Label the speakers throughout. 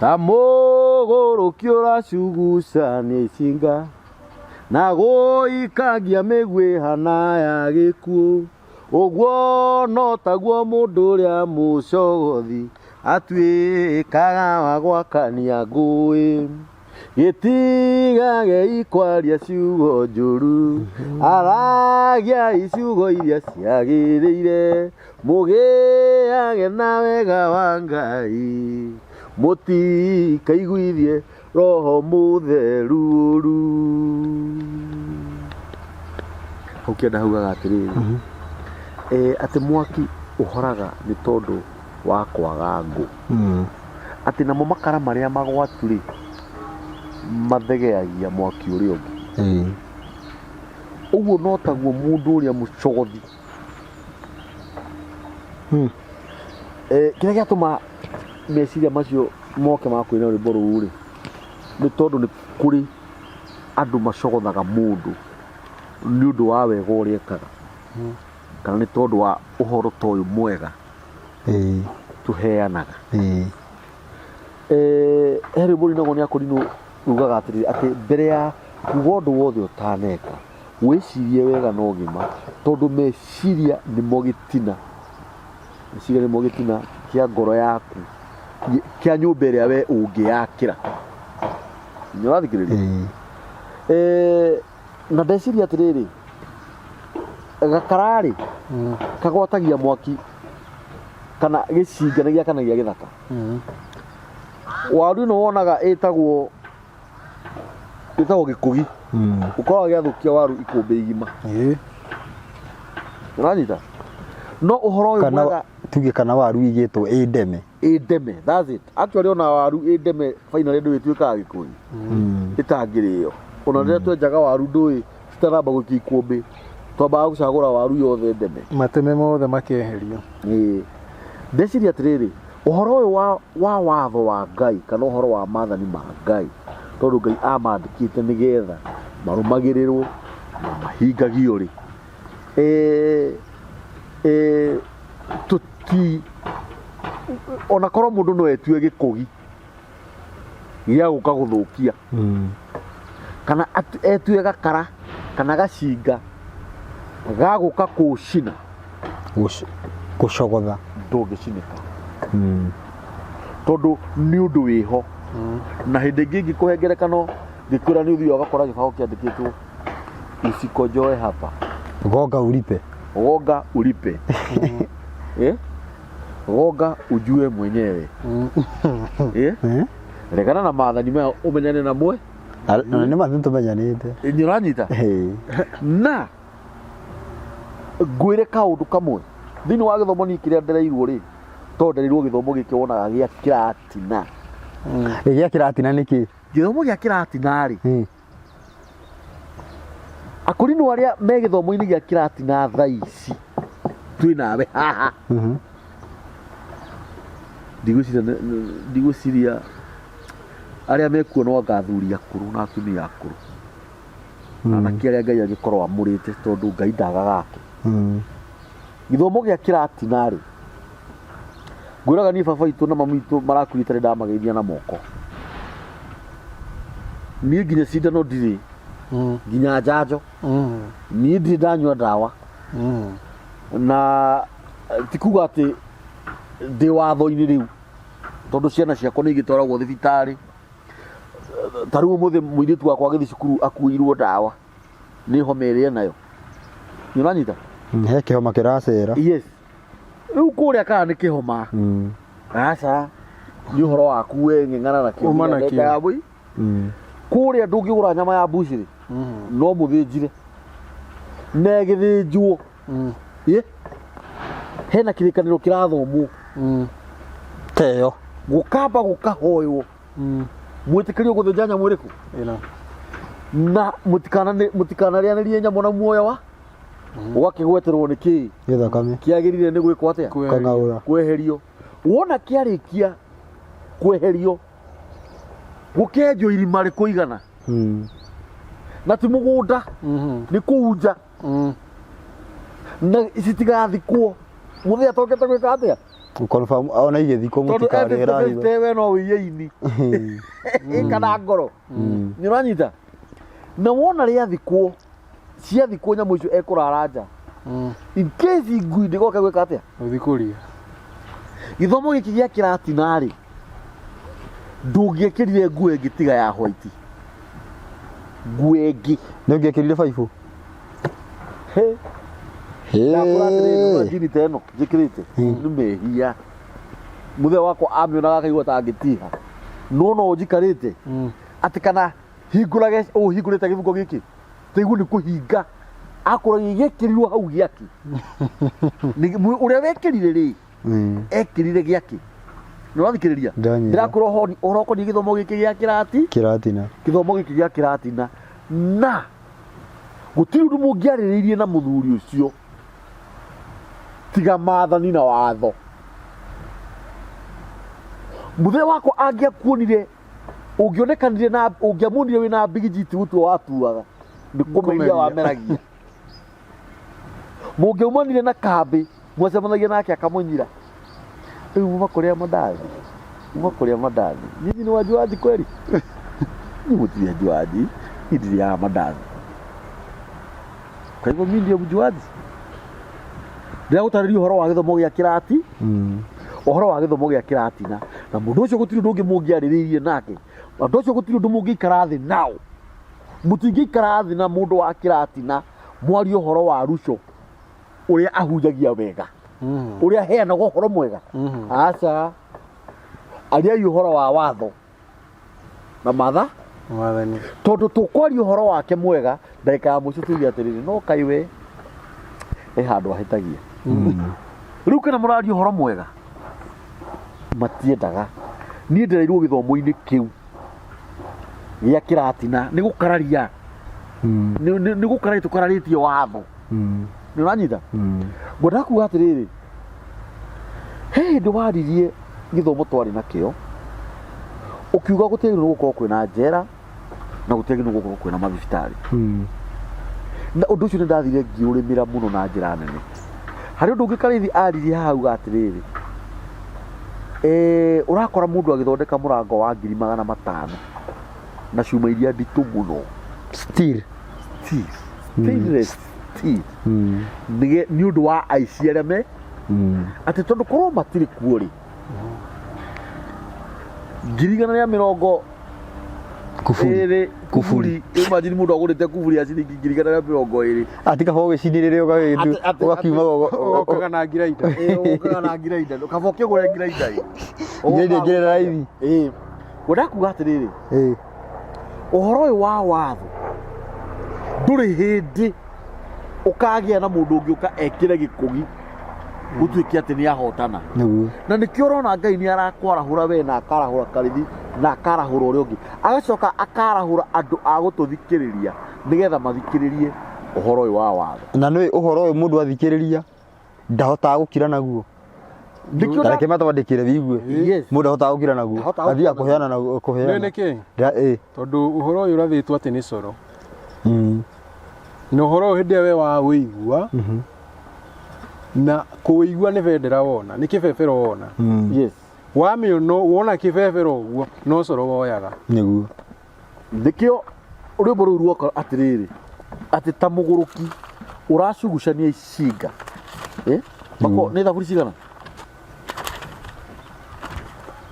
Speaker 1: Ta mũgũrũki ũracugucania icinga na gũikangia mĩguĩ hana ya gĩkuũ, ũguo no taguo mũndũ ũrĩa mũcogothi atuĩkaga wa gwakania ngũĩ. Gĩtigagei kwaria ciugo njũru, aragiai ciugo iria ciagĩrĩire, mũgĩage na wega wa Ngai, mũtikaiguithie Roho Mũtheru ũru. Hau kĩanda haugaga atĩrĩrĩ, atĩ mwaki ũhoraga nĩ tondũ wa kwaga ngũ. Atĩ namo makara marĩa magwatu rĩ, mathegeagia mwaki ũrĩa ũngĩ. Ũguo no taguo mũndũ ũrĩa mũcogothi. Kĩrĩa gĩatũma meciria macio moke ma kũina rwĩmbo rũu rĩ, nĩ tondũ nĩ kũrĩ andũ macogothaga mũndũ nĩ ũndũ wa wega ũrĩa ekaga, kana nĩ tondũ wa ũhoro ta ũyũ mwega tũheanaga. He rwĩmbo rũinagwo nĩ akũrinũ rugaga atĩrĩrĩ, atĩ mbere ya kuga ũndũ wothe ũtaneka, wĩcirie wega na ũgima, tondũ meciria nĩmo gĩtina, meciria nĩmo gĩtina kĩa ngoro yaku, kĩa nyũmba ĩrĩa we ũngĩyakĩra. Nĩ ũrathikĩrĩria? Na ndeciria atĩrĩrĩ, gakara-rĩ, kagwatagia mwaki kana gĩcinga nĩ gĩakanagia gĩthaka. Waru ĩno wonaga ĩtagwo gĩkũgi, ũkoragwo gĩathũkia waru ikũmbĩ igima. Ũranyita? No ũhoro ũyũ
Speaker 2: Kana
Speaker 1: mwega
Speaker 2: tuge kana waru igĩtwo ĩ ndeme.
Speaker 1: Ĩ ndeme, that's it. Actually ona waru ĩ ndeme finally ndũĩ ĩtuĩkaga gĩkũyi ĩtangĩrĩo. Ona rĩrĩa twenjaga waru ndũĩ citanamba gũikio ikũmbĩ, twambaga gũcagũra waru yothe ndeme.
Speaker 3: Mateme mothe makeherio.
Speaker 1: Ĩĩ. Ndeciria atĩrĩrĩ, ũhoro ũyũ wa watho wa Ngai kana ũhoro wa maathani ma Ngai, tondũ Ngai amandĩkĩte nĩgetha marũmagĩrĩrwo na mahingagio rĩ, tũti ona korwo mũndũ no etue gĩkũgi gĩa gũka gũthũkia kana etue gakara kana gacinga ga gũka kũcina,
Speaker 2: Gũcogotha,
Speaker 1: ndũngĩcinĩka tondũ nĩ ũndũ wĩho. Na hĩndĩ ĩngĩ ingĩkũhe ngerekano ngĩkwĩra nĩ ũthiaga ũgakora gĩbaũ kĩandĩkĩtwo "Usikojoe hapa."
Speaker 2: Gonga ulipe.
Speaker 1: Gonga ulipe. Eh? Gonga ujue mwenyewe. Eh?
Speaker 2: Eh?
Speaker 1: Regana na maathani maya ũmenyane na mwe.
Speaker 2: Na nĩ mathu tũmenyanĩte.
Speaker 1: Nĩ ũranyita?
Speaker 2: Eh.
Speaker 1: Na ngwĩre kaũndũ kamwe thĩinĩ wa gĩthomo niĩ kĩrĩa ndereirwo rĩ, tondũ ndereirwo gĩthomo gĩkĩ wonaga gĩa kĩratina.
Speaker 2: Ĩ, gĩa kĩratina nĩ kĩ?
Speaker 1: Gĩthomo gĩa kĩratina rĩ, akũrinũ arĩa me gĩthomo-inĩ gĩa kĩratina thaa ici twĩ nawe haha, ndigwĩciria arĩa mekuo no anga athuri akũrũ na atumia akũrũ, anake arĩa Ngai angĩkorwo amũrĩte, tondũ Ngai ndagaga ake. Gĩthomo gĩa kĩratina rĩ, ngwĩraga niĩ baba witũ na mami witũ marakuire itarĩ ndamageithia na moko. Niĩ nginya cindano ndirĩ, nginya njanjo niĩ ndirĩ ndanyua ndawa. Na ti kuga atĩ ndĩ watho-inĩ rĩu, tondũ ciana ciakwa nĩ igĩtwaragwo thibitarĩ. Ta rĩu ũmũthĩ mũirĩtu wakwa agĩthiĩ cukuru akuĩirwo ndawa nĩ homa ĩrĩa enayo. Nĩ ũranyita?
Speaker 2: He kĩhoma kĩracera.
Speaker 1: Yes. Rĩu kũrĩa kana nĩ kĩhoma, aca, nĩ ũhoro waku we ng'eng'ana nakĩo.
Speaker 3: Uma
Speaker 1: nginya
Speaker 3: nakĩo.
Speaker 1: ndagĩka ya mũi. Kũrĩa ndũngĩgũra nyama ya mbucĩrĩ, no mũthĩnjire na ĩgĩthĩnjwo. Ĩ? Hena kĩrĩkanĩro kĩrathomwo.
Speaker 2: Teyo.
Speaker 1: Gũkamba gũkahoywo. Mwĩtĩkĩrio gũthĩnja nyamũ ĩrĩkũ?
Speaker 3: Ĩno.
Speaker 1: Na mũtikanarĩanĩrie nyamũ na muoyo wa ũgakĩgweterwo nĩ kĩĩ
Speaker 2: Gĩthakame.
Speaker 1: kĩagĩrĩire nĩ gwĩkwo atĩa?
Speaker 2: Kang'aũra.
Speaker 1: Kweherio. Wona kĩarĩkia kweherio, gũkenjwo irima rĩkũigana, na ti mũgũnda, nĩ kũu nja, na citigathikwo mũthĩ atokete gwĩka atĩa.
Speaker 2: Confirm ona igĩthikwo
Speaker 1: Tondũ
Speaker 2: mũtikarĩhĩra hitho.
Speaker 1: 50 we no wĩiye ini kana ngoro. Nĩ ũranyita? Na wona rĩathikwo, ciathikwo nyamũ icio ekũrara nja. In case ngui ndĩgoke gwĩka atĩa?
Speaker 3: Gũthiĩ kũria.
Speaker 1: Gĩthomo gĩkĩ gĩa kĩratina rĩ, ndũngĩekĩrire nguo ĩngĩ tiga ya white. Nguo ĩngĩ.
Speaker 2: Nĩ ũngĩekĩrire baibũ?
Speaker 1: He. Ndakũra atĩrĩrĩ, ũrona njini ta ĩno njĩkĩrĩte nĩ mehia. Mũthee wakwa amĩonaga akaigua ta angĩtiha. No no njikarĩte atĩ kana hingũrage ũũ hingũrĩte gĩbuko gĩkĩ taigu nĩ kũhinga akũragia gĩekĩrirwo hau gĩake. Ũrĩa wekĩrire rĩ ekĩrire gĩake. Nĩ ũrathikĩrĩria?
Speaker 2: Ndanyita.
Speaker 1: Ndĩrakwĩra ũhoro ũkoniĩ gĩthomo gĩkĩ gĩa kĩrati
Speaker 2: Kĩratina.
Speaker 1: Gĩthomo gĩkĩ gĩa kĩratina na gũtirĩ ũndũ mũngĩarĩrĩirie na mũthuri ũcio tiga maathani na watho. Mũthee wakwa angĩakuonire, ũngĩonekanire na ũngĩamuonire wĩna mbigiji, ti gũtua watuaga, nĩ kũmeria wameragia. Mũngĩaumanire na kambĩ, mwacemanagia nake akamũnyira, rĩu muma kũrĩa mandathi, muma kũrĩa mandathi, nyinyi nĩ wajuaji kweli? Nyinyi mũtirĩ ajuaji, niĩ ndirĩaga mandathi, kwa hivyo mimi ndio mjuaji. Ndĩragũtarĩria ũhoro wa gĩthomo gĩa kĩrati, ũhoro wa gĩthomo gĩa kĩratina, na mũndũ ũcio gũtirĩ ũndũ ũngĩ mũngĩarĩrĩirie nake. Andũ acio gũtirĩ ũndũ mũngĩikara thĩ nao. Mũtingĩikara thĩ na mũndũ wa kĩratina mwarie ũhoro wa ruco ũrĩa ahunjagia wega, ũrĩa aheanaga ũhoro mwega. Aca, ariai ũhoro wa watho na matha
Speaker 3: Mwathani.
Speaker 1: Tondũ tũkwaria ũhoro wake mwega, ndagĩka ya mũico tuge atĩrĩrĩ, no kaĩ we he handũ ahĩtagia. Rĩu kana mũraria ũhoro mwega, matiendaga. Niĩ ndĩreirwo gĩthomo-inĩ kĩu gĩa kĩratina nĩ gũkararia, nĩ gũkararia tũkararĩtie watho. Nĩ ũranyita? Ngwendaga kuga atĩrĩrĩ, he hĩndĩ waririe gĩthomo twarĩ nakĩo, ũkiuga gũtiagĩrĩirwo gũkorwo kwĩna njera na gũtiagĩrĩirwo gũkorwo kwĩna mathibitarĩ. Na ũndũ ũcio nĩ ndathire ngĩũrĩmĩra mũno na njĩra nene. Harĩ ũndũ ũngĩ Karĩithi aririe haha auga atĩrĩrĩ, ũrakora mũndũ agĩthondeka mũrango wa 500,000 na cuma iria nditũ mũno.
Speaker 2: Steel.
Speaker 1: Steel. Stainless steel. Nĩ ũndũ wa aici arĩa me atĩ tondũ korwo matirĩ kuo rĩ, 120,000
Speaker 2: Kuburi.
Speaker 1: Ĩrĩ kuburi. Imagine mũndũ agũrĩte kuburi ya ciringi 120,000.
Speaker 2: Ati kaba ũgĩcinĩrĩre ũgakiuma.
Speaker 3: Ũgokaga na ngiraida.
Speaker 1: Ĩ, ũkaga na ngiraida, kaba ũkĩgũre ngiraida ĩ.
Speaker 2: Ngiraida ĩngĩ raithi.
Speaker 1: Ĩ, ngwendaga kuga atĩrĩrĩ, ũhoro ũyũ wa watho ndũrĩ hĩndĩ ũkagĩa na mũndũ ũngĩ ũka ekĩre gĩkũgi gũtuĩke atĩ nĩ ahotana.
Speaker 2: Nĩguo.
Speaker 1: Na nĩkĩo ũrona Ngai nĩ arakwarahũra we na akarahũra Karĩthi na akarahũra ũrĩa ũngĩ, agacoka akarahũra andũ a gũtũthikĩrĩria nĩgetha mathikĩrĩrie ũhoro ũyũ wa watho.
Speaker 2: Na nĩ ũhoro ũyũ mũndũ athikĩrĩria ndahotaga gũkira naguo.
Speaker 1: Nĩkĩo
Speaker 2: Ta reke matwandĩkĩre wĩigue.
Speaker 1: Yes.
Speaker 2: Mũndũ ndahotaga gũkira naguo.
Speaker 1: Ndahotaga
Speaker 2: Athiaga
Speaker 1: gũkira.
Speaker 2: kũheana na kũheana.
Speaker 3: Nĩ nĩkĩ?
Speaker 2: Ĩ.
Speaker 3: Tondũ ũhoro ũyũ ũrathĩtwo atĩ nĩ coro. Na ũhoro ũyũ hĩndĩ ĩrĩa we waũigua, na kũũigua nĩ bendera wona, nĩ kĩbebero wona. Wamĩona wona kĩbebero ũguo, no coro woyaga.
Speaker 2: Nĩguo.
Speaker 1: Nĩkĩo rwĩmbo rũu ruoka atĩrĩrĩ, atĩ ta mũgũrũki ũracugucania icinga. Eh? Mako, nĩ thaburi cigana?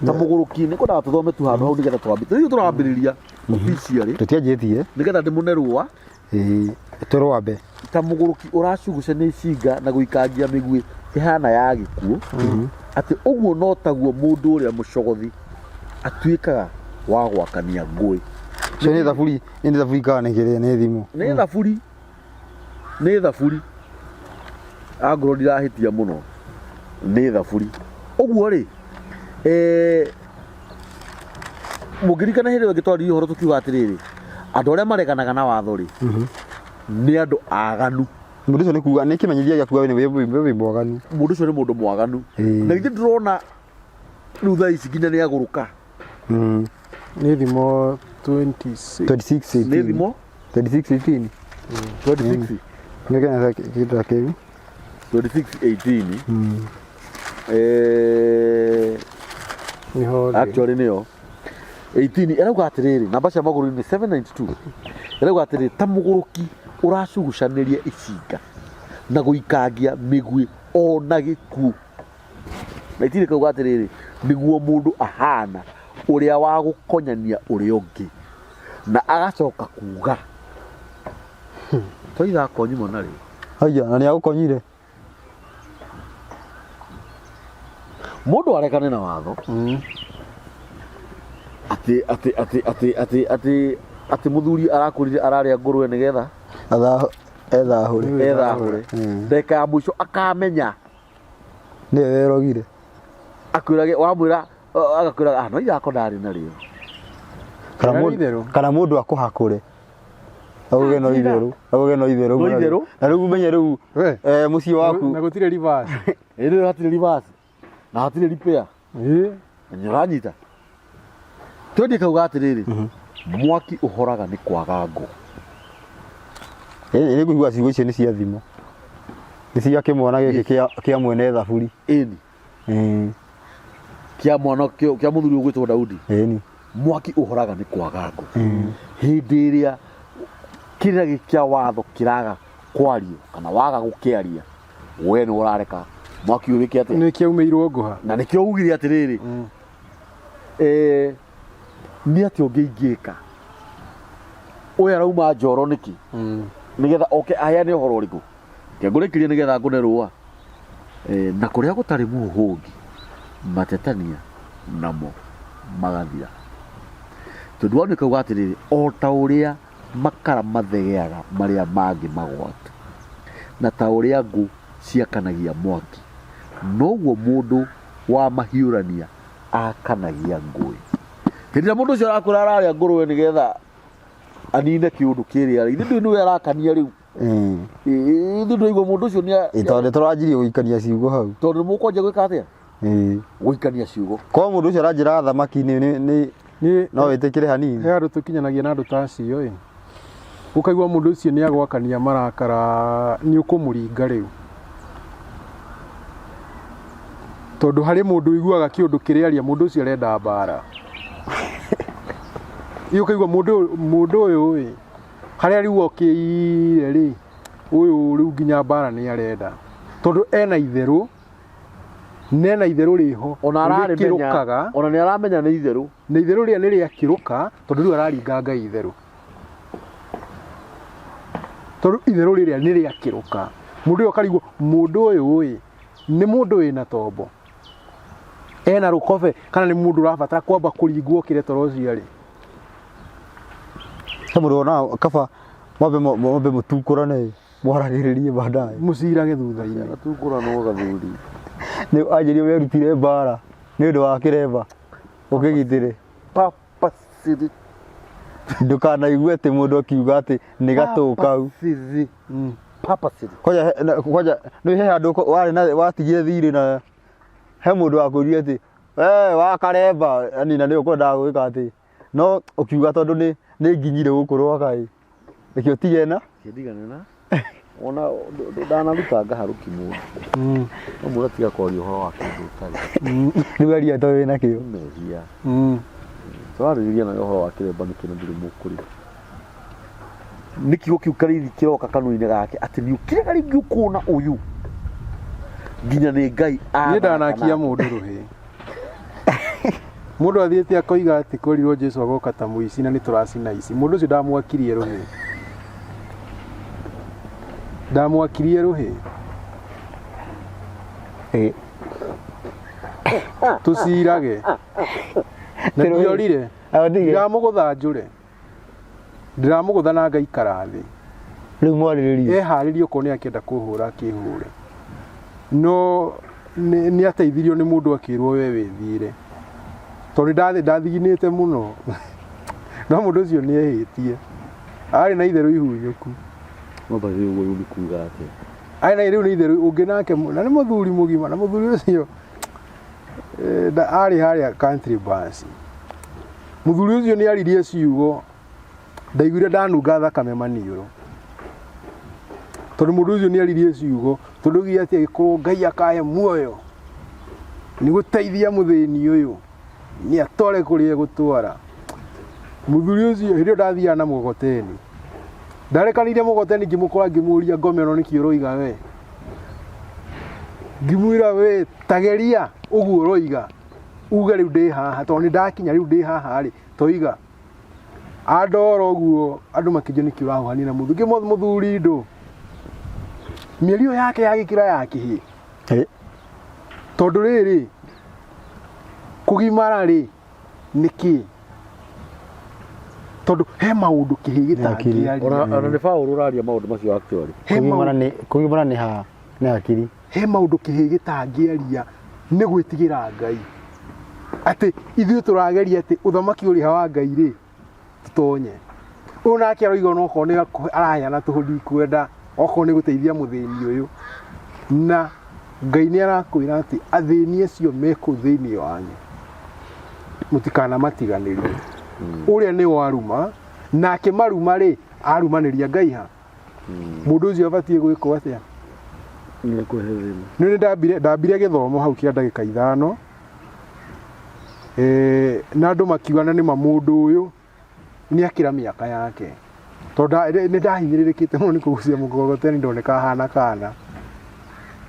Speaker 1: Ta mũgũrũki, nĩ kwendaga tũthome tu handũ hau nĩgetha twambie. Rĩu tũrambĩrĩria officially.
Speaker 2: Tũtianjĩtie.
Speaker 1: Nĩgetha ndĩmũne rũa.
Speaker 2: Ĩĩ, tũrwambe.
Speaker 1: Ta mũgũrũki ũracugucania icinga na gũikangia mĩguĩ ĩhana ya gĩkuũ, atĩ ũguo no taguo mũndũ ũrĩa mũcogothi atuĩkaga wa gwakania ngũĩ.
Speaker 2: Cio nĩ thaburi, nĩ thaburi kana nĩ kĩrĩa, nĩ thimũ?
Speaker 1: Nĩ thaburi, nĩ thaburi, angorwo ndirahĩtia mũno nĩ thaburi. Ũguo rĩ, mũngĩririkana hĩndĩ ĩyo ĩngĩ twaririe ũhoro tũkiuga atĩrĩrĩ, andũ arĩa mareganaga na watho rĩ, nĩ andũ aganu.
Speaker 2: Mũndũ ũcio nĩ kuga nĩ kĩmenyithia gĩa kuga we wĩ mwaganu.
Speaker 1: Mũndũ ũcio nĩ mũndũ mwaganu. Na githĩ ndũrona rĩu thaa ici nginya nĩ agũrũka?
Speaker 3: Nĩ thimo 26.
Speaker 2: 26.
Speaker 1: Nĩ thimo
Speaker 2: 26 18.
Speaker 1: 26.
Speaker 2: Nĩ kĩna kĩta kĩu.
Speaker 1: 26 18.
Speaker 3: Nĩho ndĩ.
Speaker 1: Actually nĩyo 18 ĩrauga atĩrĩrĩ, namba cia magũrũ nĩ 792, ĩrauga atĩrĩrĩ, ta mũgũrũki ũracugucanĩria icinga na gũikangia mĩguĩ ona gĩkuũ. Na itirĩ kauga atĩrĩrĩ, nĩguo mũndũ ahana ũrĩa wa gũkonyania ũrĩa ũngĩ na agacoka kuga twaitha akonyuma narĩo.
Speaker 2: Haiya, na nĩ agũkonyire.
Speaker 1: Mũndũ arekane na watho atĩ atĩ atĩ atĩ atĩ atĩ atĩ mũthuri arakwĩrire ararĩa ngũrwe nĩgetha
Speaker 2: Ethahũre.
Speaker 1: Ethahũre. Ndagĩka ya mũico akamenya
Speaker 2: Nĩwe werogire.
Speaker 1: Akwĩrage wamwĩra agakwĩra, "Ah, no ithako ndarĩ narĩo."
Speaker 2: Kana
Speaker 3: Nĩ
Speaker 2: mũndũ
Speaker 3: itherũ.
Speaker 2: Kana mũndũ akũhakũre. Auge no itherũ. Auge no itherũ.
Speaker 1: No itherũ.
Speaker 2: Na rĩu ũmenye rĩu
Speaker 3: We.
Speaker 2: Mũciĩ waku.
Speaker 3: Na gũtirĩ reverse.
Speaker 1: Ĩrĩ hatirĩ reverse na hatirĩ repair. Nĩ ũranyita twendie kauga atĩrĩrĩ, mwaki ũhoraga nĩ kwaga ngũ.
Speaker 2: Nĩ ngũigua ciugo icio nĩ cia thimo. Nĩ cia kĩmwana gĩkĩ kĩa mwene thaburi.
Speaker 1: Ĩni. Kĩa mwana kĩa mũthuri ũgwĩtwo Daudi.
Speaker 2: Ĩni.
Speaker 1: Mwaki ũhoraga nĩ kwaga ngũ. Hĩndĩ ĩrĩa kĩrĩra gĩkĩ kĩa watho kĩraga kwario kana waga gũkĩaria, we nĩ ũrareka mwaki ũyũ wĩke atĩa?
Speaker 3: Nĩ kĩaumĩirwo ngũha.
Speaker 1: Na nĩkĩo ugire atĩrĩrĩ, nĩ atĩa ũngĩ ingĩka? Ũyũ arauma njoro nĩkĩ? Nĩgetha oke aheane ũhoro ũrĩkũ? Kĩngũrĩkĩrie nĩgetha ngũne rũa. Na kũrĩa gũtarĩ mũhũngi, matetania namo magathira. Tondũ wa nĩ kauga atĩrĩrĩ, o ta ũrĩa makara mathegeaga marĩa mangĩ magwatu, na ta ũrĩa ngũ ciakanagia mwaki, noguo mũndũ wa mahiũrania akanagia ngũĩ. Hĩndĩ ĩrĩa mũndũ ũcio arakwĩra ararĩa ngũrũwe nĩgetha anine kĩũndũ kĩrĩa rĩ, ithuĩ ndũĩ nĩwe arakania rĩu. Ithuĩ ndũraigua mũndũ ũcio nĩ
Speaker 2: Tondũ tũranjirie gũikania ciugo hau.
Speaker 1: Tondũ nĩ mũkwanjia gwĩka atĩa? Gũikania ciugo.
Speaker 2: Korwo mũndũ ũcio aranjĩraga thamaki nĩ
Speaker 3: Nĩ
Speaker 2: no wĩtĩkĩre hanini.
Speaker 3: He andũ tũkinyanagia na andũ ta acio ĩ. Ũkaigua mũndũ ũcio nĩ agwakania marakara, nĩ ũkũmũringa rĩu. Tondũ harĩ mũndũ ũiguaga kĩũndũ kĩrĩa aria, mũndũ ũcio arenda mbara. Ĩ ũkaigua mũndũ ũyũ ĩ, harĩa rĩu okĩire rĩ, ũyũ rĩu nginya mbara nĩ arenda. Tondũ ena itherũ, nena itherũ rĩho.
Speaker 1: Ona ararĩmenya,
Speaker 3: rĩkĩrũkaga.
Speaker 1: Ona nĩ aramenya nĩ itherũ.
Speaker 3: Na itherũ rĩrĩa nĩ rĩakĩrũka, tondũ rĩu araringa Ngai itherũ. Tondũ itherũ rĩrĩa nĩ rĩakĩrũka. Mũndũ ũyũ akarigwo, mũndũ ũyũ ĩ, nĩ mũndũ wĩna tombo? Ena rũkobe kana nĩ mũndũ ũrabatara kwamba kũringwo kĩrĩa toro ũcio arĩ?
Speaker 2: He mũndũ wonaga kaba mwambe mũtukũrane, mwaragĩrĩrie baadaye.
Speaker 3: Mũcirage thutha-inĩ.
Speaker 1: Atukũranwo gathuri.
Speaker 2: Nĩ anjĩrio werutire mbara nĩ ũndũ wa kĩremba ũkĩgitĩre.
Speaker 1: Papa siri.
Speaker 2: Ndũkanaigue atĩ mũndũ akiuga atĩ nĩ gatũ kau.
Speaker 1: Siri. Papa siri.
Speaker 2: Kwanja nĩ he handũ warĩ na watigire thirĩ na he mũndũ wakwĩrire atĩ we wa karemba, yani na nĩ ũkwendaga gwĩka atĩ no ũkiuga tondũ nĩ nginyire gũkũ rwaka ĩ. Reke ũtige na?
Speaker 1: Kĩndigane na? Ona ndanaruta ngaharũki mũndũ. No mũndũ atiga kwaria ũhoro wa kĩndũ ũtarĩ.
Speaker 2: Rĩu aria to wĩna kĩo.
Speaker 1: Nĩ mehia. Tũrarĩrĩria nawe ũhoro wa kĩremba nĩkĩ na ndũrĩ mũkũrĩ. Nĩ kiugo kĩu Karĩithi kĩroka kanua-inĩ gake atĩ nĩ ũkiraga rĩngĩ ũkona ũyũ. Nginya nĩ Ngai
Speaker 3: Niĩ ndanakia mũndũ rũhĩ. Mũndũ athiĩte akoiga atĩ kwerirwo Jesu agoka ta mũici na nĩ tũracina ici. Mũndũ ũcio ndamwakirie rũhĩ. Ndamwakirie rũhĩ. Tũcirage. Na ndiorire. Ndiramũgũtha njũre. Ndiramũgũtha na ngaikara thĩ.
Speaker 2: Rĩu mwarĩrĩrie.
Speaker 3: Eharĩrie okorwo nĩ akĩenda kũhũra akĩhũre. No nĩ ateithirio nĩ mũndũ akĩrwo we wĩthiĩre. Tondũ ndathiginĩte mũno. No mũndũ ũcio nĩ ehĩtie. Arĩ na itherũ ihunyũku.
Speaker 1: No by the way, ũguo rĩu nĩ kuga atĩa?
Speaker 3: Arĩ na rĩu nĩ itherũ ũngĩ nake na nĩ mũthuri mũgima, na mũthuri ũcio arĩ harĩa country bus. Mũthuri ũcio nĩ aririe ciugo ndaiguire ndanunga thakame maniũrũ. Tondũ mũndũ ũcio nĩ aririe ciugo, tondũ oigire atĩ agĩkorwo Ngai akahe muoyo. Nĩ gũteithia mũthĩni ũyũ nĩ atware kũrĩa egũtwara. Mũthuri ũcio hĩndĩ ĩyo ndathiaga na mũgogoteni, ndarekanire mũgogoteni ngĩmũkora ngĩmũria ngome ĩno nĩkĩ ũroiga we, ngĩmwĩra we tageria ũguo ũroiga uge rĩu ndĩ haha tondũ nĩ ndakinya rĩu ndĩ haha rĩ toiga andora ũguo andũ makĩnjia nĩkĩ ũrahuhania na mũthuri ngĩmwĩra mũthuri ndũ mĩario yake yagĩkĩra ya kĩhĩ. Tondũ rĩrĩ, kũgimara rĩ nĩ kĩ? Tondũ he maũndũ kĩhĩ gĩtangĩaria.
Speaker 1: Ona nĩ Paũlũ ũraria maũndũ macio actually.
Speaker 3: He
Speaker 2: Kũgimara nĩ kũgimara nĩ ha nĩ hakiri.
Speaker 3: He maũndũ kĩhĩ gĩtangĩaria nĩ gwĩtigĩra Ngai. Atĩ ithuĩ tũrageria atĩ ũthamaki ũrĩa wa Ngai rĩ, tũtonye. Ũyũ nake aroiga onokorwo nĩ araheana tũhũ ndikwenda, okorwo nĩ gũteithia mũthĩni ũyũ. Na Ngai nĩ arakwĩra atĩ athĩni acio me kũu thĩinĩ wanyu mũtikanamatiganĩrie. Ũrĩa nĩ waruma, nake maruma rĩ, arumanĩria Ngai ha? Mũndũ ũcio abatiĩ gwĩkwo atĩa?
Speaker 1: Nĩ kũhe thĩna.
Speaker 3: Nĩ nĩ ndambire ndambire gĩthomo hau kĩa ndagĩka ithano eh, na andũ makiuga na nĩma mũndũ ũyũ nĩ akĩra mĩaka yake tondũ nĩ ndahinyĩrĩrĩkĩte mũno nĩ kũgucia mũgogoteni ndoneka hana kana.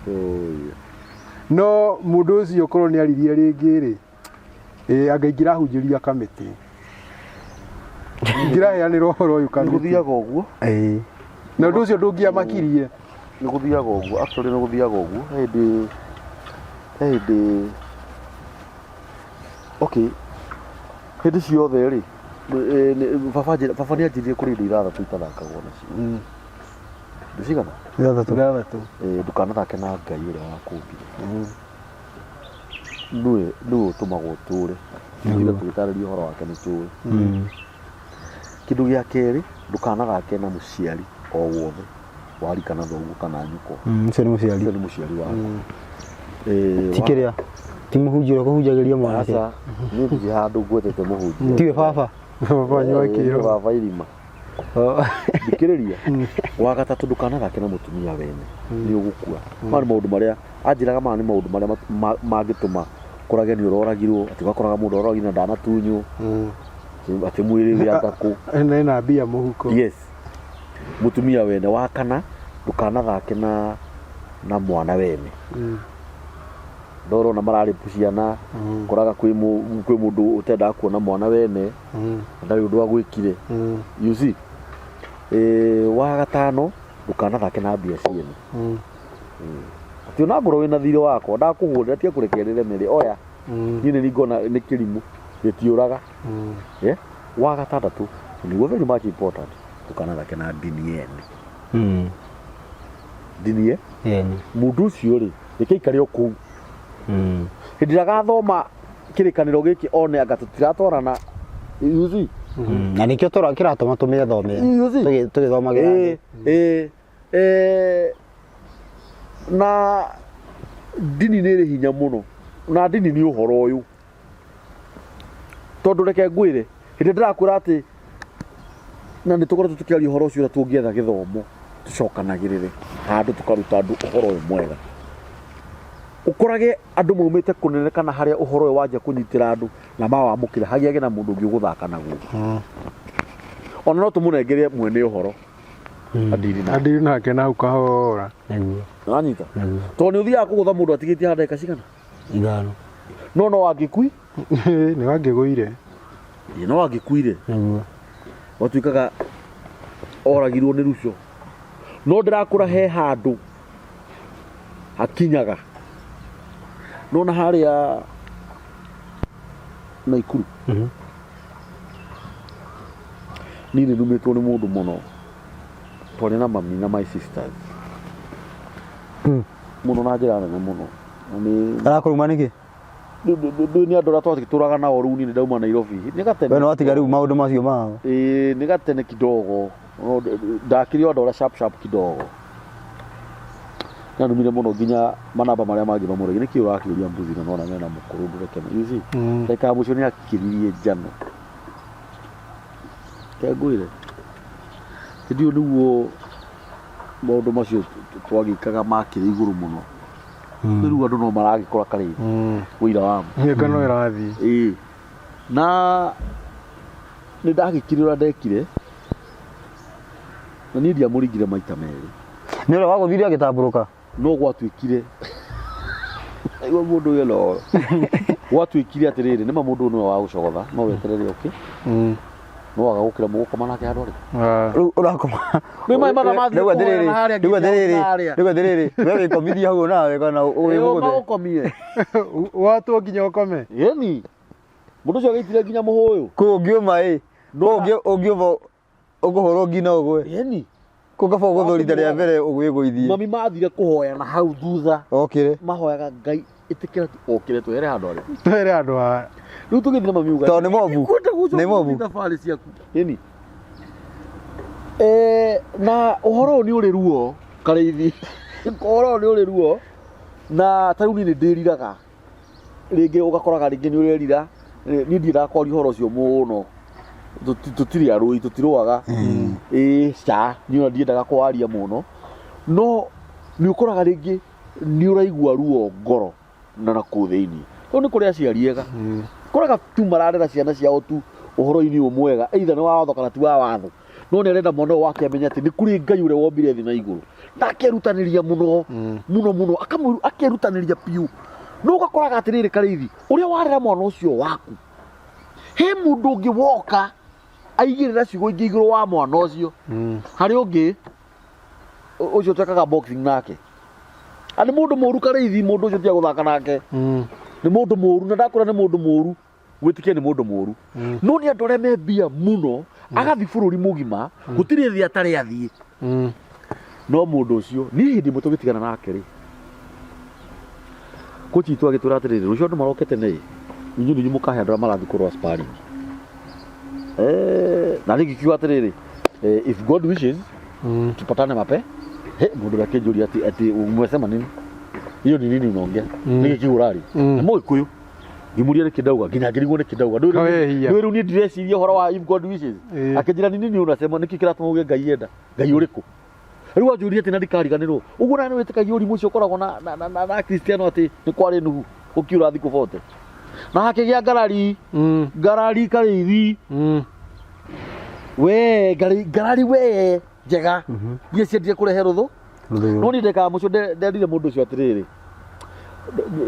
Speaker 1: Oh,
Speaker 3: No mũndũ ũcio korwo nĩ aririe rĩngĩ rĩ, ĩ anga ingĩrahunjĩria kamĩtĩ, ingĩraheanĩra ũhoro ũyũ
Speaker 1: Nĩ
Speaker 3: kamĩtĩ,
Speaker 1: gũthiaga ũguo.
Speaker 3: Na ũndũ ũcio ndũngĩamakirie.
Speaker 1: Nĩ gũthiaga ũguo, actually nĩ gũthiaga ũguo. He hĩndĩ he hĩndĩ okay, hĩndĩ ciothe rĩ, baba baba nĩ anjĩrire kũrĩ indo ithathatũ itathakagwo nacio. Indo cigana?
Speaker 2: Ithathatũ.
Speaker 3: Ithathatũ.
Speaker 1: Ndũkanathake na Ngai ũrĩa wakũmbire. Nĩwe nĩwe ũtũmaga ũtũre. Nĩguo tũgĩtarĩria ũhoro wake nĩ tũĩ. Kĩndũ gĩa kerĩ, ndũkanathake na mũciari o wothe wa rika na thoguo kana nyũkwa.
Speaker 2: Ũcio nĩ mũciari.
Speaker 1: Ũcio nĩ mũciari waku.
Speaker 2: Ti kĩrĩa ti mũhunjia ũrĩa ũkũhunjagĩria mwanake.
Speaker 1: Aca, niĩ ndirĩ handũ ngwetete mũhunjia.
Speaker 2: Tiwe baba.
Speaker 3: Baba wanyu wa kĩroho.
Speaker 1: Baba irima. Thikĩrĩria. Wa gatatũ, ndũkanathake na mũtumia wene, nĩ ũgũkua. Maya nĩ maũndũ marĩa anjĩraga, maya nĩ maũndũ marĩa mangĩtũma ũkorage nĩ ũroragirwo, atĩ ũgakoraga mũndũ aroragirwo na ndanatunywo, atĩ mwĩrĩ wĩ anga kũ.
Speaker 3: Ena mbia mũhuko.
Speaker 1: Yes. Mũtumia wene. Wa kana, ndũkanathake na mwana wene. Ndorona mararĩpu ciana, koraga kwĩ kwĩ mũndũ ũtendaga kuona mwana wene, na ndarĩ ũndũ agwĩkire. You see? Wa gatano, ndũkanathake na mbia ciene. Atĩ ona ngorwo wĩna thirĩ wakwa, ndakũhũrĩra tiga kũreke rĩreme rĩ, oya. Niĩ nĩ ngona nĩ kĩrimũ, gĩtiũraga. Yeah? Wa gatandatũ, nĩguo very much important, ndũkanathake na ndini yene. Ndini ye?
Speaker 2: Yene.
Speaker 1: Mũndũ ũcio rĩ, reke aikare o kũu. Hĩndĩ ĩrĩa agathoma kĩrĩkanĩro gĩkĩ one anga tũtiratwarana. You see?
Speaker 2: Na nĩkĩo tũra kĩratũma tũmĩthome.
Speaker 1: You see?
Speaker 2: Tũgĩthomagĩra.
Speaker 1: Ĩĩ, ĩĩ, na ndini nĩ ĩrĩ hinya mũno, na ndini nĩ ũhoro ũyũ, tondũ reke ngwĩre, hĩndĩ ĩrĩa ndĩrakwĩra atĩ na nĩ tũkoretwo tũkĩaria ũhoro ũcio ũrĩa tũngĩetha gĩthomo tũcokanagĩrĩre handũ tũkaruta andũ ũhoro ũyũ mwega, ũkorage andũ maumĩte kũnene kana harĩa ũhoro ũyũ wanjia kũnyitĩra andũ na mawamũkĩra, hagĩage na mũndũ ũngĩ ũgũthaka naguo. Ona no tũmũnengere mwene ũhoro adiri nake.
Speaker 3: Adiri nake na hau kahora.
Speaker 2: Nĩguo.
Speaker 1: Nĩwanyita?
Speaker 2: Nĩguo.
Speaker 1: Tondũ nĩ ũthiaga kũgũtha mũndũ atigĩtie ha ndagĩka cigana?
Speaker 2: Ithano.
Speaker 1: No no angĩkui?
Speaker 3: Nĩ wangĩgũire.
Speaker 1: Ĩĩ, no angĩkuire.
Speaker 2: Nĩguo.
Speaker 1: Watuĩkaga oragirwo nĩ ruco. No ndĩrakũra he handũ hakinyaga. Nona harĩa Naikuru. Niĩ nĩ numĩtwo nĩ mũndũ mũno. Twarĩ na mami na my sisters. Mũno na njĩra nene mũno. Na nĩ
Speaker 2: Arakũruma nĩkĩ?
Speaker 1: nĩ andũ arĩa twatũraga nao rĩu niĩ nĩ ndauma Nairobi. Nĩ gatene.
Speaker 2: We nĩ watiga rĩu maũndũ macio mao.
Speaker 1: Ĩĩ nĩ gatene kidogo. No ndakĩrĩ o andũ arĩa sharp sharp kidogo. Nĩanumire mũno nginya manamba marĩa mangĩ mamũragia nĩkĩ ũrakĩũria mbuzi na nona mena mũkũrũ ndũrekene. You see? Ndagĩka ya mũico nĩakiririe njano. Reke ngwĩre, hĩndĩ ĩyo nĩguo maũndũ macio twagĩkaga makĩrĩ igũrũ mũno. Rĩu andũ no maragĩkora karĩ ũira wa ma.
Speaker 3: Mĩaka no ĩrathiĩ.
Speaker 1: Ĩĩ. Na nĩ ndagĩkire ũrĩa ndekire na niĩ ndiamũringire maita merĩ.
Speaker 2: Nĩ ũrĩa wagũthire agĩtambũrũka.
Speaker 1: No gwatuĩkire aigua mũndũ ũyũ no gwatuĩkire atĩrĩrĩ, nĩma mũndũ ũyũ nĩwe wa gũcogotha, no weterere ũkĩ no waga gũkĩra mũgũkoma nake handũ harĩkũ?
Speaker 2: Rĩu ũrakoma.
Speaker 1: Rĩu maĩ mathaa mathiĩ
Speaker 2: Rĩu atĩrĩrĩ,
Speaker 1: kũhoya na harĩa
Speaker 2: rĩu
Speaker 1: nginya
Speaker 2: atĩrĩrĩ,
Speaker 1: harĩa.
Speaker 2: rĩu atĩrĩrĩ, we wĩkomithia hau nawe kana wĩ
Speaker 1: Ĩĩ,
Speaker 2: mũgũthe.
Speaker 1: magũkomie.
Speaker 3: Watwo nginya ũkome.
Speaker 1: Ĩni mũndũ ũcio agĩitire nginya mũhũyũ.
Speaker 2: Kũu ũngiũma ĩ, kũu ũngiũma ũkũhũrwo nginya ũgwe.
Speaker 1: Ĩni
Speaker 2: Kũu kaba ũgũthwo rita rĩa mbere ũgwĩgũithie.
Speaker 1: Mami mathire kũhoya na hau thutha.
Speaker 2: Okĩre.
Speaker 1: Mahoyaga Ngai ĩtĩkĩra tu okĩre twehere handũ harĩa.
Speaker 3: Twehere handũ ha.
Speaker 1: Rĩu tũgĩthiĩ na mami uga.
Speaker 2: Tondũ nĩ mobu.
Speaker 1: Kwenda gũcoka
Speaker 2: Nĩ mobu.
Speaker 1: gũthiĩ thabarĩ ciaku. Ĩni. Na ũhoro ũyũ nĩ ũrĩ ruo Karĩithi. Ũhoro ũyũ nĩ ũrĩ ruo na ta rĩu niĩ nĩ ndĩriraga. Rĩngĩ ũgakoraga rĩngĩ nĩ ũrerira. Niĩ ndiendaga kwaria ũhoro ũcio mũno. Tũtirĩ arũi, tũtirũaga. Ĩĩ ca, niĩ ona ndiendaga kwaria mũno. No nĩ ũkoraga rĩngĩ nĩ ũraigua ruo ngoro na nakũu thĩinĩ. Rĩu nĩ kũrĩ aciari ega. Koraga tu mararera ciana ciao tu ũhoro-inĩ ũyũ mwega, either nĩ wa watho kana ti wa watho. No nĩ arenda mwana ũyũ wake amenye atĩ nĩ kũrĩ Ngai ũrĩa wombire thĩ na igũrũ. Na akerutanĩria mũno, mũno mũno, akerutanĩria biũ. No ũgakoraga atĩrĩrĩ Karĩithi, ũrĩa warera mwana ũcio waku, he mũndũ ũngĩ woka aigĩrĩra ciugo ingĩ igũrũ wa mwana ũcio. Harĩ ũngĩ ũcio twekaga boxing nake. A nĩ mũndũ mũru Karĩithi, mũndũ ũcio tiga gũthaka nake. Nĩ mũndũ mũru, na ndakwĩra nĩ mũndũ mũru, wĩtĩkie nĩ mũndũ mũru. No nĩ andũ arĩa me mbia mũno, agathiĩ bũrũri mũgima, gũtirĩ thĩ atarĩ athiĩ. No mũndũ ũcio, niĩ hĩndĩ ĩmwe tũgĩtigana nake rĩ, kochi witũ agĩtwĩra atĩrĩrĩ, rũciũ andũ maroke tene ĩ, inyuĩ nĩ inyuĩ mũkahe andũ arĩa marathiĩ kũrũa sparring. Na niĩ ngĩkiuga atĩrĩrĩ, if God wishes, tupatane mape. He, mũndũ ũrĩa akĩnjũria atĩ umesema nini? Hiyo ni nini unaongea? Nĩ gĩkĩ ũraria? Nĩ Mũgĩkũyũ. Ngĩmũria nĩkĩ ndauga, nginya ngĩrigwo nĩkĩ ndauga. Ndũĩ
Speaker 3: Kawehia.
Speaker 1: rĩu niĩ ndireciria ũhoro wa if God wishes. Akĩnjĩra ni nini unasema, nĩkĩ kĩratũma uge Ngai enda? Ngai ũrĩkũ? Rĩu anjũria atĩ na ndikariganĩrwo. Ũguo na nĩwĩtĩkagia ũrimũ ũcio ũkoragwo na Akristiano atĩ nĩ kwarĩ Nuhu gũkiura thikũ bote. Na hakĩgĩa ngarari, ngarari Karĩithi. We ngarari we njega. Iria ciendire kũrehe rũthũ. No niĩ ndekaga mũcio nderire mũndũ ũcio atĩrĩrĩ,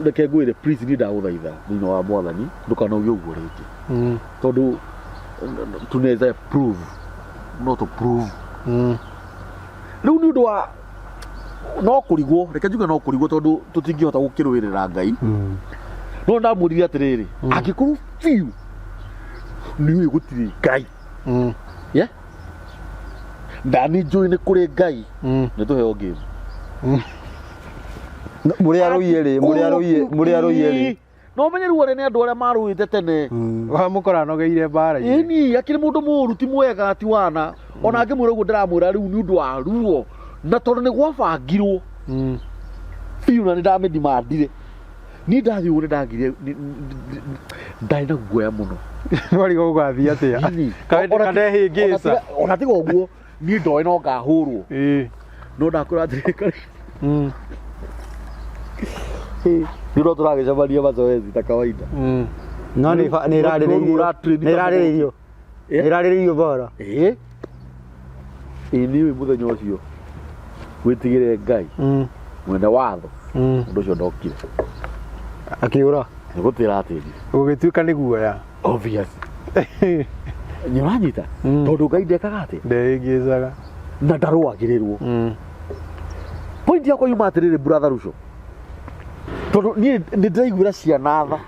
Speaker 1: reke ngwĩre please, niĩ ndagũthaitha thĩinĩ wa Mwathani ndũkanauge ũguo rĩngĩ. Tondũ tunaweza prove no to prove. Rĩu nĩ ũndũ wa no kũrigwo, reke njuge no kũrigwo tondũ tũtingĩhota gũkĩrũĩrĩra Ngai. No ndamwĩrire atĩrĩrĩ, angĩkorwo biũ nĩ ũĩ gũtirĩ Ngai. Yeah? Ndani njũĩ nĩ kũrĩ Ngai. Nĩ tũheo game.
Speaker 2: Mũrĩ arũiye rĩ, mũrĩ arũiye, mũrĩ arũiye rĩ.
Speaker 1: No menye rĩu arĩa nĩ andũ arĩa marũĩte tene.
Speaker 3: Wamũkora anogeire mbara-inĩ.
Speaker 1: Ĩni, akĩrĩ mũndũ mũũru ti mwega ti wana. Ona ngĩmwĩra ũguo ndĩramwĩra rĩu nĩ ũndũ wa ruo. Na tondũ nĩ gwabangirwo biũ na nĩ ndamĩdimandire. Niĩ ndathiĩ ũguo nĩ ndagire ndarĩ na guoya mũno.
Speaker 3: Warigwo gũgathiĩ atĩa?
Speaker 1: Ĩni.
Speaker 3: Kanehĩngĩca.
Speaker 1: Ona tiga ũguo niĩ ndoĩ no ngahũrwo. No ndakwĩra atĩrĩ karĩ. Nĩ ũndũ tũragĩcemania mazoezi ta kawaida.
Speaker 2: No nĩ ĩrarĩrĩirio. Nĩ ĩrarĩrĩirio. Nĩ ĩrarĩrĩirio mbara.
Speaker 1: Ĩĩ. Ĩĩ nĩ ũĩ mũthenya ũcio wĩtigĩre Ngai mwene watho mũndũ ũcio ndokire.
Speaker 2: Akĩũra.
Speaker 1: Nĩ gũtĩra atĩrire.
Speaker 3: Gũgĩtuĩka nĩ guoya.
Speaker 1: Obvious. Nĩ ũranyita? Tondũ Ngai ndekaga atĩa?
Speaker 3: Ndehĩngĩcaga.
Speaker 1: Na ndarũagĩrĩrwo. Point yakwa yuma atĩrĩrĩ brother Ruco. Tondũ niĩ nĩ ndĩraiguĩra ciana tha.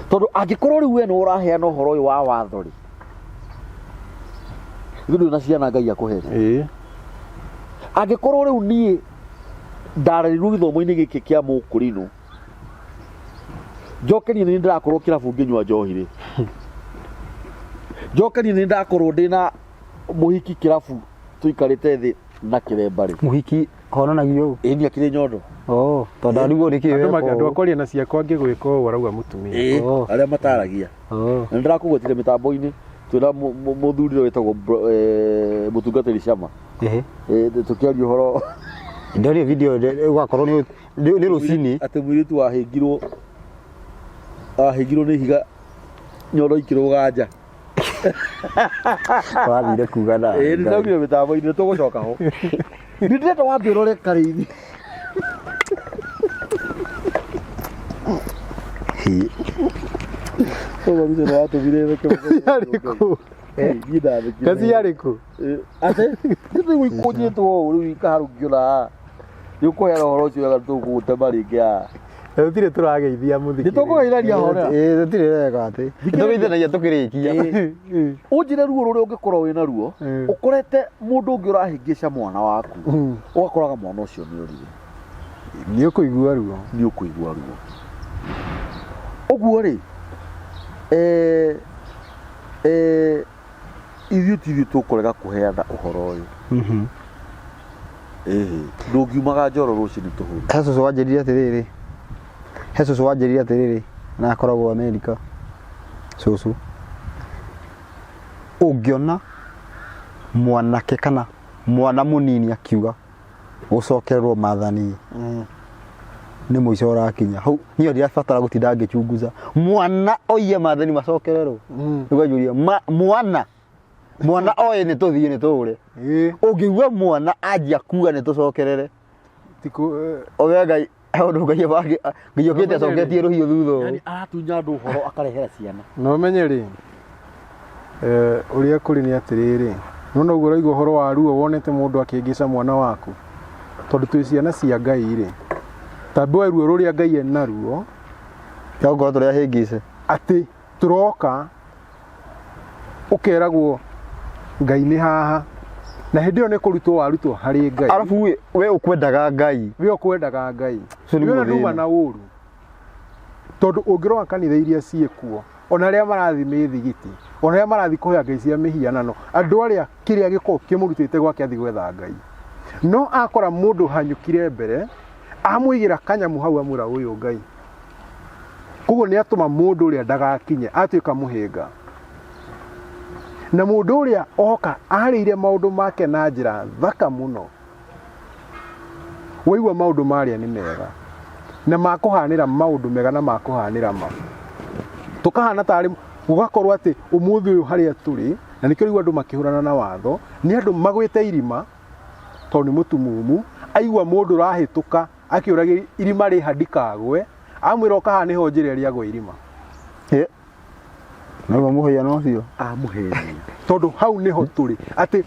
Speaker 1: Tondũ angĩkorwo rĩu we nĩ ũraheana ũhoro ũyũ wa watho rĩ, ithuĩ ndũrĩ na ciana Ngai akũhete.
Speaker 3: Ĩĩ.
Speaker 1: Angĩkorwo rĩu niĩ ndarerirwo gĩthomo-inĩ gĩkĩ kĩa mũkũrinũ, njoke niĩ nĩ ndĩrakorwo kĩrabu ngĩnyua njohi rĩ, njoke niĩ nĩ ndakorwo ndĩna mũhiki kĩrabu tũikarĩte thĩ na kĩremba rĩ.
Speaker 2: Mũhiki honanagio ũũ.
Speaker 1: Ĩĩ niĩ akĩrĩ nyondo.
Speaker 2: Oh, tondũ ndarigwo nĩ kĩĩ
Speaker 3: Andũ
Speaker 2: weka
Speaker 3: andũ
Speaker 2: ũũ.
Speaker 3: akwaria na ciakwa angĩgwĩka ũũ arauga mũtumia.
Speaker 1: Ĩĩ,
Speaker 2: Oh.
Speaker 1: arĩa mataragia.
Speaker 2: Oh.
Speaker 1: Na nĩndĩrakũgwetire mĩtambo-inĩ twĩna mũthuri ũrĩa wĩtagwo mũtungatĩri Shama.
Speaker 2: Ehe.
Speaker 1: Tũkĩaria ũhoro
Speaker 2: Ndonire video ũgakorwo nĩ rũcinĩ.
Speaker 1: Atĩ mũirĩtu wahĩngirwo ahĩngirwo nĩ ihiga nyondo ikĩrũga nja.
Speaker 2: Wathire kuga na.
Speaker 1: Ĩĩ nĩ ndaugire mĩtambo-inĩ tũgũcoka ho. Nĩ ndĩrenda wambe ũrore Karĩithi. Ũguo mbica ĩno watũmire theke mũno.
Speaker 3: Yarĩ kũ?
Speaker 1: Niĩ ndathekire.
Speaker 3: Kaci yarĩ kũ?
Speaker 1: Atĩ rĩu ikũnjĩtwo ũũ rĩu ikaharũkio na haha. Nĩ ũkũheana ũhoro ũcio wega tũgũgũtema rĩngĩ haha.
Speaker 3: Tũtirĩ tũrageithia mũthikĩrĩria.
Speaker 1: Nĩ tũkũgeithania horera.
Speaker 2: Ĩĩ tũtirĩ wega atĩ. Tũgeithanagia tũkĩrĩkia.
Speaker 1: Ũnjĩre ruo rũrĩa ũngĩkorwo wĩ naruo ũkorete mũndũ ũngĩ ũrahĩngĩca mwana waku ũgakoraga mwana ũcio nĩ orire.
Speaker 3: Nĩ ũkũigua ruo.
Speaker 1: Nĩ ũkũigua ruo. Ũguo rĩ, ithuĩ ti ithuĩ tũkũrega kũheana ũhoro ũyũ. Ĩhĩ, ndũngiumaga njoro rũcinĩ tũhuru.
Speaker 2: He cũcũ wanjĩrire atĩrĩrĩ, he cũcũ wanjĩrire atĩrĩrĩ, na akoragwo Amerika, cũcũ, ũngĩona mwanake kana mwana mũnini akiuga gũcokererwo maathani nĩ mũico ũrakinya hau niĩ ndirabatara gũtinda ngĩchunguza mwana oiye maathani macokererwo nĩguo njũria mwana mwana oĩ nĩ tũthiĩ nĩ tũũre
Speaker 3: Ĩĩ,
Speaker 2: ũngĩigua mwana anjia kuga nĩ tũcokerere
Speaker 3: ti kũ-
Speaker 2: owe ngai he ũndũ ngai abangi ngai okĩte acoketie rũhiũ thutha ũũ
Speaker 1: Yani aratunya andũ ũhoro akarehera ciana.
Speaker 3: Na ũmenye rĩ, ũrĩa kũrĩ nĩ atĩrĩrĩ, nĩwona ũguo ũraigua ũhoro wa ruo wonete mũndũ akĩhĩngĩca mwana waku, tondũ twĩ ciana cia Ngai rĩ, ta woe ruo rũrĩa Ngai enaruo,
Speaker 2: Ya gũkorwo tũrĩ ahĩngĩce.
Speaker 3: Atĩ tũroka ũkeragwo Ngai nĩ haha, na hĩndĩ ĩyo nĩ kũrutwo warutwo harĩ Ngai.
Speaker 2: Arabu we ũkwendaga Ngai.
Speaker 3: We ũkwendaga Ngai.
Speaker 2: Ũcio nĩguo
Speaker 3: We ona nduma
Speaker 2: thĩna.
Speaker 3: na ũru. Tondũ ũngĩrora kanitha iria ciĩ kuo, ona arĩa marathiĩ mĩthigiti, ona arĩa marathiĩ kũhoya ngai cia mĩhianano, andũ arĩa kĩrĩa gĩkoragwo kĩmũrutĩte gwake athiĩ gwetha Ngai. No akora mũndũ hanyũkire mbere, amũigĩra kanyamũ hau amwĩra ũyũ Ngai. Koguo nĩ atũma mũndũ ũrĩa ndagakinye, atuĩka mũhĩnga. Na mũndũ ũrĩa oka arĩire maũndũ make na njĩra thaka mũno. Waigua maũndũ marĩa nĩ mega na makũhanĩra maũndũ mega na makũhanĩra ma tũkahana tarĩ gũgakorwo atĩ ũmũthĩ ũyũ harĩa tũrĩ na nĩkĩo rĩu andũ makĩhũrana na watho nĩ andũ magwĩte irima tondũ nĩ mũtumumu aigua mũndũ ũrahĩtũka akĩũragia irima rĩha ndikagwe amwĩra ũka haha nĩho njĩra ĩrĩa agwa irima.
Speaker 2: Naguo mũhiano ũcio.
Speaker 1: Amũhenia.
Speaker 3: Tondũ hau nĩho tũrĩ atĩ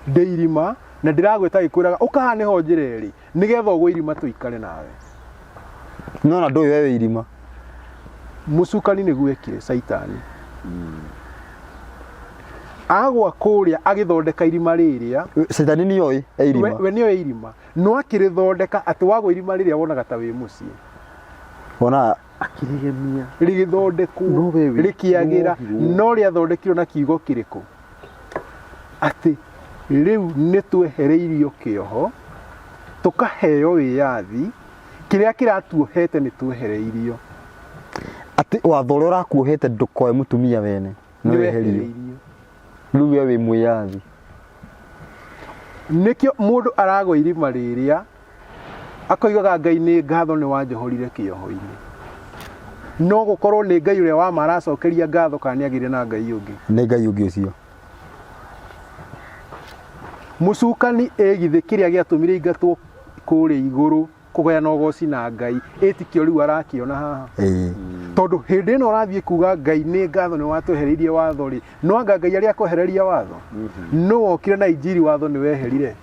Speaker 3: ndĩ irima na ndĩragwĩta gĩkwĩraga ũka haha nĩho njĩra ĩrĩ nĩgetha ũgwe irima tũikare nawe.
Speaker 2: No na ndũĩ we wĩ irima.
Speaker 3: Mũcukani nĩguo ekire caitani. Agwa kũrĩa agĩthondeka irima rĩrĩa.
Speaker 2: Caitani nĩoĩ e irima.
Speaker 3: We nĩoĩ irima. No akĩrĩthondeka atĩ wagwa irima rĩrĩa wonaga ta wĩ mũciĩ.
Speaker 2: Wona
Speaker 1: akĩrĩgemia
Speaker 3: rĩgĩthondekwo
Speaker 1: No we wĩ-
Speaker 3: rĩkĩagĩra
Speaker 1: nĩwohirwo.
Speaker 3: no rĩathondekirwo na kiugo kĩrĩkũ atĩ rĩu nĩ twehereirio kĩoho tũkaheo wĩyathi kĩrĩa kĩratuohete nĩ twehereirio.
Speaker 2: Atĩ watho ũrĩa ũrakuohete ndũkoe mũtumia wene nĩ
Speaker 3: Nĩ
Speaker 2: weherio.
Speaker 3: wehereirio.
Speaker 2: Rĩu we wĩ mwĩyathi.
Speaker 3: Nĩkĩo mũndũ aragwa irima rĩrĩa akoigaga Ngai nĩ ngatho nĩ wanjohorire kĩoho-inĩ. No gũkorwo nĩ Ngai ũrĩa wa ma aracokeria ngatho kana nĩ agĩire na Ngai ũngĩ.
Speaker 2: Nĩ Ngai ũngĩ ũcio.
Speaker 3: Mũcukani ĩgithĩ kĩrĩa gĩatũmire ingatwo kũrĩa igũrũ kũgayana ũgoci na Ngai ĩtikio rĩu arakĩona haha. Tondũ hĩndĩ ĩno ũrathiĩ kuga Ngai nĩ ngatho nĩ watwehereirie watho rĩ, no anga Ngai arĩa akwehereria watho? Nũ wokire na injiri watho nĩ weherire?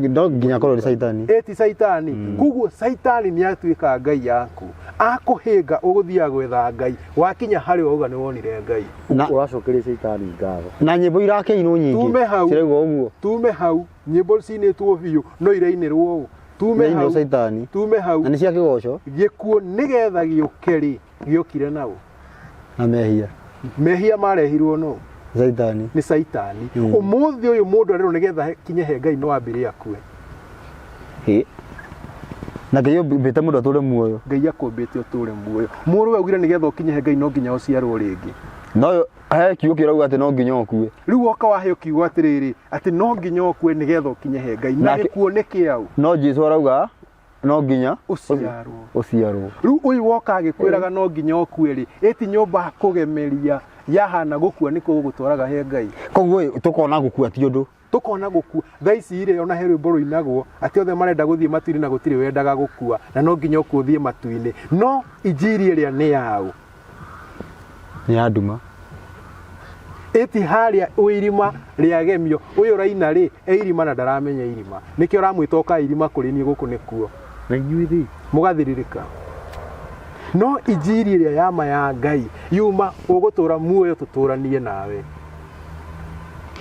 Speaker 2: No nginya akorwo nĩ caitani.
Speaker 3: Ĩti caitani. Koguo caitani nĩ atuĩka Ngai yaku. Akũhĩnga ũgũthiaga gwetha Ngai, wakinya harĩ we wauga nĩ wonire Ngai.
Speaker 2: Na
Speaker 1: ũracokeria caitani ngatho.
Speaker 2: Na nyĩmbo irakĩinwo nyingĩ.
Speaker 3: Tume hau.
Speaker 2: Ciraigua ũguo.
Speaker 3: Tume hau. Nyĩmbo cinĩtwo biũ no irainĩrwo ũũ. Tume
Speaker 2: Irainĩrwo
Speaker 3: hau.
Speaker 2: caitani.
Speaker 3: Tume hau.
Speaker 2: Na nĩ cia kĩgoco.
Speaker 3: Gĩkuũ nĩgetha gĩũke rĩ, gĩokire na ũ?
Speaker 2: Na mehia.
Speaker 3: Mehia marehirwo nũ?
Speaker 2: Caitani.
Speaker 3: Nĩ caitani. Ũmũthĩ ũyũ mũndũ arerwo nĩgetha kinye he Ngai no ambire akue.
Speaker 2: Ĩ. Na Ngai ombĩte mũndũ atũre muoyo.
Speaker 3: Ngai akũmbĩte ũtũre muoyo. Mũrũ we augire nĩgetha ũkinye he Ngai no nginya ũciarwo rĩngĩ.
Speaker 2: No he kiugo kĩrauga atĩ no nginya ũkue.
Speaker 3: Rĩu woka waheo kiugo atĩrĩrĩ, atĩ no nginya ũkue nĩgetha ũkinye he Ngai. Na gĩkuũ nĩ kĩaũ?
Speaker 2: No Jesu arauga no nginya
Speaker 3: ũciarwo.
Speaker 2: Ũciarwo.
Speaker 3: Rĩu ũyũ woka agĩkwĩraga no nginya ũkue rĩ, ĩti nyũmba kũgemeria yahana gũkua nĩkuo gũgũtwaraga he Ngai.
Speaker 2: Koguo tũkona gũkua ti ũndũ.
Speaker 3: Tũkona gũkua. Thaa ici rĩ, ona he rwĩmbo rũinagwo atĩ othe marenda gũthiĩ matu-inĩ na gũtirĩ wendaga gũkua, na no nginya ũkue ũthiĩ matu-inĩ. No injiri ĩrĩa nĩ yaũ?
Speaker 2: Nĩ ya nduma.
Speaker 3: Ĩti harĩa wĩ irima rĩa gemio, ũyũ ũraina rĩ, e irima na ndaramenya irima. Nĩkĩo ũramwĩta ũka irima kũrĩ niĩ gũkũ nĩkuo.
Speaker 1: Na inyuĩ rĩ?
Speaker 3: Mũgathĩrĩrĩka. No injiri ĩrĩa ya ma ya Ngai yuma ũgũtũra muoyo tũtũranie nawe.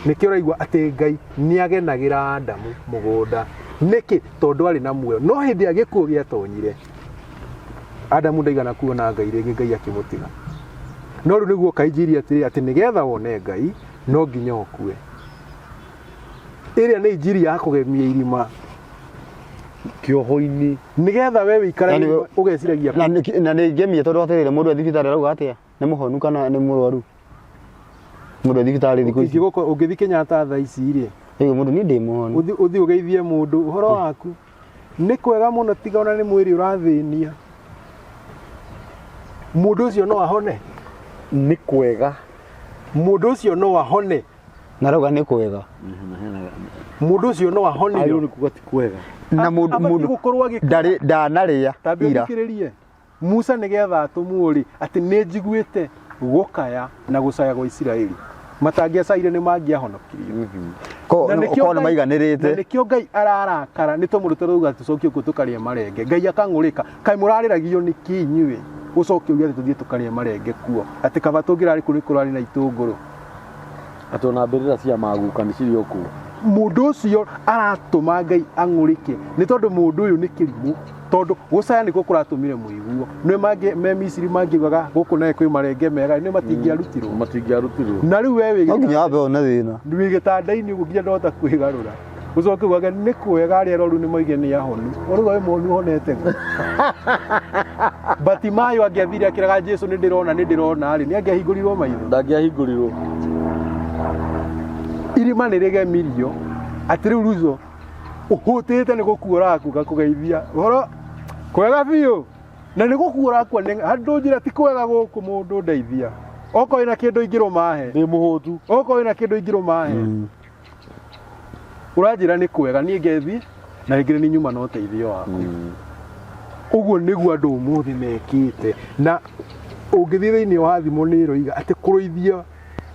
Speaker 3: Nĩkĩo ũraigua atĩ Ngai nĩagenagĩra Adamu mũgũnda. Nĩkĩ? Tondũ arĩ na muoyo. No hĩndĩ ĩrĩa gĩkuũ gĩatonyire, Adamu ndaigana kuona Ngai rĩngĩ, Ngai akĩmũtiga. No rĩu nĩguo kainjiri atĩrĩ, atĩ nĩgetha wone Ngai no nginya ũkue. Ĩrĩa nĩ injiri ya kũgemia irima
Speaker 1: kĩoho-inĩ.
Speaker 3: Nĩgetha we wĩikare ũgeciragia.
Speaker 2: Na nĩ ngemie tondũ atĩrĩrĩ, mũndũ e thibitarĩ arauga atĩa? Nĩ mũhonu kana nĩ mũrwaru? Mũndũ e thibitarĩ thikũ ici.
Speaker 3: Ũngĩthiĩ Kenyatta thaa ici rĩ,
Speaker 2: Ĩĩ mũndũ niĩ ndĩ mũhonu.
Speaker 3: Ũthiĩ ũgeithie mũndũ, ũhoro waku nĩ kwega mũno, tiga ona nĩ mwĩrĩ ũrathĩnia. Mũndũ ũcio no ahone.
Speaker 1: Nĩ kwega.
Speaker 3: Mũndũ ũcio no ahone.
Speaker 2: Na rauga nĩ kwega.
Speaker 3: Mũndũ ũcio no ahonio.
Speaker 1: Agĩrĩirwo nĩ kuga ti kwega.
Speaker 2: Na mũndũ
Speaker 3: Abatiĩ
Speaker 2: mũndũ
Speaker 3: gũkorwo agĩkena.
Speaker 2: ndarĩ ndanarĩa
Speaker 3: Tambe
Speaker 2: ira.
Speaker 3: ũthikĩrĩrie. Musa nĩgetha atũmwo rĩ, atĩ nĩ njiguĩte gũkaya na gũcaya gwa Isiraeli. Matangĩacaire nĩ mangĩahonokirio.
Speaker 2: Ko
Speaker 3: Na nĩkĩo
Speaker 2: ko nĩ
Speaker 3: Ngai-
Speaker 2: maiganĩrĩte.
Speaker 3: Na nĩkĩo Ngai ararakara nĩ tondũ tũrauga tũcokie kuo tũkarĩe marenge. Ngai akang'ũrĩka. Kaĩ mũrarĩragio nĩ kĩ inyuĩ? Ũcoke uge atĩ tũthiĩ tũkarĩe marenge kuo. Atĩ kaba tũngĩrarĩ kũu nĩ kũrarĩ na itũngũrũ.
Speaker 1: Atĩ ona mbĩrĩra cia maguka nĩ cirĩ o kũu.
Speaker 3: Mũndũ ũcio aratũma Ngai ang'ũrĩke nĩ tondũ mũndũ ũyũ nĩ kĩrimũ. Tondũ gũcaya nĩkuo kũratũmire mũiguo. Nĩ mangĩ me Misiri mangiugaga gũkũ nawe kwĩ marenge mega, nĩ matingĩarutirwo.
Speaker 1: Matingĩarutirwo.
Speaker 3: Na rĩu we wĩ
Speaker 2: No nginya wambe wone thĩna.
Speaker 3: Wĩ gĩtanda-inĩ ũguo nginya ndũhota kwĩgarũra. Ũcoke ugage nĩ kwega arĩa arwaru nĩ moige nĩ ahonu. Ũrauga wĩ mũhonu ũhonete kũ? Batimayo angĩathire akĩraga Jesu nĩ ndĩrona nĩ ndĩrona rĩ, nĩ angĩahingũrirwo maitho.
Speaker 1: Ndangĩahingũrirwo.
Speaker 3: Irima nĩ rĩgemirio atĩ rĩu Ruto ũhũtĩte nĩ gũkua ũrakua ngakũgeithia ũhoro kwega biũ na nĩ gũkua ũrakua nĩ handũ njĩra ti kwega gũkũ mũndũ ndeithia okorwo wĩna kĩndũ ingĩrũma he
Speaker 1: Ndĩ mũhũtu.
Speaker 3: Okorwo wĩna kĩndũ ingĩrũma he. Ũranjĩra nĩ kwega niĩ ngethi na rĩngĩ nĩ nyuma na ũteithio waku. Ũguo nĩguo andũ ũmũthĩ mekĩte. Na ũngĩthiĩ thĩinĩ wa thimũ nĩ ĩroiga atĩ kũrũithia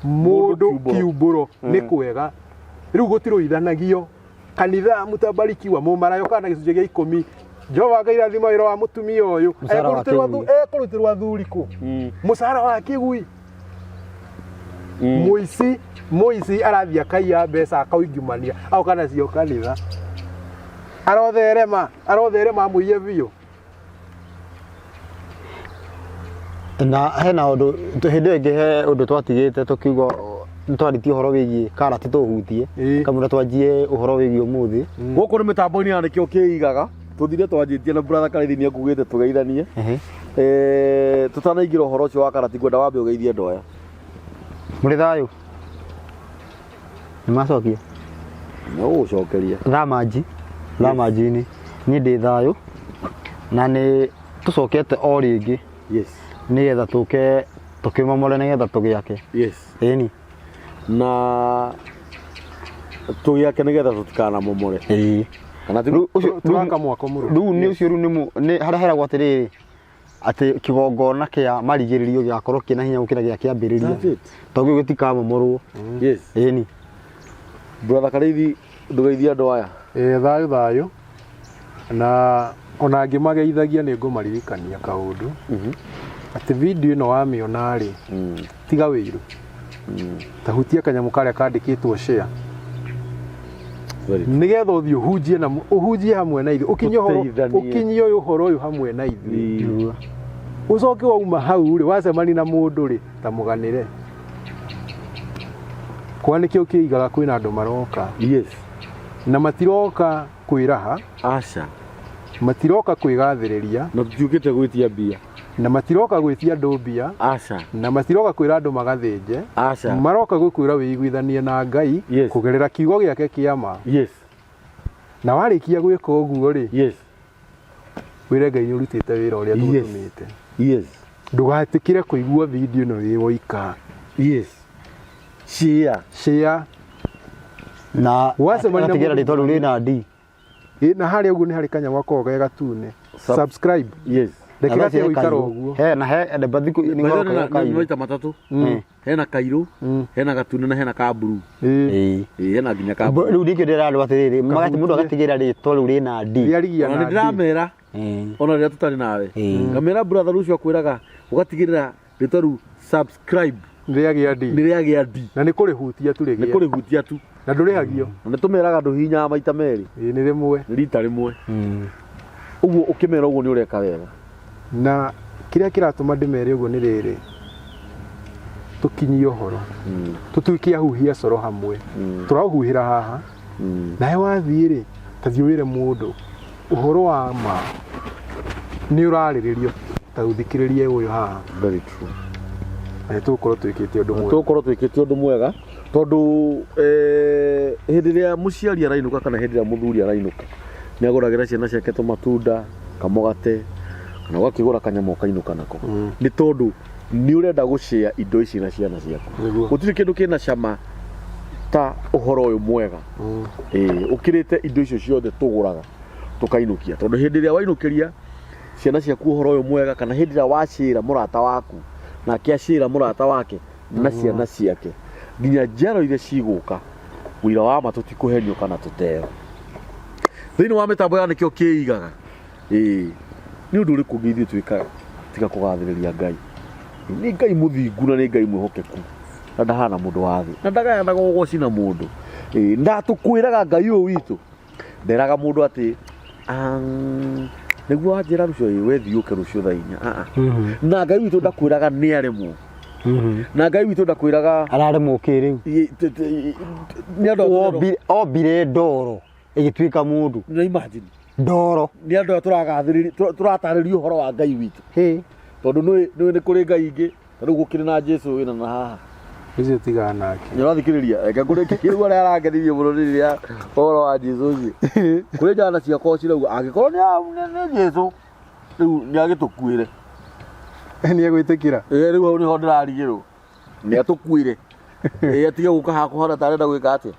Speaker 3: mũndũ
Speaker 1: kiumbũro.
Speaker 3: Kiumbũro nĩ kwega. Rĩu gũtirũithanagio. Kanitha mũtabarikiwa mũmarayo kana gĩcunjĩ gĩa ikũmi. Jehova Ngai rathima wĩra wa mũtumia ũyũ.
Speaker 2: Mũcara wa
Speaker 3: Ekũrutĩrwo
Speaker 2: kĩgui.
Speaker 3: Ekũrutĩrwo athuri kũ? Mũcara wa kĩgui. Mũici mũici arathiĩ akaiya mbeca akaungumania agoka nacio kanitha. Arotherema arotherema amũiye biũ.
Speaker 2: Na hena ũndũ hĩndĩ ĩyo ĩngĩ he ũndũ twatigĩte tũkiuga nĩtwarĩtie ũhoro wĩgiĩ karati tũhutie. Kamũira twanjie ũhoro wĩgiĩ ũmũthĩ.
Speaker 1: Gũkũ nĩ mĩtambo-inĩ ya nĩkĩo kĩigaga tũthire twanjĩtie na brother Karĩthi nĩ ekugĩte tũgeithanie. Tũtanaingĩra ũhoro ũcio wa karati ngwenda wambe ũgeithie andũ aya.
Speaker 2: Mũrĩ thayũ? Nĩ macokia?
Speaker 1: No gũcokeria.
Speaker 2: Thamanji, thamanji-inĩ. Niĩ ndĩ thayũ na nĩ tũcokete o rĩngĩ. Nĩgetha tũke tũkĩmomore nĩgetha tũgĩake. Ĩni.
Speaker 1: Na tũgĩake nĩgetha tũtikanamomore.
Speaker 2: Ĩĩ.
Speaker 1: Kana ti
Speaker 2: Rĩu ũcio
Speaker 3: Tũraka mwako mũrũmu.
Speaker 2: Rĩu nĩ ũcio rĩu nĩ harĩa heragwo atĩrĩrĩ atĩ kĩgongona kĩa marigĩrĩrio gĩgakorwo kĩna hinya gũkĩra gĩa kĩambĩrĩria.
Speaker 1: That's it.
Speaker 2: Tondũ gĩu gĩtikamomorwo. Ĩni.
Speaker 1: Brother Karĩithi ndũgeithie andũ aya.
Speaker 3: Ĩĩ thayũ thayũ. Na ona ngĩmageithagia nĩ ngũmaririkania kaũndũ. Atĩ video ĩno wamĩona rĩ, tiga wĩiru. Ta hutia kanyamũ karĩa kandĩkĩtwo share.
Speaker 1: Very true.
Speaker 3: Nĩgetha ũthiĩ ũhunjie na ũhunjie hamwe na ithuĩ. Ũkinyie ũhoro,
Speaker 1: Tũteithanie.
Speaker 3: ũkinyie ũyũ ũhoro ũyũ hamwe na ithuĩ. Ũcoke wauma hau rĩ, wacemania na mũndũ rĩ, ta mũganĩre. Kwa nĩkĩo kĩigaga kwĩna andũ maroka. Na matiroka kwĩraha.
Speaker 1: Aca.
Speaker 3: Matiroka kwĩgathĩrĩria.
Speaker 1: Na tũtiũkĩte gwĩtia mbia.
Speaker 3: Na matiroka gwĩtia andũ mbia.
Speaker 1: Aca.
Speaker 3: Na matiroka kwĩra andũ magathĩnje.
Speaker 1: Aca.
Speaker 3: Maroka gũkwĩra wĩiguithanie na Ngai.
Speaker 1: Yes.
Speaker 3: Kũgerera kiugo gĩake kĩa ma.
Speaker 1: Yes.
Speaker 3: Na warĩkia gwĩka ũguo rĩ.
Speaker 1: Yes.
Speaker 3: Wĩre Ngai nĩ ũrutĩte wĩra ũrĩa
Speaker 1: Yes.
Speaker 3: tũgũtũmĩte.
Speaker 1: Yes.
Speaker 3: Ndũgatĩkĩre kũigua video ĩno wĩ woika.
Speaker 1: Yes. Share.
Speaker 3: Share.
Speaker 2: Na
Speaker 3: Wacemania na
Speaker 2: agatigĩra
Speaker 3: mũndũ
Speaker 2: rĩtwa rĩu rĩna D.
Speaker 3: Ĩ, na harĩa ũguo nĩ harĩ kanyamũ gakoragwo ge gatune.
Speaker 1: Sub-
Speaker 3: Subscribe.
Speaker 1: Yes.
Speaker 3: Reke
Speaker 2: Na
Speaker 3: gatige
Speaker 2: he
Speaker 3: gũikara
Speaker 2: kairũ.
Speaker 3: ũguo.
Speaker 2: He na he ndemba thikũ nĩ
Speaker 1: By the way,
Speaker 2: goroka
Speaker 1: nĩ
Speaker 2: kairũ.
Speaker 1: maita matatũ. Hena kairũ, hena gatune na hena ka blue.
Speaker 3: Ĩ,
Speaker 2: Ĩĩ.
Speaker 1: Ĩĩ, hena nginya ka blue.
Speaker 2: Rĩu nĩkĩo ndĩrarwo atĩrĩrĩ, magati mũndũ agatigĩra rĩtwa rĩu rĩna D.
Speaker 3: rĩarigia
Speaker 1: Ona
Speaker 3: na
Speaker 1: nĩ
Speaker 3: D.
Speaker 1: ndĩramera
Speaker 2: Ĩĩ.
Speaker 1: ona rĩrĩa tũtarĩ nawe.
Speaker 2: Ĩĩ.
Speaker 1: Ngamera brother rũcio akwĩraga ũgatigĩrĩra rĩtwa rĩu subscribe
Speaker 3: Rĩagĩa D.
Speaker 1: nĩ rĩagĩa D.
Speaker 3: Na nĩ kũrĩhutia tu
Speaker 1: Nĩ
Speaker 3: rĩgĩa.
Speaker 1: kũrĩhutia tu.
Speaker 3: Na ndũrĩhagio.
Speaker 1: Na nĩ tũmeraga ndũhihinyaga maita merĩ.
Speaker 3: Ĩ, nĩ rĩmwe.
Speaker 1: Nĩ rita rĩmwe. Ũguo ũkĩmera ũguo nĩ ũreka wega.
Speaker 3: Na kĩrĩa kĩratũma ndĩmere ũguo nĩ rĩrĩ, tũkinyie ũhoro, tũtuĩke ahuhia coro hamwe. Tũraũhuhĩra haha, nawe wathiĩ rĩ, ta thiĩ wĩre mũndũ ũhoro wa ma nĩ ũrarĩrĩrio, ta ũthikĩrĩrie ũyũ haha.
Speaker 1: Very true.
Speaker 3: Na nĩ tũgũkorwo twĩkĩte ũndũ mwega.
Speaker 1: Tũgũkorwo twĩkĩte ũndũ mwega tondũ hĩndĩ ĩrĩa mũciari arainũka kana hĩndĩ ĩrĩa mũthuri arainũka nĩ agũragĩra ciana ciake tũmatunda, kamũgate kana ũgakĩgũra kanyama ũkainũka nako. Nĩ tondũ nĩ ũrenda gũcĩa indo ici na ciana ciaku.
Speaker 3: Nĩguo.
Speaker 1: Gũtirĩ kĩndũ kĩna cama ta ũhoro ũyũ mwega. Ĩĩ, ũkĩrĩte indo icio ciothe tũgũraga tũkainũkia, tondũ hĩndĩ ĩrĩa wainũkĩria ciana ciaku ũhoro ũyũ mwega kana hĩndĩ ĩrĩa wacĩra mũrata waku nake acĩra mũrata wake na ciana ciake nginya njiaro iria cigũka ũira wa ma tũtikũhenio kana tũteo. Thĩinĩ wa mĩtambo ya nĩkĩo kĩigaga. Ĩĩ, nĩ ũndũ ũrĩkũ ũngĩ ithuĩ twĩkaga tiga kũgathĩrĩria Ngai? Nĩ Ngai mũthingu na nĩ Ngai mwĩhokeku na ndahana mũndũ wa thĩ na ndagayanaga ũgoci na mũndũ. Ĩĩ, ndatũkwĩraga Ngai ũyũ witũ nderaga mũndũ atĩ nĩguo wanjĩra rũcio, ĩĩ, we thiĩ ũke rũcio thaa inya. Na Ngai witũ ndakwĩraga nĩ aremwo. Na Ngai witũ ndakwĩraga
Speaker 2: Araremwo kĩ rĩu?
Speaker 1: Nĩ andũ a
Speaker 2: Ombire ndoro ĩgĩtuĩka mũndũ.
Speaker 1: Na imagine.
Speaker 2: Ndoro.
Speaker 1: Nĩ andũ aya tũragathĩrĩria, tũratarĩria ũhoro wa Ngai witũ.
Speaker 2: Hĩ.
Speaker 1: Tondũ nĩũĩ nĩ kũrĩ Ngai ingĩ, ta rĩu gũkĩrĩ na Jesũ wĩna na haha.
Speaker 3: Ũcio tigana nake.
Speaker 1: Nĩ ũrathikĩrĩria? Reke ngũrĩkĩrie rĩu arĩa arangenire mũno nĩ rĩrĩa ũhoro wa Jesũ ũcio. Kũrĩ njana ciakwa cirauga angĩkorwo nĩ Jesũ rĩu nĩ agĩtũkuĩre.
Speaker 3: Nĩ egwĩtĩkĩra.
Speaker 1: Ĩĩ, rĩu hau nĩho ndĩrarigĩrwo. Nĩ atũkuĩre. Ĩĩ, atige gũka haha kũhana ta arenda gwĩka atĩa.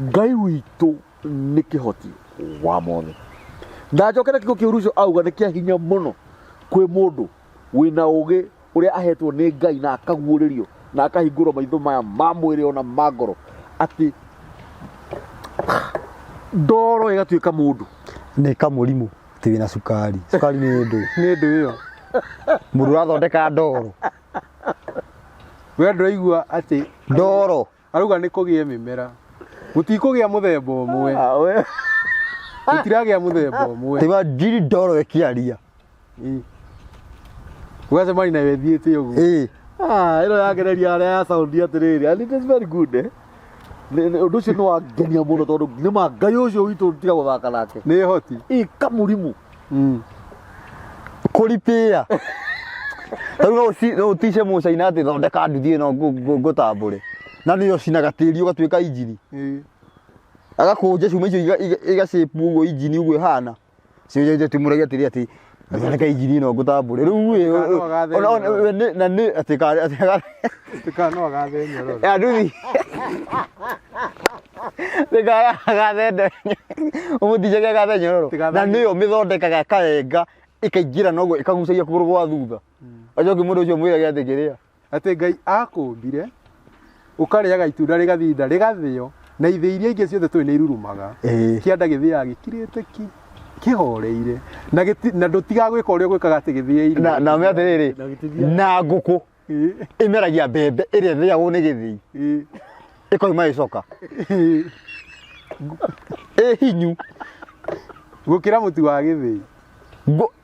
Speaker 1: Ngai witũ nĩ kĩhoti wa mothe. Na njokere kiugo kĩu Ruco auga nĩ kĩa hinya mũno kwĩ mũndũ wĩna ũgĩ ũrĩa ahetwo nĩ Ngai na akaguũrĩrio na akahingũrwo maitho maya ma mwĩrĩ ona ma ngoro atĩ ndoro ĩgatuĩka mũndũ.
Speaker 2: Nĩ kamũrimũ atĩ wĩna cukari. Cukari nĩ ndũ.
Speaker 3: Nĩ ndũ ĩyo.
Speaker 2: Mũndũ ũrathondeka ndoro.
Speaker 3: We ndũraigua atĩ
Speaker 2: Ndoro.
Speaker 3: Arauga nĩ kũgĩe mĩmera. Gũtikũgĩa mũthemba ũmwe.
Speaker 1: Ah, we.
Speaker 3: Gũtiragĩa mũthemba ũmwe.
Speaker 2: Tiga njiri ndoro ĩkĩaria.
Speaker 3: Ĩ. Ũgacemania nayo ĩthiĩte ũguo.
Speaker 2: Ĩ.
Speaker 1: Ah, ĩno yagereria harĩa ya sound atĩrĩrĩ. And it is very good, eh? Ũndũ ũcio nĩ wangenia mũno tondũ nĩ ma Ngai ũcio witũ tiga gũthaka nake.
Speaker 3: Nĩ hoti.
Speaker 1: Ĩ kamũrimũ.
Speaker 2: Kũripĩa. Rĩu no ũtice mũcaina atĩ thondeka nduthi ĩno ngũtambũre. Na nĩyo cinaga tĩri ũgatuĩka injini.
Speaker 3: Ĩ.
Speaker 2: Agakũnja cuma icio igacape ũguo injini ũguo ĩhana. Cio timũragia atĩrĩ atĩ thondeka injini ĩno ngũtambũre. Rĩu ĩ,
Speaker 3: Kana no agathe
Speaker 2: ona-
Speaker 3: nyororo.
Speaker 2: we nĩ- na nĩ atĩ ka- atĩ ka-
Speaker 3: Kana no agathe nyororo.
Speaker 2: ya nduthi. Ndĩkagathende. Ũmũtijage agathe nyororo.
Speaker 3: Tigathe-
Speaker 2: Na nĩyo mĩthondekaga ĩkarenga ĩkaingĩra noguo ĩkagucagia kũgũrũ gwa thutha. Acoke mũndũ ũcio mwĩrage atĩ kĩrĩa.
Speaker 3: Atĩ Ngai akũmbire ũkarĩaga itunda rĩgathinda rĩgathĩo na ithĩ iria ingĩ ciothe tũĩ nĩ irurumaga.
Speaker 2: Ĩĩ.
Speaker 3: Kĩanda gĩthĩaga gĩkirĩte ki kĩhoreire na na ndũtigaga gwĩka ũrĩa ũgwĩkaga atĩ gĩthĩe irio.
Speaker 2: Na me atĩrĩrĩ,
Speaker 1: Na gĩtithia-
Speaker 2: na ngũkũ
Speaker 3: Ĩĩ.
Speaker 2: ĩmeragia mbembe ĩrĩa ĩthĩagwo nĩ gĩthĩi.
Speaker 3: Ĩĩ.
Speaker 2: Ĩkoima ĩcoka.
Speaker 3: Ĩĩ.
Speaker 2: Ĩ hinyu.
Speaker 3: Gũkĩra mũtu wa gĩthĩi.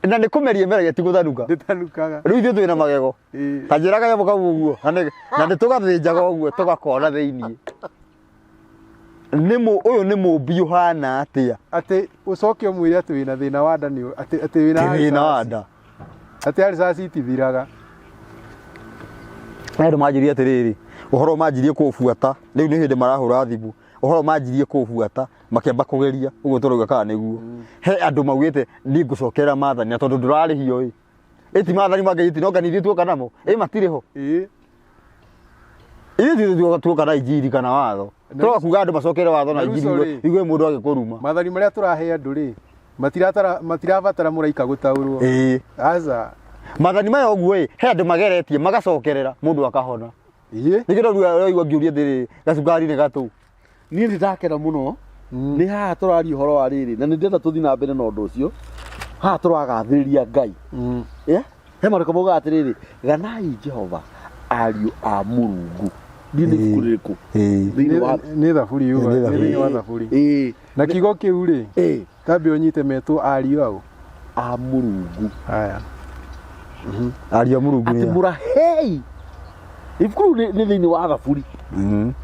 Speaker 2: Na nĩ kũmeria ĩmeragia ti gũthanuka.
Speaker 3: Ndĩtanukaga.
Speaker 2: Rĩu ithuĩ twĩna magego.
Speaker 3: Ĩĩ.
Speaker 2: Ta njĩra kanyamũ kau ũguo. Na nĩ tũgathĩnjaga ũguo tũgakona thĩiniĩ. Nĩ ũyũ nĩ mũmbi ũhana atĩa?
Speaker 3: Atĩ ũcoke ũmwĩre atĩ wĩna thĩna wa nda nĩ atĩ wĩna
Speaker 2: Ti thĩna wa
Speaker 3: ulcers.
Speaker 2: nda.
Speaker 3: Atĩ ulcers itithiraga.
Speaker 2: Na andũ manjĩrire atĩrĩrĩ, ũhoro manjirie kũũbuata, rĩu nĩ hĩndĩ marahũra thimũ, ũhoro manjirie kũũbuata, makĩamba kũgeria, ũguo tũrauga kana nĩguo. He andũ maugĩte niĩ ngũcokerera maathani, na tondũ ndũrarĩhio ĩ, ĩ ti maathani ma Ngai no ngani ithuĩ tuoka namo, ĩ matirĩ ho.
Speaker 3: Ĩĩ.
Speaker 2: Ithuĩ ti tuoka na injiri kana watho. Tũroka kuga andũ macokere watho na
Speaker 3: Na
Speaker 2: injiri
Speaker 3: Ruto rĩ?
Speaker 2: igue mũndũ agĩkũruma.
Speaker 3: Maathani marĩa tũrahe andũ rĩ, matiratara matirabatara mũraika gũtaũrwo.
Speaker 2: Ĩĩ.
Speaker 3: Aca.
Speaker 2: Maathani maya ũguo ĩ, he andũ mageretie magacokerera mũndũ akahona.
Speaker 3: Ĩĩ.
Speaker 2: Nĩkĩo ndĩraigua ngĩũria atĩrĩrĩ, gacukari nĩ gatũ.
Speaker 1: Niĩ nĩ ndakena mũno nĩ haha tũraria ũhoro wa rĩrĩ na nĩ ndĩrenda tũthiĩ na mbere na ũndũ ũcio haha tũragathĩrĩria Ngai. Yeah? He marĩko maugaga atĩrĩrĩ, ganai Jehova ariũ a Mũrungu. Niĩ nĩ ibuku rĩrĩkũ?
Speaker 2: Ĩĩ.
Speaker 1: Thĩinĩ wa
Speaker 3: Nĩ thaburi yuga,
Speaker 2: Nĩ
Speaker 3: nĩ
Speaker 2: thaburi.
Speaker 3: thĩinĩ wa thaburi.
Speaker 1: Ĩĩ.
Speaker 3: Na kiugo kĩu rĩ,
Speaker 1: Ĩĩ.
Speaker 3: tambe ũnyite metwo ariũ aũ.
Speaker 1: A Mũrungu.
Speaker 3: Haya.
Speaker 2: Ariũ a Mũrungu
Speaker 1: Atĩ
Speaker 2: nĩ a?
Speaker 1: mũrahei. Ibuku rĩu nĩ thĩinĩ wa thaburi.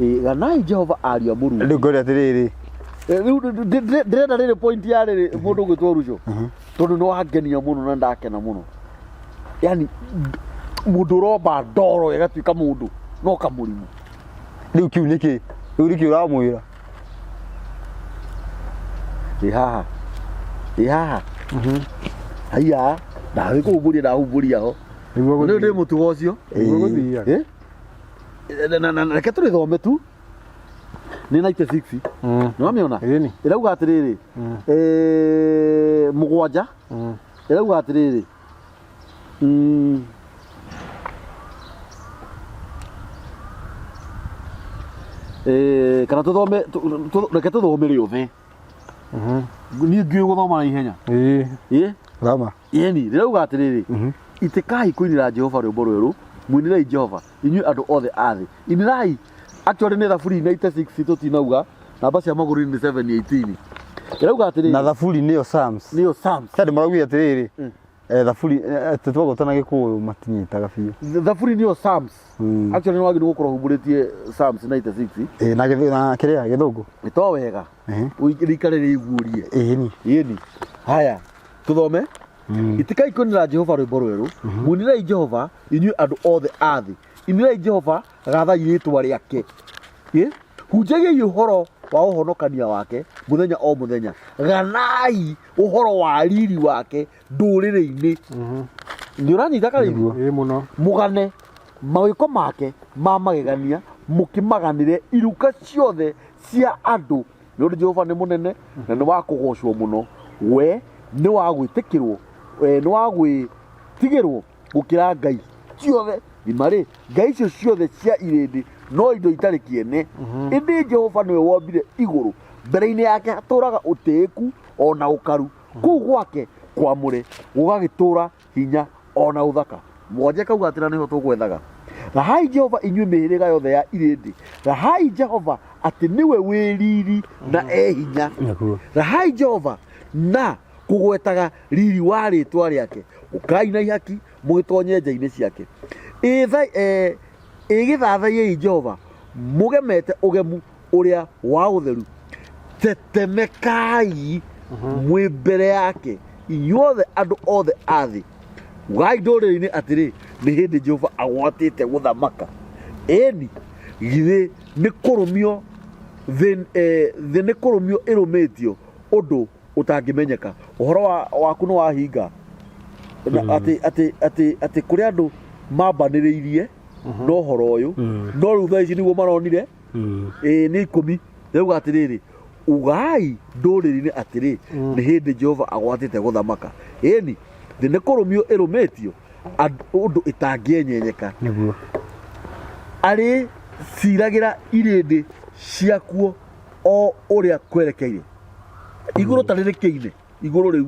Speaker 1: Ĩĩ, ganai Jehova ariũ a Mũrungu.
Speaker 2: Rĩu ngwĩre atĩrĩrĩ,
Speaker 1: Rĩu ndĩrenda rĩrĩ point ya rĩrĩ mũndũ ũgwĩtwo Ruco tondũ nĩ wangenia mũno na ndakena mũno. Yani mũndũ ũromba ndoro ĩgatuĩka mũndũ no kamũrimũ.
Speaker 2: Rĩu kĩu nĩkĩ? Rĩu nĩkĩ ũramwĩra?
Speaker 1: Ĩ haha. Ĩ haha. Haiya, ndathĩ kũhumbũria ndahumbũria ho.
Speaker 3: Nĩguo
Speaker 1: Nĩ ndĩ
Speaker 3: gũthiaga.
Speaker 1: mũtugo ũcio.
Speaker 3: Nĩguo gũthiaga.
Speaker 1: Eh? Na reke tũrĩthome tu. Nĩ 96. Nĩ wamĩona?
Speaker 3: Ĩni.
Speaker 1: Ĩrauga atĩrĩrĩ, 7 ĩrauga atĩrĩrĩ, kana tũthome, reke tũthome rĩothe. Niĩ ngĩũĩ gũthoma na ihenya.
Speaker 3: Ĩĩ.
Speaker 1: Ĩĩ?
Speaker 2: Thoma.
Speaker 1: Ĩni, rĩrauga atĩrĩrĩ, itĩkai kũinĩra Jehova rwĩmbo rwerũ, mũinĩrei Jehova, inyuĩ andũ othe a thĩ. Inĩrai, actually nĩ thaburi 96 tũtinauga, namba cia magũrũ-inĩ nĩ 718. Ĩrauga atĩrĩrĩ,
Speaker 2: Na thaburi nĩyo Psalms.
Speaker 1: nĩyo Psalms.
Speaker 2: He andũ maraugire atĩrĩrĩ, thaburi, twagũta na Gĩkũyũ matinyitaga biũ.
Speaker 1: Thaburi nĩyo Psalms. Actually nĩ wagĩrĩirwo gũkorwo humbũrĩtie Psalms 96.
Speaker 2: Ĩĩ, na na kĩrĩa Gĩthũngũ.
Speaker 1: Nĩ to wega. Rĩikare rĩiguũrie.
Speaker 2: Ĩni.
Speaker 1: Ĩni. Haya, tũthome. Itikai kũinĩra Jehova rwĩmbo rwerũ, mũinĩrei Jehova inyuĩ andũ othe a thĩ. Inĩrai Jehova, gathai rĩĩtwa rĩake. Ĩ? Hunjagiai ũhoro wa ũhonokania wake mũthenya o mũthenya. Ganai ũhoro wa riri wake ndũrĩrĩ-inĩ. Nĩ ũranyita Karĩithi?
Speaker 3: Ĩĩ mũno.
Speaker 1: Mũgane mawĩko make ma magegania, mũkĩmaganĩre iruka ciothe cia andũ. Nĩ ũndũ Jehova nĩ mũnene na nĩ wa kũgocwo mũno, we nĩ wa gwĩtĩkĩrwo, nĩ wa gwĩtigĩrwo gũkĩra ngai ciothe. Thima-rĩ, ngai icio ciothe cia irĩndĩ no indo itarĩ kĩene, ĩndĩ Jehova nĩwe wombire igũrũ. Mbere-inĩ yake hatũũraga ũtĩĩku o na ũkaru, kũu gwake kwamũre gũgagĩtũũra hinya o na ũthaka. Mũgwanja kauga atĩ na nĩho tũgwethaga. Rahai Jehova inyuĩ mĩhĩrĩga yothe ya irĩndĩ, rahai Jehova atĩ nĩwe wĩ riri na e hinya.
Speaker 2: Nĩguo.
Speaker 1: Rahai Jehova na kũgwetaga riri wa rĩtwa rĩake, ũkai na ihaki mũgĩtonye nja-inĩ ciake. Ĩgĩthathaiei Jehova mũgemete ũgemu ũrĩa wa ũtheru, tetemekai mwĩ mbere yake inyuothe andũ othe a thĩ. Ugai ndũrĩrĩ-inĩ atĩrĩ, nĩ hĩndĩ Jehova agwatĩte gũthamaka. Ĩni, githĩ nĩ kũrũmio thĩ, thĩ nĩ kũrũmio ĩrũmĩtio ũndũ ũtangĩmenyeka. Ũhoro waku nĩ wahinga. Na atĩ, atĩ, atĩ, atĩ kũrĩ andũ mambanĩrĩirie na ũhoro ũyũ, no rĩu thaa ici nĩguo maronire. Ĩĩ, nĩ 10. Rĩu atĩrĩrĩ, ugai ndũrĩrĩ-inĩ atĩrĩ, nĩ hĩndĩ Jehova agwatĩte gũthamaka. Ĩni, thĩ nĩ kũrũmio ĩrũmĩtio ũndũ ĩtangĩenyenyeka.
Speaker 2: Nĩguo.
Speaker 1: Arĩ ciragĩra irĩndĩ ciakuo o ũrĩa kwerekeire. Igũrũ ta rĩrĩ kĩine, igũrũ rĩu.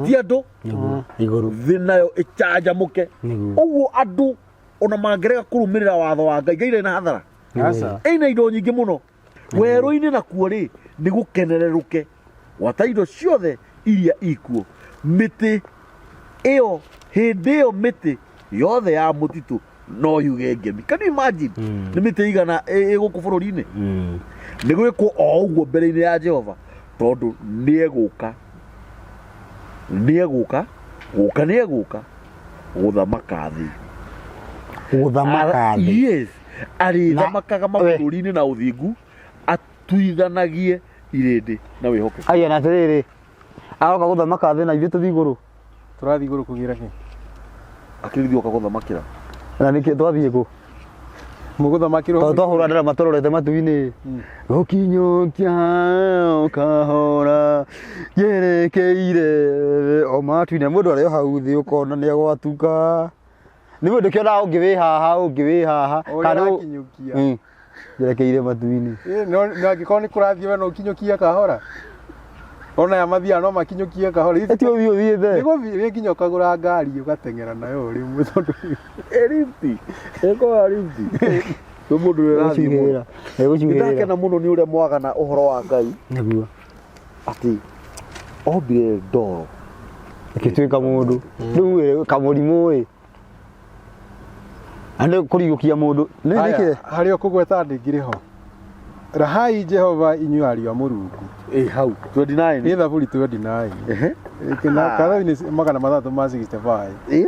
Speaker 1: Ti andũ,
Speaker 2: Nĩguo. Igũrũ.
Speaker 1: thĩ nayo ĩcanjamũke.
Speaker 2: Nĩguo.
Speaker 1: Ũguo andũ ona mangĩrega kũrũmĩrĩra watho wa Ngai, Ngai ndarĩ na hathara.
Speaker 3: Aca.
Speaker 1: Ĩna indo nyingĩ mũno. Werũ-inĩ nakuo rĩ, nĩ gũkenererũke gwata indo ciothe iria ikuo. Mĩtĩ ĩyo, hĩndĩ ĩyo mĩtĩ yothe ya mũtitũ no yuge ngemi. Can you imagine? Nĩ mĩtĩ igana ĩ gũkũ bũrũri-inĩ? Nĩ gwĩkwo o ũguo mbere-inĩ ya Jehova, tondũ nĩ egũka. Nĩ egũka, gũka nĩ egũka. Gũthamaka thĩ.
Speaker 2: Gũthamaka thĩ.
Speaker 1: Yes, arĩthamakaga
Speaker 2: Na-
Speaker 1: mabũrũri-inĩ na ũthingu, atuithanagie irĩndĩ na wĩhokeku.
Speaker 2: Aya na atĩrĩrĩ, agoka gũthamaka thĩ na ithuĩ tũthiĩ igũrũ.
Speaker 3: Tũrathiĩ igũrũ kũgĩra kĩ?
Speaker 1: Akĩrĩthio oka gũthamakĩra.
Speaker 2: Na nĩkĩ twathiĩ kũ?
Speaker 3: Mũgũthamakĩrwo.
Speaker 2: Tondũ twahũra ndarama tũrorete matu-inĩ. Gũkinyũkia ũkahora njerekeire o matu-inĩ. Mũndũ arĩ o hau thĩ ũkona nĩ agwatuka. Nĩ mũndũ kĩonaga ũngĩ wĩ haha, ũngĩ wĩ haha.
Speaker 3: Ũrĩa
Speaker 2: Kana ũ-
Speaker 3: ũrakinyũkia.
Speaker 2: Njerekeire matu-inĩ.
Speaker 3: Ĩ, no no angĩkorwo nĩ kũrathiĩ we no ũkinyũkie kahora. Ona aya mathiaga no makinyũkie kahora.
Speaker 2: Ĩ ti ũthiĩ ũthiĩte.
Speaker 3: Nĩ gũthiĩ wĩ nginya ũkagũra ngari ũgateng'era nayo rĩmwe tondũ
Speaker 1: Rifti. Ĩkorwo rifti. Kwĩ mũndũ ũrĩa ũrathiĩ mũno.
Speaker 2: Ĩgũcuhĩrĩra. Ĩgũcuhĩrĩra.
Speaker 1: Nĩndakena mũno nĩ ũrĩa mwagana ũhoro wa Ngai
Speaker 2: Nĩguo.
Speaker 1: atĩ ombire ndoro.
Speaker 2: Ĩgĩtuĩka mũndũ. Rĩu ĩ, kamũrimũ ĩ. Na nĩ kũriũkia mũndũ. Nĩ
Speaker 3: Haya,
Speaker 2: nĩkĩ?
Speaker 3: harĩa ũkũgweta ndĩngĩrĩ ho. Rahai Jehova inyuĩ ariũ a Mũrungu.
Speaker 1: Ĩ hau 29.
Speaker 3: Nĩ Thaburi 29.
Speaker 1: Ehe.
Speaker 3: Kana nĩ 665.
Speaker 1: Ĩ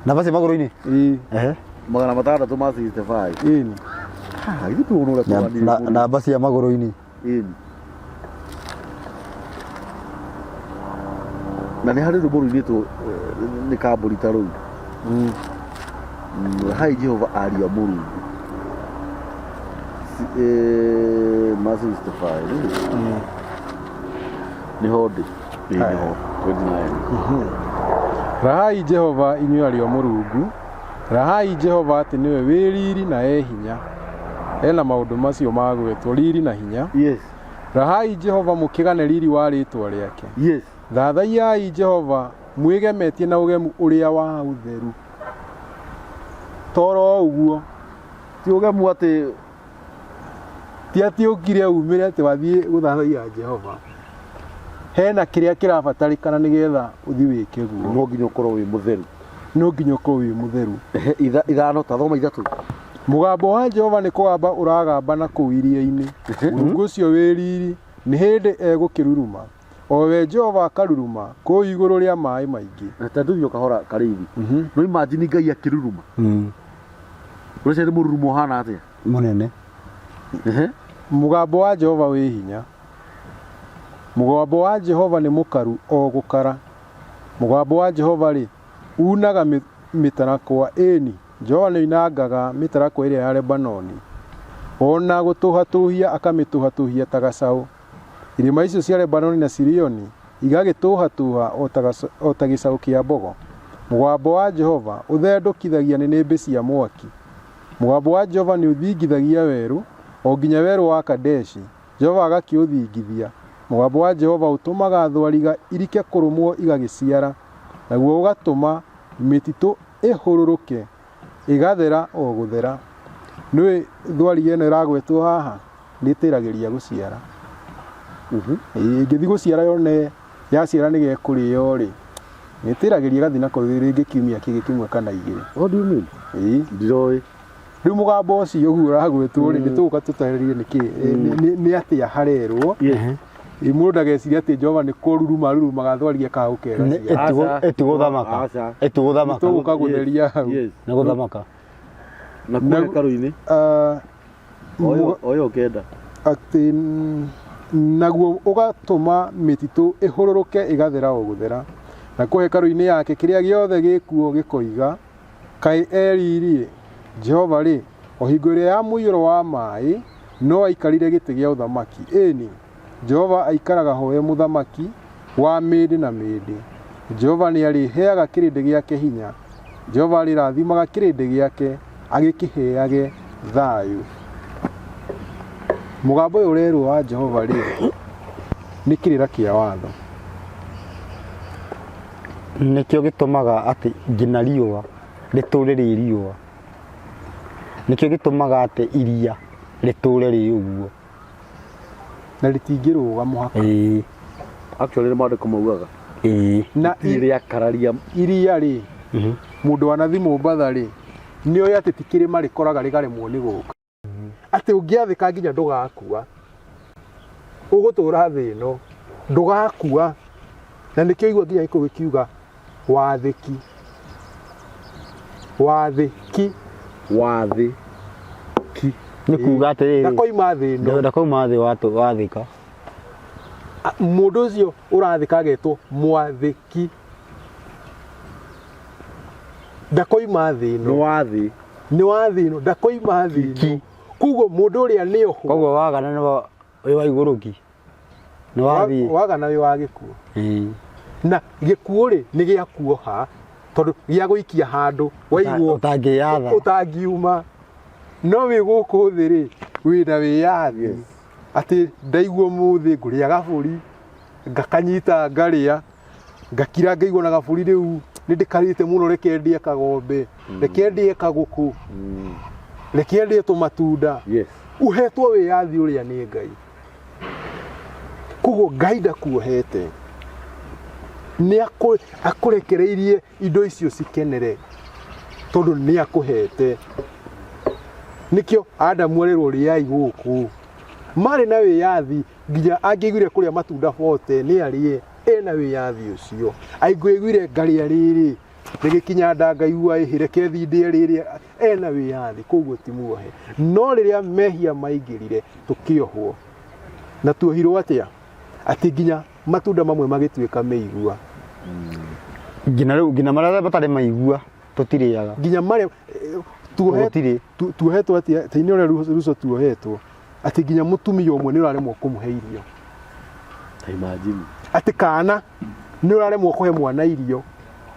Speaker 2: Nafasi magũrũ-inĩ.
Speaker 3: Ĩ,
Speaker 2: Ehe.
Speaker 1: 665.
Speaker 3: ĩni.
Speaker 1: Ah, githĩ tuona ũrĩa twaganire
Speaker 2: Na
Speaker 1: mũno.
Speaker 2: namba cia magũrũ-inĩ.
Speaker 1: Ĩni. Na nĩ harĩ rwĩmbo rũinĩtwo nĩ kambũri ta rũu. Rahai Jehova ariũ a Mũrungu. Ma 65. Nĩho ndĩ. Ĩ nĩho 29.
Speaker 3: Rahai Jehova inyuĩ ariũ a Mũrungu. Rahai Jehova atĩ nĩwe wĩ riri na e hinya. Ena maũndũ macio magwetwo riri na hinya.
Speaker 1: Yes.
Speaker 3: Rahai Jehova mũkĩgane riri wa rĩtwa rĩake.
Speaker 1: Yes.
Speaker 3: Thathaiyai Jehova mwĩgemetie na ũgemu ũrĩa wa ũtheru. Toro ũguo
Speaker 1: Ti ũgemu atĩ
Speaker 3: ti atĩ ũkire umĩre atĩ wathiĩ gũthathaiya Jehova. Hena kĩrĩa kĩrabatarĩkana nĩgetha ũthiĩ wĩke guo.
Speaker 1: No nginya ũkorwo wĩ mũtheru.
Speaker 3: No nginya ũkorwo wĩ mũtheru.
Speaker 1: Ehe, ithano ta thoma ithatũ.
Speaker 3: Mũgambo wa Jehova nĩ kũgamba ũragamba na kũu iria-inĩ. Mũrungu ũcio wĩ riri nĩ hĩndĩ egũkĩruruma. O we Jehova akaruruma kũu igũrũ rĩa maĩ maingĩ.
Speaker 1: Ta tũthiĩ o kahora karĩithi. No imagine Ngai akĩruruma. Ũreciria nĩ mũrurumo ũhana atĩa?
Speaker 2: Mũnene.
Speaker 1: Ehe.
Speaker 3: Mũgambo wa Jehova wĩ hinya. Mũgambo wa Jehova nĩ mũkaru o gũkara. Mũgambo wa Jehova rĩ, unaga mĩtarakwa ĩni. Jehova nĩ oinangaga mĩtarakwa ĩrĩa ya Lebanoni. Ona gũtũhatũhia akamĩtũhatũhia ta gacaũ. Irĩma icio cia Lebanoni na Sirioni igagĩtũhatũha o ta gĩcaũ kĩa mbogo. Mũgambo wa Jehova ũthendũkithagia nĩnĩmbĩ cia mwaki. Mũgambo wa Jehova nĩ ũthingithagia werũ, o nginya werũ wa Kadeshi. Jehova agakĩũthingithia. Mũgambo wa Jehova ũtũmaga thwariga irike kũrũmwo igagĩciara, naguo ũgatũma mĩtitũ ĩhũrũrũke, ĩgathera o gũthera. Nĩũĩ thwariga ĩno ĩragwetwo haha nĩ ĩtĩragĩria gũciara. Ĩngĩthiĩ gũciara yone yaciara nĩ gekũrĩo rĩ, nĩ ĩtĩragĩria ĩgathiĩ nako rĩngĩ kiumia kĩngĩ kĩmwe kana igĩrĩ.
Speaker 1: What do you mean?
Speaker 3: Ĩĩ.
Speaker 1: Ndiroĩ.
Speaker 3: Rĩu mũgambo ũcio ũguo ũragwetwo rĩ, nĩ tũgũka tũtarĩrie nĩkĩ, nĩ atĩa harerwo. Ĩ, mũndũ ndagecirie atĩ Jehova nĩ kũruruma arurumaga thwariga kahũke gaciara.
Speaker 2: Ĩtigũthamaka.
Speaker 1: Aca.
Speaker 2: Ĩtigũthamaka.
Speaker 3: Tũgũka gũtheria hau.
Speaker 1: Yes.
Speaker 2: Nĩ gũthamaka.
Speaker 1: Na kũu hekarũ-inĩ. Oyo kenda.
Speaker 3: Atĩ naguo ũgatũma mĩtitũ ĩhũrũrũke ĩgathera o gũthera. Nakuo hekarũ-inĩ yake kĩrĩa gĩothe gĩkuo gĩkoiga, kaĩ eririe Jehova rĩ, o hingo ĩrĩa ya mũiyũro wa maĩ no aikarire gĩtĩ gĩa ũthamaki. Ĩni, Jehova aikaraga ho e mũthamaki wa mĩndĩ na mĩndĩ. Jehova nĩ arĩheaga kĩrĩndĩ gĩake hinya. Jehova arĩrathimaga kĩrĩndĩ gĩake agĩkĩheage thayũ. Mũgambo ũyũ ũrerwo wa Jehova rĩ, nĩ kĩrĩra kĩa watho.
Speaker 2: Nĩkĩo gĩtũmaga atĩ nginya riũa rĩtũre rĩ riũa. Nĩkĩo gĩtũmaga atĩ iria rĩtũre rĩ ũguo.
Speaker 3: Na rĩtingĩrũga mũhaka.
Speaker 2: Ĩĩ.
Speaker 1: Actually nĩ maandĩko maugaga.
Speaker 2: Ĩĩ.
Speaker 3: Na
Speaker 1: Rĩakararia
Speaker 3: iria rĩ, mũndũ wanathi Mombatha rĩ, nĩ oĩ atĩ ti kĩrĩma rĩkoraga rĩkaremwo nĩ gũka. Atĩ ũngĩathĩka nginya ndũgakua. Ũgũtũra thĩ ĩno, ndũgakua. Na nĩkĩo igua nginya gĩkũyũ gĩkiuga wathĩki. Wathĩki.
Speaker 1: Wathĩ ki.
Speaker 2: Nĩ kuga atĩrĩrĩ,
Speaker 3: Ndakoima thĩ ĩno.
Speaker 2: Ndakoima thĩ wathĩka.
Speaker 3: Mũndũ ũcio ũrathĩka agetwo mwathĩki. Ndakoima thĩ
Speaker 1: Nĩ
Speaker 3: ĩno.
Speaker 1: wathĩ.
Speaker 3: Nĩ wa thĩ ĩno, ndakoima thĩ ĩno.
Speaker 2: Ki.
Speaker 3: Koguo mũndũ ũrĩa nĩ ohwo.
Speaker 2: Koguo wagana nĩ wĩ wa igũrũ ki. Nĩ wathiĩ.
Speaker 3: Wagana wĩ wa gĩkuũ.
Speaker 2: Ĩĩ.
Speaker 3: Na gĩkuũ rĩ nĩ gĩa kuoha tondũ gĩa gũikia handũ waiguo
Speaker 2: Ũtangĩyatha.
Speaker 3: Ũtangiuma. No wĩ gũkũ thĩ rĩ wĩna wĩyathi. Atĩ ndaigua ũmũthĩ ngũrĩa gabũri ngakanyita ngarĩa ngakira ngaigua na gabũri rĩu nĩ ndĩkarĩte mũno, reke ndĩe kagombe, reke ndĩe kagũkũ, reke ndĩe tũmatunda. Uhetwo wĩyathi ũrĩa nĩ Ngai. Koguo Ngai ndakuohete, nĩ akũrekereirie indo icio cikenere tondũ nĩ akũhete. Nĩkĩo Adamu arerwo rĩai gũkũ. Marĩ na wĩyathi nginya angĩaiguire kũrĩa matunda bote nĩ arĩe, ena wĩyathi ũcio. Angĩaiguire ngarĩa rĩrĩ rĩgĩkinya nda ngaigua ĩhĩ reke thiĩ ndĩe rĩrĩ, ena wĩyathi, koguo ti muohe. No rĩrĩa mehia maingĩrire tũkĩohwo. Na tuohirwo atĩa? Atĩ nginya matunda mamwe magĩtuĩka mĩigua.
Speaker 2: Nginya rĩu nginya marĩa matarĩ maigua tũtirĩaga.
Speaker 3: Nginya marĩa
Speaker 2: Gũtirĩ.
Speaker 3: Tuohetwo atĩa? Ta-inĩ ũrĩa Ruco tuohetwo atĩ nginya mũtumia ũmwe nĩ ũraremwo kũmũhe irio.
Speaker 1: Ta imagine.
Speaker 3: Atĩ kana nĩ ũraremwo kũhe mwana irio.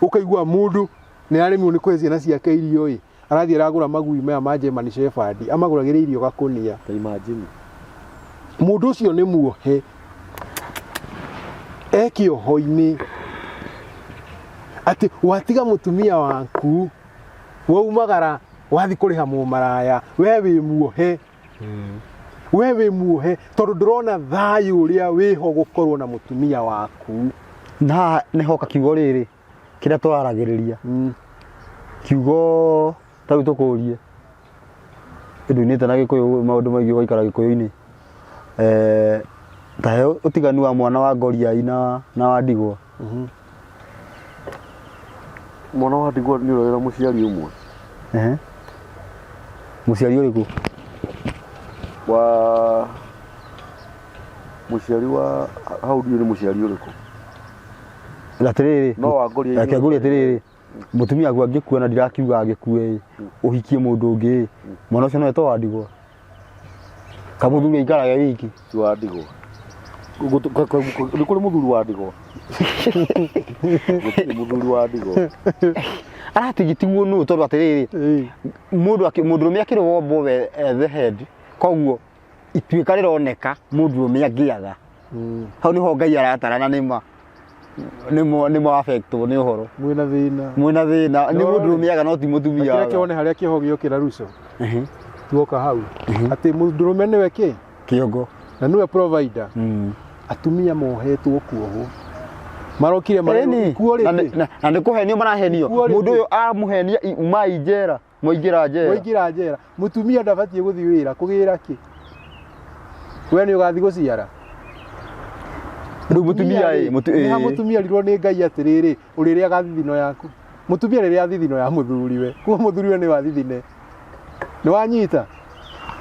Speaker 3: Ũkaigua mũndũ nĩ araremwo nĩ kũhe ciana ciake irio ĩ, arathiĩ aragũra magui maya ma German Shepherd, amagũragĩra irio gakũnia.
Speaker 1: Ta imagine.
Speaker 3: Mũndũ ũcio nĩ muohe. E kĩoho-inĩ. Atĩ watiga mũtumia waku, waumagara wathiĩ kũrĩha mũmaraya, we wĩ muohe. We wĩ muohe tondũ ndũrona thayũ ũrĩa wĩho gũkorwo na mũtumia waku.
Speaker 2: Na haha nĩ hoka kiugo rĩrĩ kĩrĩa tũraragĩrĩria. Kiugo ta rĩu tũkũrie ndũinĩte na Gĩkũyũ maũndũ maingĩ ũgaikara Gĩkũyũ-inĩ. Ta he ũtiganu wa mwana wa ngoriai na wa ndigwa.
Speaker 1: Mwana wa ndigwa nĩ ũrĩa wĩna mũciari ũmwe.
Speaker 2: Mũciari ũrĩkũ?
Speaker 1: Wa mũciari wa hau ndiũĩ nĩ mũciari ũrĩkũ.
Speaker 2: Atĩrĩrĩ,
Speaker 1: No wa ngoriai
Speaker 2: reke ngũrie atĩrĩrĩ, mũtumia waku angĩkua na ndirakiuga agĩkue ĩ, ũhikie mũndũ ũngĩ ĩ, mwana ũcio no etwo wa ndigwa? Kamũthuri aikarage wiki.
Speaker 1: Ti wa ndigwa. Nĩ kũrĩ mũthuri wa ndigwa. Gũtirĩ mũthuri wa ndigwa.
Speaker 2: Aratigitiguo nũ tondũ atĩrĩrĩ, mũndũrũme akĩrĩ wombo we the head, koguo ituĩka rĩroneka mũndũrũme angĩaga. Hau nĩho Ngai aratara na nĩma nĩmo affectwo nĩ ũhoro.
Speaker 3: Mwĩna thĩna.
Speaker 2: Mwĩna thĩna. Nĩ
Speaker 3: No,
Speaker 2: mũndũrũme aga no ti mũtumia
Speaker 3: Reke
Speaker 2: aga.
Speaker 3: wone harĩa kĩoho gĩokĩra Ruco. Tuoka hau. Atĩ mũndũrũme nĩwe kĩ?
Speaker 2: Kĩongo.
Speaker 3: Na nĩwe provider. Atumia mohetwo kuohwo. Marokire marerwo
Speaker 2: Ĩni.
Speaker 3: ikuo
Speaker 2: Na
Speaker 3: rĩtĩ.
Speaker 2: na nĩ kũhenio marahenio.
Speaker 3: Ikuo
Speaker 2: Mũndũ
Speaker 3: rĩtĩ.
Speaker 2: ũyũ amũhenia umai njera, mwaingĩra njera.
Speaker 3: Mwaingĩra njera. Mũtumia ndabatiĩ gũthiĩ wĩra, kũgĩra kĩ? We nĩ ũgathiĩ gũciara?
Speaker 2: Rĩu mũtumia ĩ,
Speaker 3: Nĩ ha
Speaker 2: ĩ.
Speaker 3: mũtumia arirwo nĩ Ngai atĩrĩrĩ, ũrĩrĩaga thithino yaku. Mũtumia rĩrĩa thithino ya mũthuriwe. Koguo mũthuriwe nĩ wa thithine. Nĩ wanyita?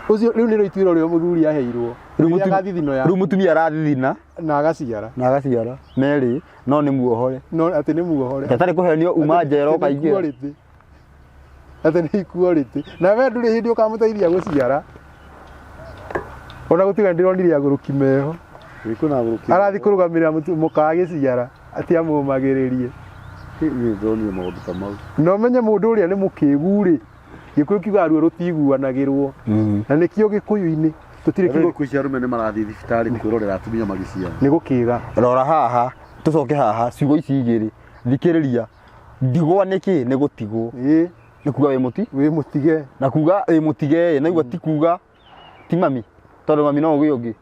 Speaker 3: Ũcio rĩu nĩrĩo ituĩro rĩa mũthuri aheirwo.
Speaker 2: Rĩu
Speaker 3: Ũrĩrĩaga thithino yaku.
Speaker 2: Rĩu mũtumia arathithina.
Speaker 3: Na agaciara.
Speaker 2: Na agaciara. Merĩ, no nĩ muohore.
Speaker 3: No atĩ nĩ muohore.
Speaker 2: Atarĩ kũhenio uma njera
Speaker 3: Atĩ nĩ
Speaker 2: ũkaingĩra.
Speaker 3: equality. Atĩ nĩ equality. Na we ndũrĩ hĩndĩ ũkamũteithia gũciara. Ona gũtiga ndĩronire agũrũki meho.
Speaker 1: Kwĩna agũrũki.
Speaker 3: Arathiĩ kũrũgamĩrĩra mũka agĩciara, atĩ amũmagĩrĩrie.
Speaker 1: Niĩ ndĩronire maũndũ ta mau.
Speaker 3: Na ũmenye mũndũ ũrĩa nĩ mũkĩgu rĩ, Gĩkũyũ kiugaga ruo rũtiguanagĩrwo. Na nĩkĩo Gĩkũyũ-inĩ tũtirĩ
Speaker 1: Rĩu
Speaker 3: kiugo
Speaker 1: thikũ ici arũme nĩ marathiĩ thibitarĩ kwĩrorera atumia magĩciara.
Speaker 3: Nĩ gũkĩga.
Speaker 2: Rora haha, tũcoke haha, ciugo ici igĩrĩ, thikĩrĩria. Ndigwa nĩ kĩ? Nĩ gũtigwo. Nĩ kuga wĩ mũti?
Speaker 3: Wĩ mũtige.
Speaker 2: Na kuga wĩ mũtige ĩ, naigua ti kuga ti mami, tondũ mami no ũgĩe ũngĩ.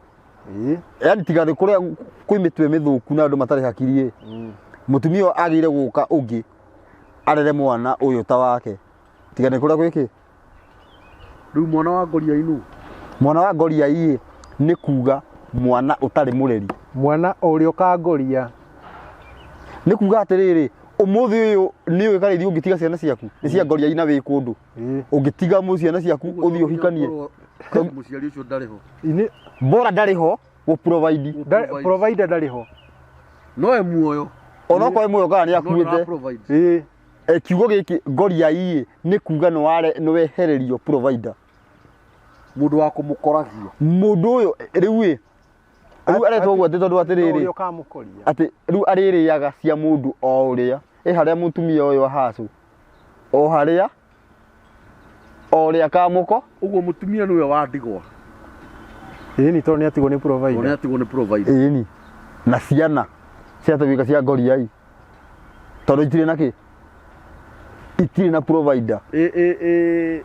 Speaker 2: Yaani tiga nĩ kũrĩa kwĩ mĩtwe mĩthũku na andũ matarĩ hakiri ĩ. Mũtumia ũyũ agĩrĩire gũka ũngĩ arere mwana ũyũ ta wake. Tiga nĩ kũrĩa gwĩ kĩ?
Speaker 1: Rĩu mwana wa ngoriai nũ?
Speaker 2: Mwana wa ngoriai ĩ, nĩ kuga mwana ũtarĩ mũreri.
Speaker 3: Mwana ũrĩa ũkangoria.
Speaker 2: Nĩ kuga atĩrĩrĩ, Ũmũthĩ ũyũ nĩ ũĩ karĩithi ũngĩtiga ciana ciaku nĩ cia ngoria ina wĩ kũndũ. Ũngĩtiga mũ ciana ciaku ũthiĩ ũhikanie.
Speaker 1: Mũciari ũcio ndarĩ ho.
Speaker 3: Ini
Speaker 2: Bora ndarĩ ho gũ provide.
Speaker 3: Provider ndarĩ ho.
Speaker 1: No e muoyo.
Speaker 2: Onokorwo e muoyo kana nĩ
Speaker 1: No ndara
Speaker 2: akuĩte.
Speaker 1: provide.
Speaker 3: Ĩĩ.
Speaker 2: Kiugo gĩkĩ ngoria ĩ nĩ kuga nĩ ware nĩ wehererio provider.
Speaker 1: Mũndũ wa kũmũkoragia.
Speaker 2: Mũndũ ũyũ rĩu ĩ rĩu aretwo ũguo atĩ tondũ atĩrĩrĩ
Speaker 3: Ũrĩa ũkamũkoria.
Speaker 2: Atĩ rĩu arĩrĩaga cia mũndũ o ũrĩa ĩ harĩa mũtumia ũyũ ahacũ o harĩa o ũrĩa kamũko.
Speaker 1: Ũguo mũtumia nĩwe wa ndigwa.
Speaker 3: Ĩĩ ni tondũ nĩ atigwo nĩ
Speaker 1: Tondũ nĩ
Speaker 3: provider.
Speaker 1: atigwo nĩ provider.
Speaker 2: Ĩni na ciana ciatuĩka cia ngoriai tondũ itirĩ na kĩ itirĩ na provider.
Speaker 1: Ĩ ĩ ĩ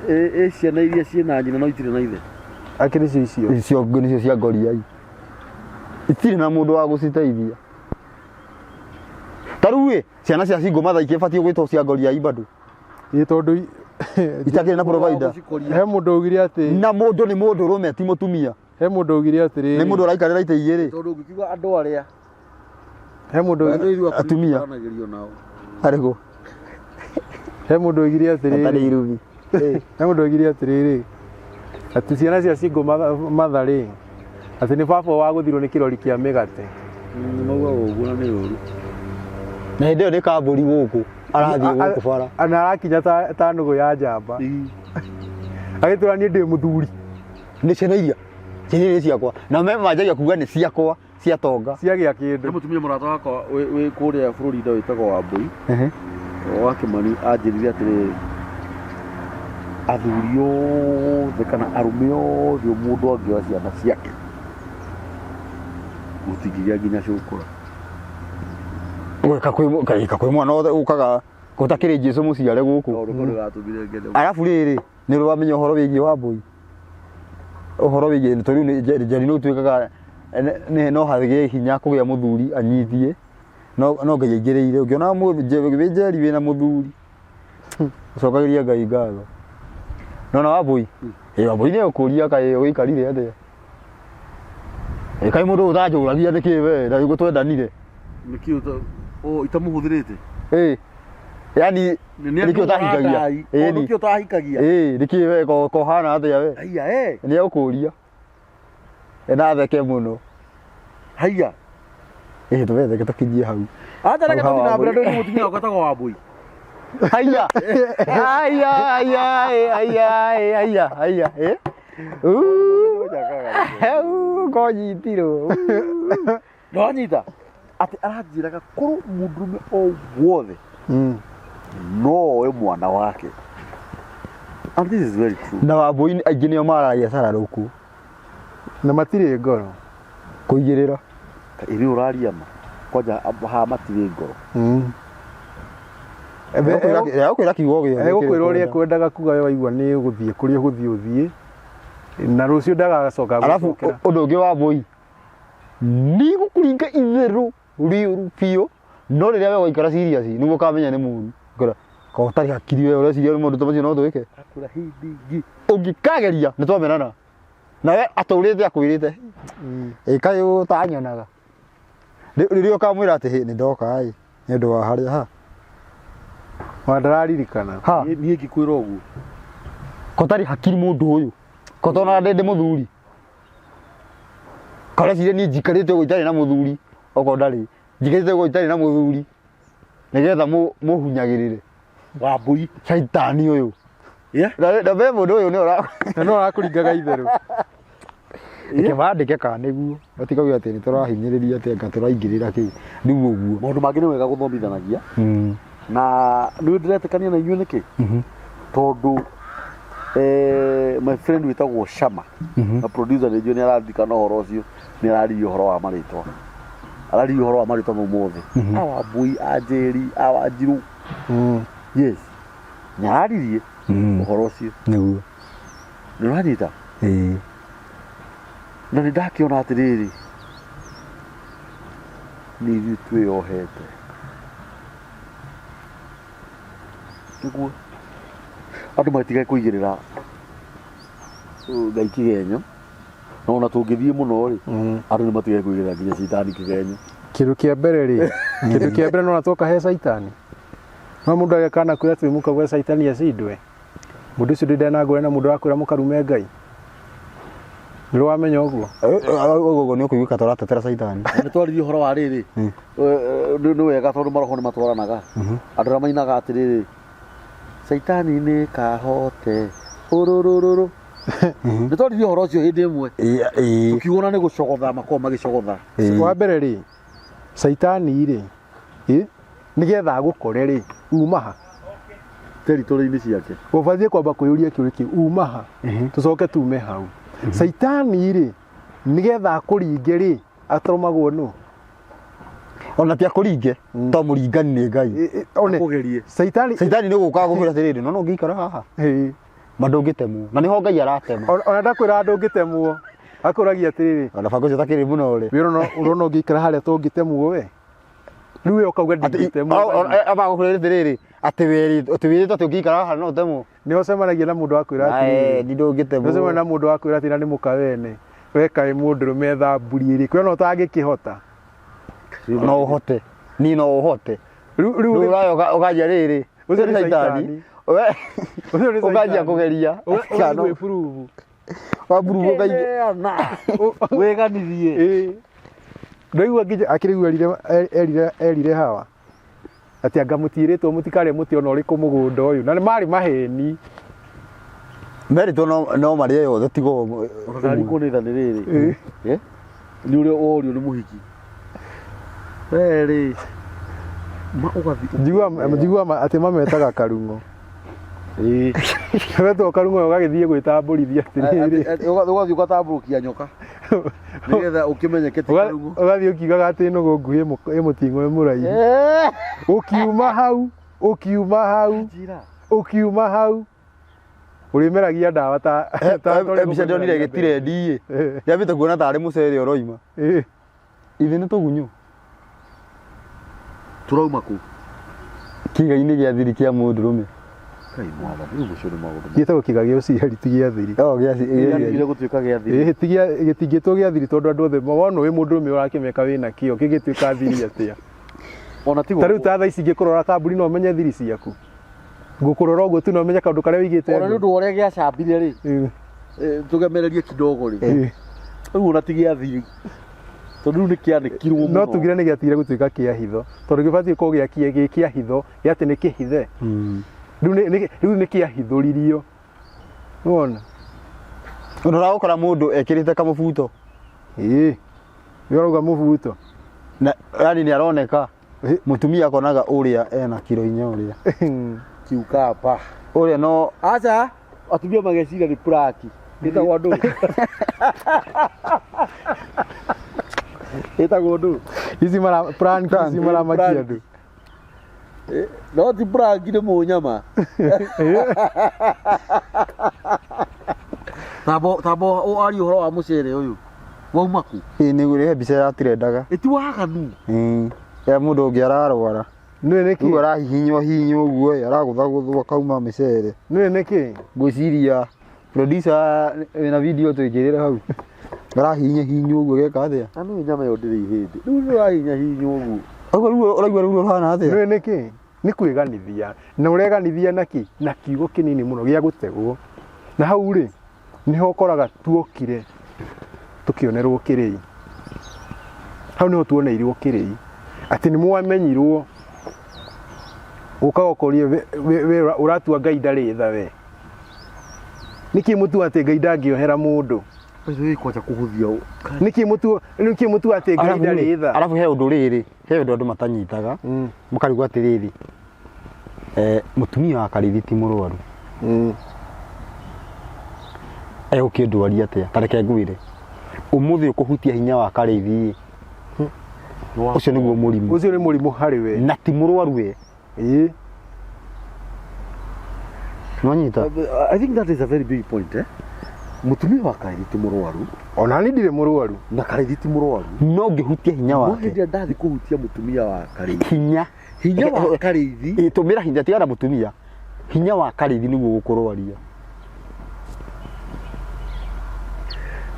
Speaker 1: ĩ ĩ ciana iria ciĩna nyina no itirĩ na ithe.
Speaker 3: Akĩrĩ cio icio.
Speaker 2: Icio nĩcio cia ngoriai itirĩ na mũndũ wa gũciteithia. Ta rĩu ĩ ciana cia single mother ikĩbatiĩ gwĩtwo cia ngoriai bado?
Speaker 3: Ĩĩ tondũ
Speaker 2: itakĩrĩ na provider.
Speaker 3: He mũndũ augire atĩ
Speaker 2: Na mũndũ nĩ mũndũ rũme ti mũtumia.
Speaker 3: He mũndũ augire atĩrĩrĩ.
Speaker 2: Nĩ mũndũ ũraikarĩra itĩ igĩrĩ.
Speaker 1: Tondũ ũngĩkiuga andũ arĩa
Speaker 3: He mũndũ
Speaker 2: Atumia.
Speaker 1: Aranagĩrio nao.
Speaker 2: Arĩkũ?
Speaker 3: He mũndũ augire atĩrĩrĩ.
Speaker 2: Atarĩ irubi.
Speaker 3: He mũndũ augire atĩrĩrĩ. Atĩ ciana cia single mother rĩ, atĩ nĩ baba wagũthirwo nĩ kĩrori kĩa mĩgate.
Speaker 1: Nĩ maugaga ũguo na nĩ ũru.
Speaker 2: Na hĩndĩ ĩyo nĩ kambũri gũkũ arathiĩ gũkũ bara.
Speaker 3: Na arakinya ta nũgũ ya njamba. Agĩtwĩra niĩ ndĩ mũthuri.
Speaker 2: Nĩ ciana iria. Ciana iria ciakwa. Na me manjagia kuga nĩ ciakwa cia tonga.
Speaker 3: Ciagĩa kĩndũ.
Speaker 1: Nĩ mũtumia mũrata wakwa wĩ kũrĩa Florida wĩtagwo Wambũi. Wa Kĩmani anjĩrire atĩrĩrĩ, athuri othe kana arũme othe mũndũ angĩoya ciana ciake gũtingĩgĩa nginya cũkũra.
Speaker 2: Gwĩka kwĩ mwana wothe ũkaga gũtakĩrĩ Jesu mũciare gũkũ.
Speaker 1: Kaũndũ kau nĩgatũmire ngene.
Speaker 2: Arabu rĩrĩ nĩ ũrĩ wamenya ũhoro wĩgiĩ Wambũi? Ũhoro wĩgiĩ tondũ rĩu Njeri nĩ ũtuĩkaga no hagĩe hinya kũgĩa mũthuri anyitie no Ngai aingĩrĩire. Ũngĩona wĩ Njeri wĩna mũthuri ũcokagĩria Ngai ngatho. Nona Wambũi? Ĩ Wambũi nĩ egũkũria kaĩ ũikarire atĩa? Ĩ kaĩ mũndũ ũyũ ũtanjũragia nĩkĩ we na nĩguo twendanire?
Speaker 1: Nĩkĩ itamũhũthĩrĩte?
Speaker 2: Ĩ yani nĩkĩ ũtahikagia? Ĩ
Speaker 1: Nĩkĩ ũtahikagia?
Speaker 2: Ĩ nĩkĩ we kohana atĩa we?
Speaker 1: Haiya eh.
Speaker 2: Nĩ egũkũria. Na theke mũno.
Speaker 1: Haiya.
Speaker 2: Ĩ tũgetheke tũkinyie hau.
Speaker 1: Acha reke
Speaker 2: Hau
Speaker 1: tũthiĩ na mbere
Speaker 2: Wambũi.
Speaker 1: ndũĩ mũtumia wakwa etagwo Wambũi.
Speaker 2: Haiya. Haiya haiya haiya haiya haiya eh. Konyitirwo.
Speaker 1: Nĩwanyita? Atĩ aranjĩraga korwo mũndũrũme o wothe no oe mwana wake. And this is very true.
Speaker 2: Na Wambũi aingĩ nĩo maragia cararũkũ.
Speaker 3: Na matirĩ ngoro.
Speaker 2: Kũigĩrĩra.
Speaker 1: Ĩrĩ ũraria ma. Kwanja haha matirĩ ngoro.
Speaker 2: Egũkwĩra kiugo gĩothe.
Speaker 3: Egũkwĩra ũrĩa ekwendaga kuga we waigua nĩ ũgũthiĩ kũrĩa ũgũthiĩ ũthiĩ. Na rũciũ ndagacoka
Speaker 2: Arabu
Speaker 3: gũcokera.
Speaker 2: ũndũ ũngĩ Wambũi nĩ gũkũringa itherũ rĩũru biũ no rĩrĩa we waikara serious nĩguo ũkamenya nĩ mũru. Ũkera ko ũtarĩ hakiri we ũreciria maũndũ ta macio no twĩke.
Speaker 1: Akwĩra hĩndĩ ĩngĩ.
Speaker 2: Ũngĩkageria nĩ twamenana. Nawe atũrĩte akwĩrĩte. Ĩ kaĩ ũtanyonaga. Rĩrĩa ũkamwĩra atĩ hĩ nĩ ndoka ĩ nĩ ũndũ wa harĩa ha.
Speaker 3: Ona ndararirikana.
Speaker 2: Ha.
Speaker 1: Niĩ ngĩkwĩra ũguo.
Speaker 2: Ko ũtarĩ hakiri mũndũ ũyũ. Ko ũtonaga ndĩ mũthuri. Kareciria niĩ njikarĩte ũguo itarĩ na mũthuri okorwo ndarĩ. Njikarĩte ũguo itarĩ na mũthuri nĩgetha mũhunyagĩrĩre.
Speaker 1: Wambũi.
Speaker 2: Caitani ũyũ.
Speaker 1: Yeah.
Speaker 2: Na be mũndũ ũyũ nĩ ũra.
Speaker 3: Na no arakũringaga itherũ.
Speaker 2: Reke mandĩke kana nĩguo. Matikauge atĩ nĩ tũrahinyĩrĩria atĩ anga tũraingĩrĩra kĩ. Rĩu ũguo.
Speaker 1: Maũndũ mangĩ nĩ wega gũthomithanagia. Na nĩ ndĩretĩkania na inyuĩ nĩkĩ? Tondũ my friend wĩtagwo Shama na producer nĩ njũĩ nĩ araririkana ũhoro ũcio nĩ araririe ũhoro wa marĩtwa. Araririe ũhoro wa marĩtwa mau mothe. A Wambũi, a Njeri, a Wanjirũ. Yes. Nĩ araririe ũhoro ũcio.
Speaker 2: Nĩguo.
Speaker 1: Nĩ ũranyita?
Speaker 2: Ĩĩ.
Speaker 1: Na nĩ ndakĩona atĩrĩrĩ, nĩ ithuĩ twĩyohete. Nĩguo andũ matige kũigĩrĩra Ngai kĩgenyo. Na ona tũngĩthiĩ mũno rĩ, andũ nĩ matige kũigĩrĩra nginya citani kĩgenyo.
Speaker 3: Kĩndũ kĩa mbere rĩ, Kĩndũ kĩa mbere nona twoka he caitani. No mũndũ agekana kwĩra atĩ mũka gwe caitani acindwe. Mũndũ ũcio ndĩ na ngũrani na mũndũ ũrakwĩra mũkarume Ngai. Nĩ wamenya ũguo?
Speaker 2: Ũguo nĩ ũkũiguĩka ta ũratetera caitani.
Speaker 1: Nĩ twaririe ũhoro wa rĩrĩ. Nĩ wega tondũ maroho nĩ matwaranaga. Andũ arĩa mainaga atĩrĩrĩ, caitani nĩ kahote ũrũrũrũrũ. Nĩ twaririe ũhoro ũcio hĩndĩ ĩmwe. Tũkiuga nĩ gũcogotha makoragwo magĩcogotha.
Speaker 3: Wa mbere rĩ, caitani rĩ, nĩgetha agũkore rĩ, uma ha?
Speaker 1: Territory-inĩ ciake.
Speaker 3: Ũbatiĩ kwamba kwĩyũria kĩũria kĩu, uma ha? Tũcoke tume hau. Caitani rĩ, nĩgetha akũringe rĩ, atũmagwo nũ?
Speaker 2: Ona ti akũringe, to mũringani nĩ Ngai.
Speaker 3: One,
Speaker 1: Akũgerie.
Speaker 3: Caitani
Speaker 2: Caitani nĩ gũka gũkwĩra atĩrĩrĩ, no no ũngĩikara haha. Ma ndũngĩtemwo. Na nĩho Ngai aratema.
Speaker 3: Ona ndakwĩra ndũngĩtemwo. Akũragia atĩrĩrĩ.
Speaker 2: Ona banga ũcio ũtakĩrĩ mũno rĩ.
Speaker 3: We ũrona ũngĩikara harĩa to ũngĩtemwo we. Rĩu we ũkauga ndingĩtemwo.
Speaker 2: Aba gũkwĩra atĩrĩrĩ, atĩ wĩrĩtwo atĩ wĩrĩtwo atĩ ũngĩikara haha no ũtemwo.
Speaker 3: Nĩ ũcemanagia na mũndũ wakwĩra atĩrĩrĩ.
Speaker 2: Ni ndũngĩtemwo.
Speaker 3: Nĩ ũcemanagia na mũndũ wakwĩra atĩ na nĩ mũka wene. We kaĩ mũndũrũme thamburi ĩrĩkũ ona ũtangĩkĩhota.
Speaker 2: No ũhote. Ni no ũhote.
Speaker 3: Rĩu
Speaker 2: Rĩu ũrayo ũkanjia rĩrĩ.
Speaker 3: Ũcio nĩ
Speaker 2: caitani.
Speaker 3: caitani.
Speaker 2: We
Speaker 3: Ũcio nĩ
Speaker 2: ũkanjia
Speaker 3: caitani.
Speaker 2: kũgeria.
Speaker 3: Ũgathiĩ gwĩburubu.
Speaker 2: Waburubu ũkaingĩ.
Speaker 1: Wĩganithie.
Speaker 3: Ĩĩ. Ndaigua nginya akĩrĩu erire erire Hawa atĩ anga mũtiĩrĩtwo mũtikarĩe mũtĩ ona ũrĩkũ mũgũnda ũyũ na nĩ marĩ maheni.
Speaker 2: Merĩtwo no marĩe yothe tiga ũmwe.
Speaker 1: Ona ndarikwo nĩ tha nĩ rĩrĩ. Nĩ ũrĩa worio nĩ mũhiki. We rĩ. Ma ũgathiĩ.
Speaker 3: Njiguaga atĩ mametaga karung'o.
Speaker 1: Ĩĩ.
Speaker 3: Wetwo karung'o ũgagĩthiĩ gwĩtambũrithia atĩrĩrĩ.
Speaker 1: Ũgathiĩ ũgatambũrũkia nyoka. Nĩgetha ũkĩmenyeke ti karung'o.
Speaker 3: Ũgathiĩ ũkiugaga atĩ nũgũ nguhĩ ĩ mũting'o ĩ mũraihu. Ũkiuma hau, ũkiuma hau,
Speaker 1: Njĩra.
Speaker 3: ũkiuma hau. Ũrĩmeragia ndawa ta ta
Speaker 2: Mbica ndonire gĩtirendi ĩ. Ndĩambĩte kuona tarĩ mũcere ũroima. Ithe nĩ tũgunyũ.
Speaker 1: Tũrauma kũ?
Speaker 2: Kĩĩga-inĩ gĩa thiri kĩa mũndũrũme.
Speaker 1: Kai mwathani, rĩu ũcio nĩ maũndũ.
Speaker 3: Gĩtagwo kĩĩga gĩa ũciari ti gĩa thiri.
Speaker 2: Oh, gĩa
Speaker 1: Gĩatigire gũtuĩka gĩa thiri.
Speaker 3: Gĩtingĩtwo gĩa thiri tondũ andũ othe wona wĩ mũndũrũme ũrakĩmeka wĩna kĩo kĩngĩtuĩka thiri atĩa?
Speaker 1: Ona ti
Speaker 3: Ta rĩu ta thaa ici ingĩkũrora kambuni no ũmenye thiri ciaku. Ngũkũrora ũguo tu no ũmenye kaũndũ karĩa ũigĩte.
Speaker 1: Ona nĩ ũndũ wa ũrĩa gĩacambire rĩ. Tũgemererie kidogo rĩ. Rĩu ona ti gĩa thiri. Tondũ rĩu nĩ kĩanĩkirwo mũno.
Speaker 3: No tugire nĩ gĩatigire gũtuĩka kĩa hitho. Tondũ gĩbatiĩ gũkorwo gĩ kĩa hitho, gĩa atĩ nĩ kĩhithe. Rĩu nĩ kĩahithũririo. Nĩwona?
Speaker 2: Ona ũragũkora mũndũ ekĩrĩte kamũbuto.
Speaker 3: Ĩĩ. Nĩ ũrauga mũbuto.
Speaker 2: Na yani nĩ aroneka. Mũtumia akonaga ũrĩa ena kiro inya ũrĩa.
Speaker 1: Kiukamba.
Speaker 2: Ũrĩa no
Speaker 1: Aca, atumia mageciria nĩ puraki. Ĩtagwo ndũ. Ĩtagwo ndũ.
Speaker 3: Ici mara prank ici maramakia andũ.
Speaker 1: No ti prank nĩ mũnyama. Tambo arie ũhoro wa mũcere ũyũ. Wauma kũ?
Speaker 2: Ĩĩ nĩ gũrĩ mbica ya tirendaga.
Speaker 1: Ĩti waganu.
Speaker 2: Ya mũndũ ũngĩ ararwara.
Speaker 3: Nĩũĩ nĩkĩ?
Speaker 2: Rĩu arahihinywo hihinywo ũguo ĩ, aragũthagũthwo akauma mĩcere.
Speaker 3: Nĩũĩ nĩkĩ?
Speaker 2: Ngwĩciria producer wĩna video twĩkĩrĩre hau. Arahihinya hihinywo ũguo geka atĩa?
Speaker 1: Na nĩũĩ nyama ĩyo ndĩrĩ ihĩndĩ. Rĩu nĩ ũrahihinya hihinywo ũguo.
Speaker 2: Ũguo rĩu ũraigua rĩu ũhana atĩa?
Speaker 3: Nĩũĩ nĩkĩ? Nĩ kwĩganithia. Na ũreganithia na kĩ? Na kiugo kĩnini mũno gĩa gũtegwo. Na hau rĩ, nĩho ũkoraga tuokire tũkĩonerwo kĩrĩi. Hau nĩho tuoneirwo kĩrĩi. Atĩ nĩ mwamenyirwo ũkaga ũkoria we ũratua Ngai ndarĩ tha we. Nĩkĩ mũtua atĩ Ngai ndangĩohera mũndũ?
Speaker 1: Ũcio kwanja kũhũthia.
Speaker 3: Nĩkĩ mũtua nĩkĩ mũtua atĩ Ngai ndarĩ tha?
Speaker 2: Arabu he ũndũ rĩrĩ, he ũndũ andũ matanyitaga. Mũkarigwo atĩrĩrĩ, mũtumia wa Karĩithi ti mũrwaru. Egũkĩndwaria atĩa? Ta reke ngwĩre. Ũmũthĩ ũkũhutia hinya wa Karĩithi ĩ, ũcio nĩguo mũrimũ.
Speaker 3: Ũcio nĩ mũrimũ harĩ we.
Speaker 2: Na ti mũrwaru we.
Speaker 3: Ĩĩ.
Speaker 2: Nĩwanyita?
Speaker 1: I think that is a very big point, eh? Mũtumia wa Karĩithi ti mũrwaru.
Speaker 3: Ona niĩ ndirĩ mũrwaru.
Speaker 1: Na Karĩithi ti mũrwaru.
Speaker 2: No ngĩhutia hinya
Speaker 1: No
Speaker 2: wake.
Speaker 1: hĩndĩ ĩrĩa ndathiĩ kũhutia mũtumia wa Karĩithi.
Speaker 2: Hinya.
Speaker 1: Hinya wa Karĩithi.
Speaker 2: Ĩ, tũmĩra hinya, tigana mũtumia. Hinya wa Karĩithi nĩguo gũkũrwaria.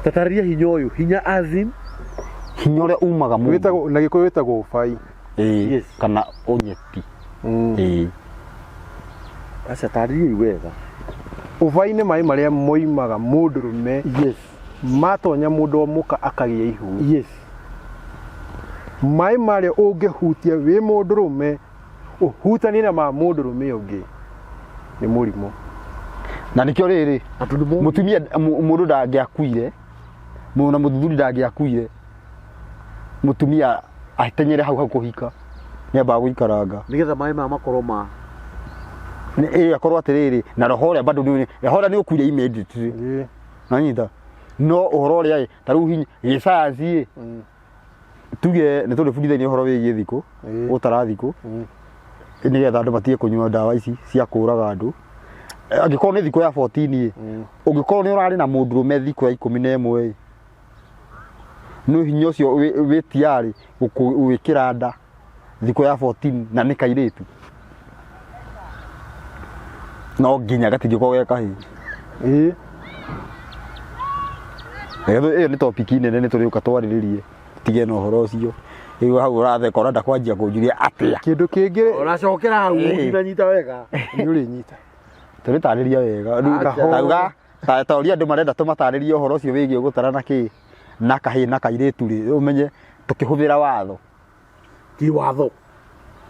Speaker 1: Tatarĩria hinya ũyũ. Hinya as in?
Speaker 2: Hinya ũrĩa umaga mũndũ.
Speaker 3: Wĩtagwo, na Gĩkũyũ wĩtagwo ũbai.
Speaker 2: Ĩĩ,
Speaker 1: Yes.
Speaker 2: kana ũnyeti. Ĩĩ.
Speaker 1: Aca tarĩriai wega.
Speaker 3: Ũbai nĩ maĩ marĩa moimaga mũndũrũme
Speaker 1: Yes.
Speaker 3: matonya mũndũ wa mũka akagĩa ihu.
Speaker 1: Yes.
Speaker 3: Maĩ marĩa ũngĩhutia wĩ mũndũrũme ũhutanie na ma mũndũrũme ũngĩ nĩ mũrimũ.
Speaker 2: Na nĩkĩo rĩrĩ
Speaker 1: Andũ nĩ moĩ.
Speaker 2: mũtumia mũndũ ndangĩakuire na mũthuri ndangĩakuire mũtumia atenyere hau hau kũhika nĩ ambaga gũikaranga.
Speaker 1: Nĩgetha maĩ maya makorwo ma
Speaker 2: Ĩ akorwo atĩrĩrĩ na roho ũrĩa bado nĩ roho ũrĩa nĩ ũkuire immediately.
Speaker 3: Ĩĩ.
Speaker 2: Nanyita no ũhoro ũrĩa ĩ ta rĩu hinya gĩcayanci ĩ tuge nĩ tũrĩbundithania ũhoro wĩgiĩ thikũ gũtara thikũ nĩgetha andũ matige kũnyua ndawa ici cia kũraga andũ. Angĩkorwo nĩ thikũ ya 14 ĩ ũngĩkorwo nĩ ũrarĩ na mũndũrũme thikũ ya 11 ĩ nĩ hinya ũcio wĩ tiarĩ gwĩkĩra nda thikũ ya 14 na nĩ kairĩtu no nginya gatingĩkorwo ge kahĩĩ.
Speaker 3: Ĩĩ.
Speaker 2: Ĩyo nĩ topic nene nĩ tũrĩũka twarĩrĩrie tige na ũhoro ũcio. Rĩu hau ũratheka ũrenda kwanjia kũnjũria atĩa?
Speaker 3: Kĩndũ kĩngĩ
Speaker 1: Ũracokera hau ndinanyita wega.
Speaker 3: nĩ ũrĩnyita.
Speaker 2: Tũrĩtarĩria wega. Rĩu tauga ta ũrĩa andũ marenda tũmatarĩrie ũhoro ũcio wĩgiĩ gũtara na kĩ na kahĩĩ na kairĩtu rĩ ũmenye tũkĩhũthĩra watho.
Speaker 1: Kĩwatho.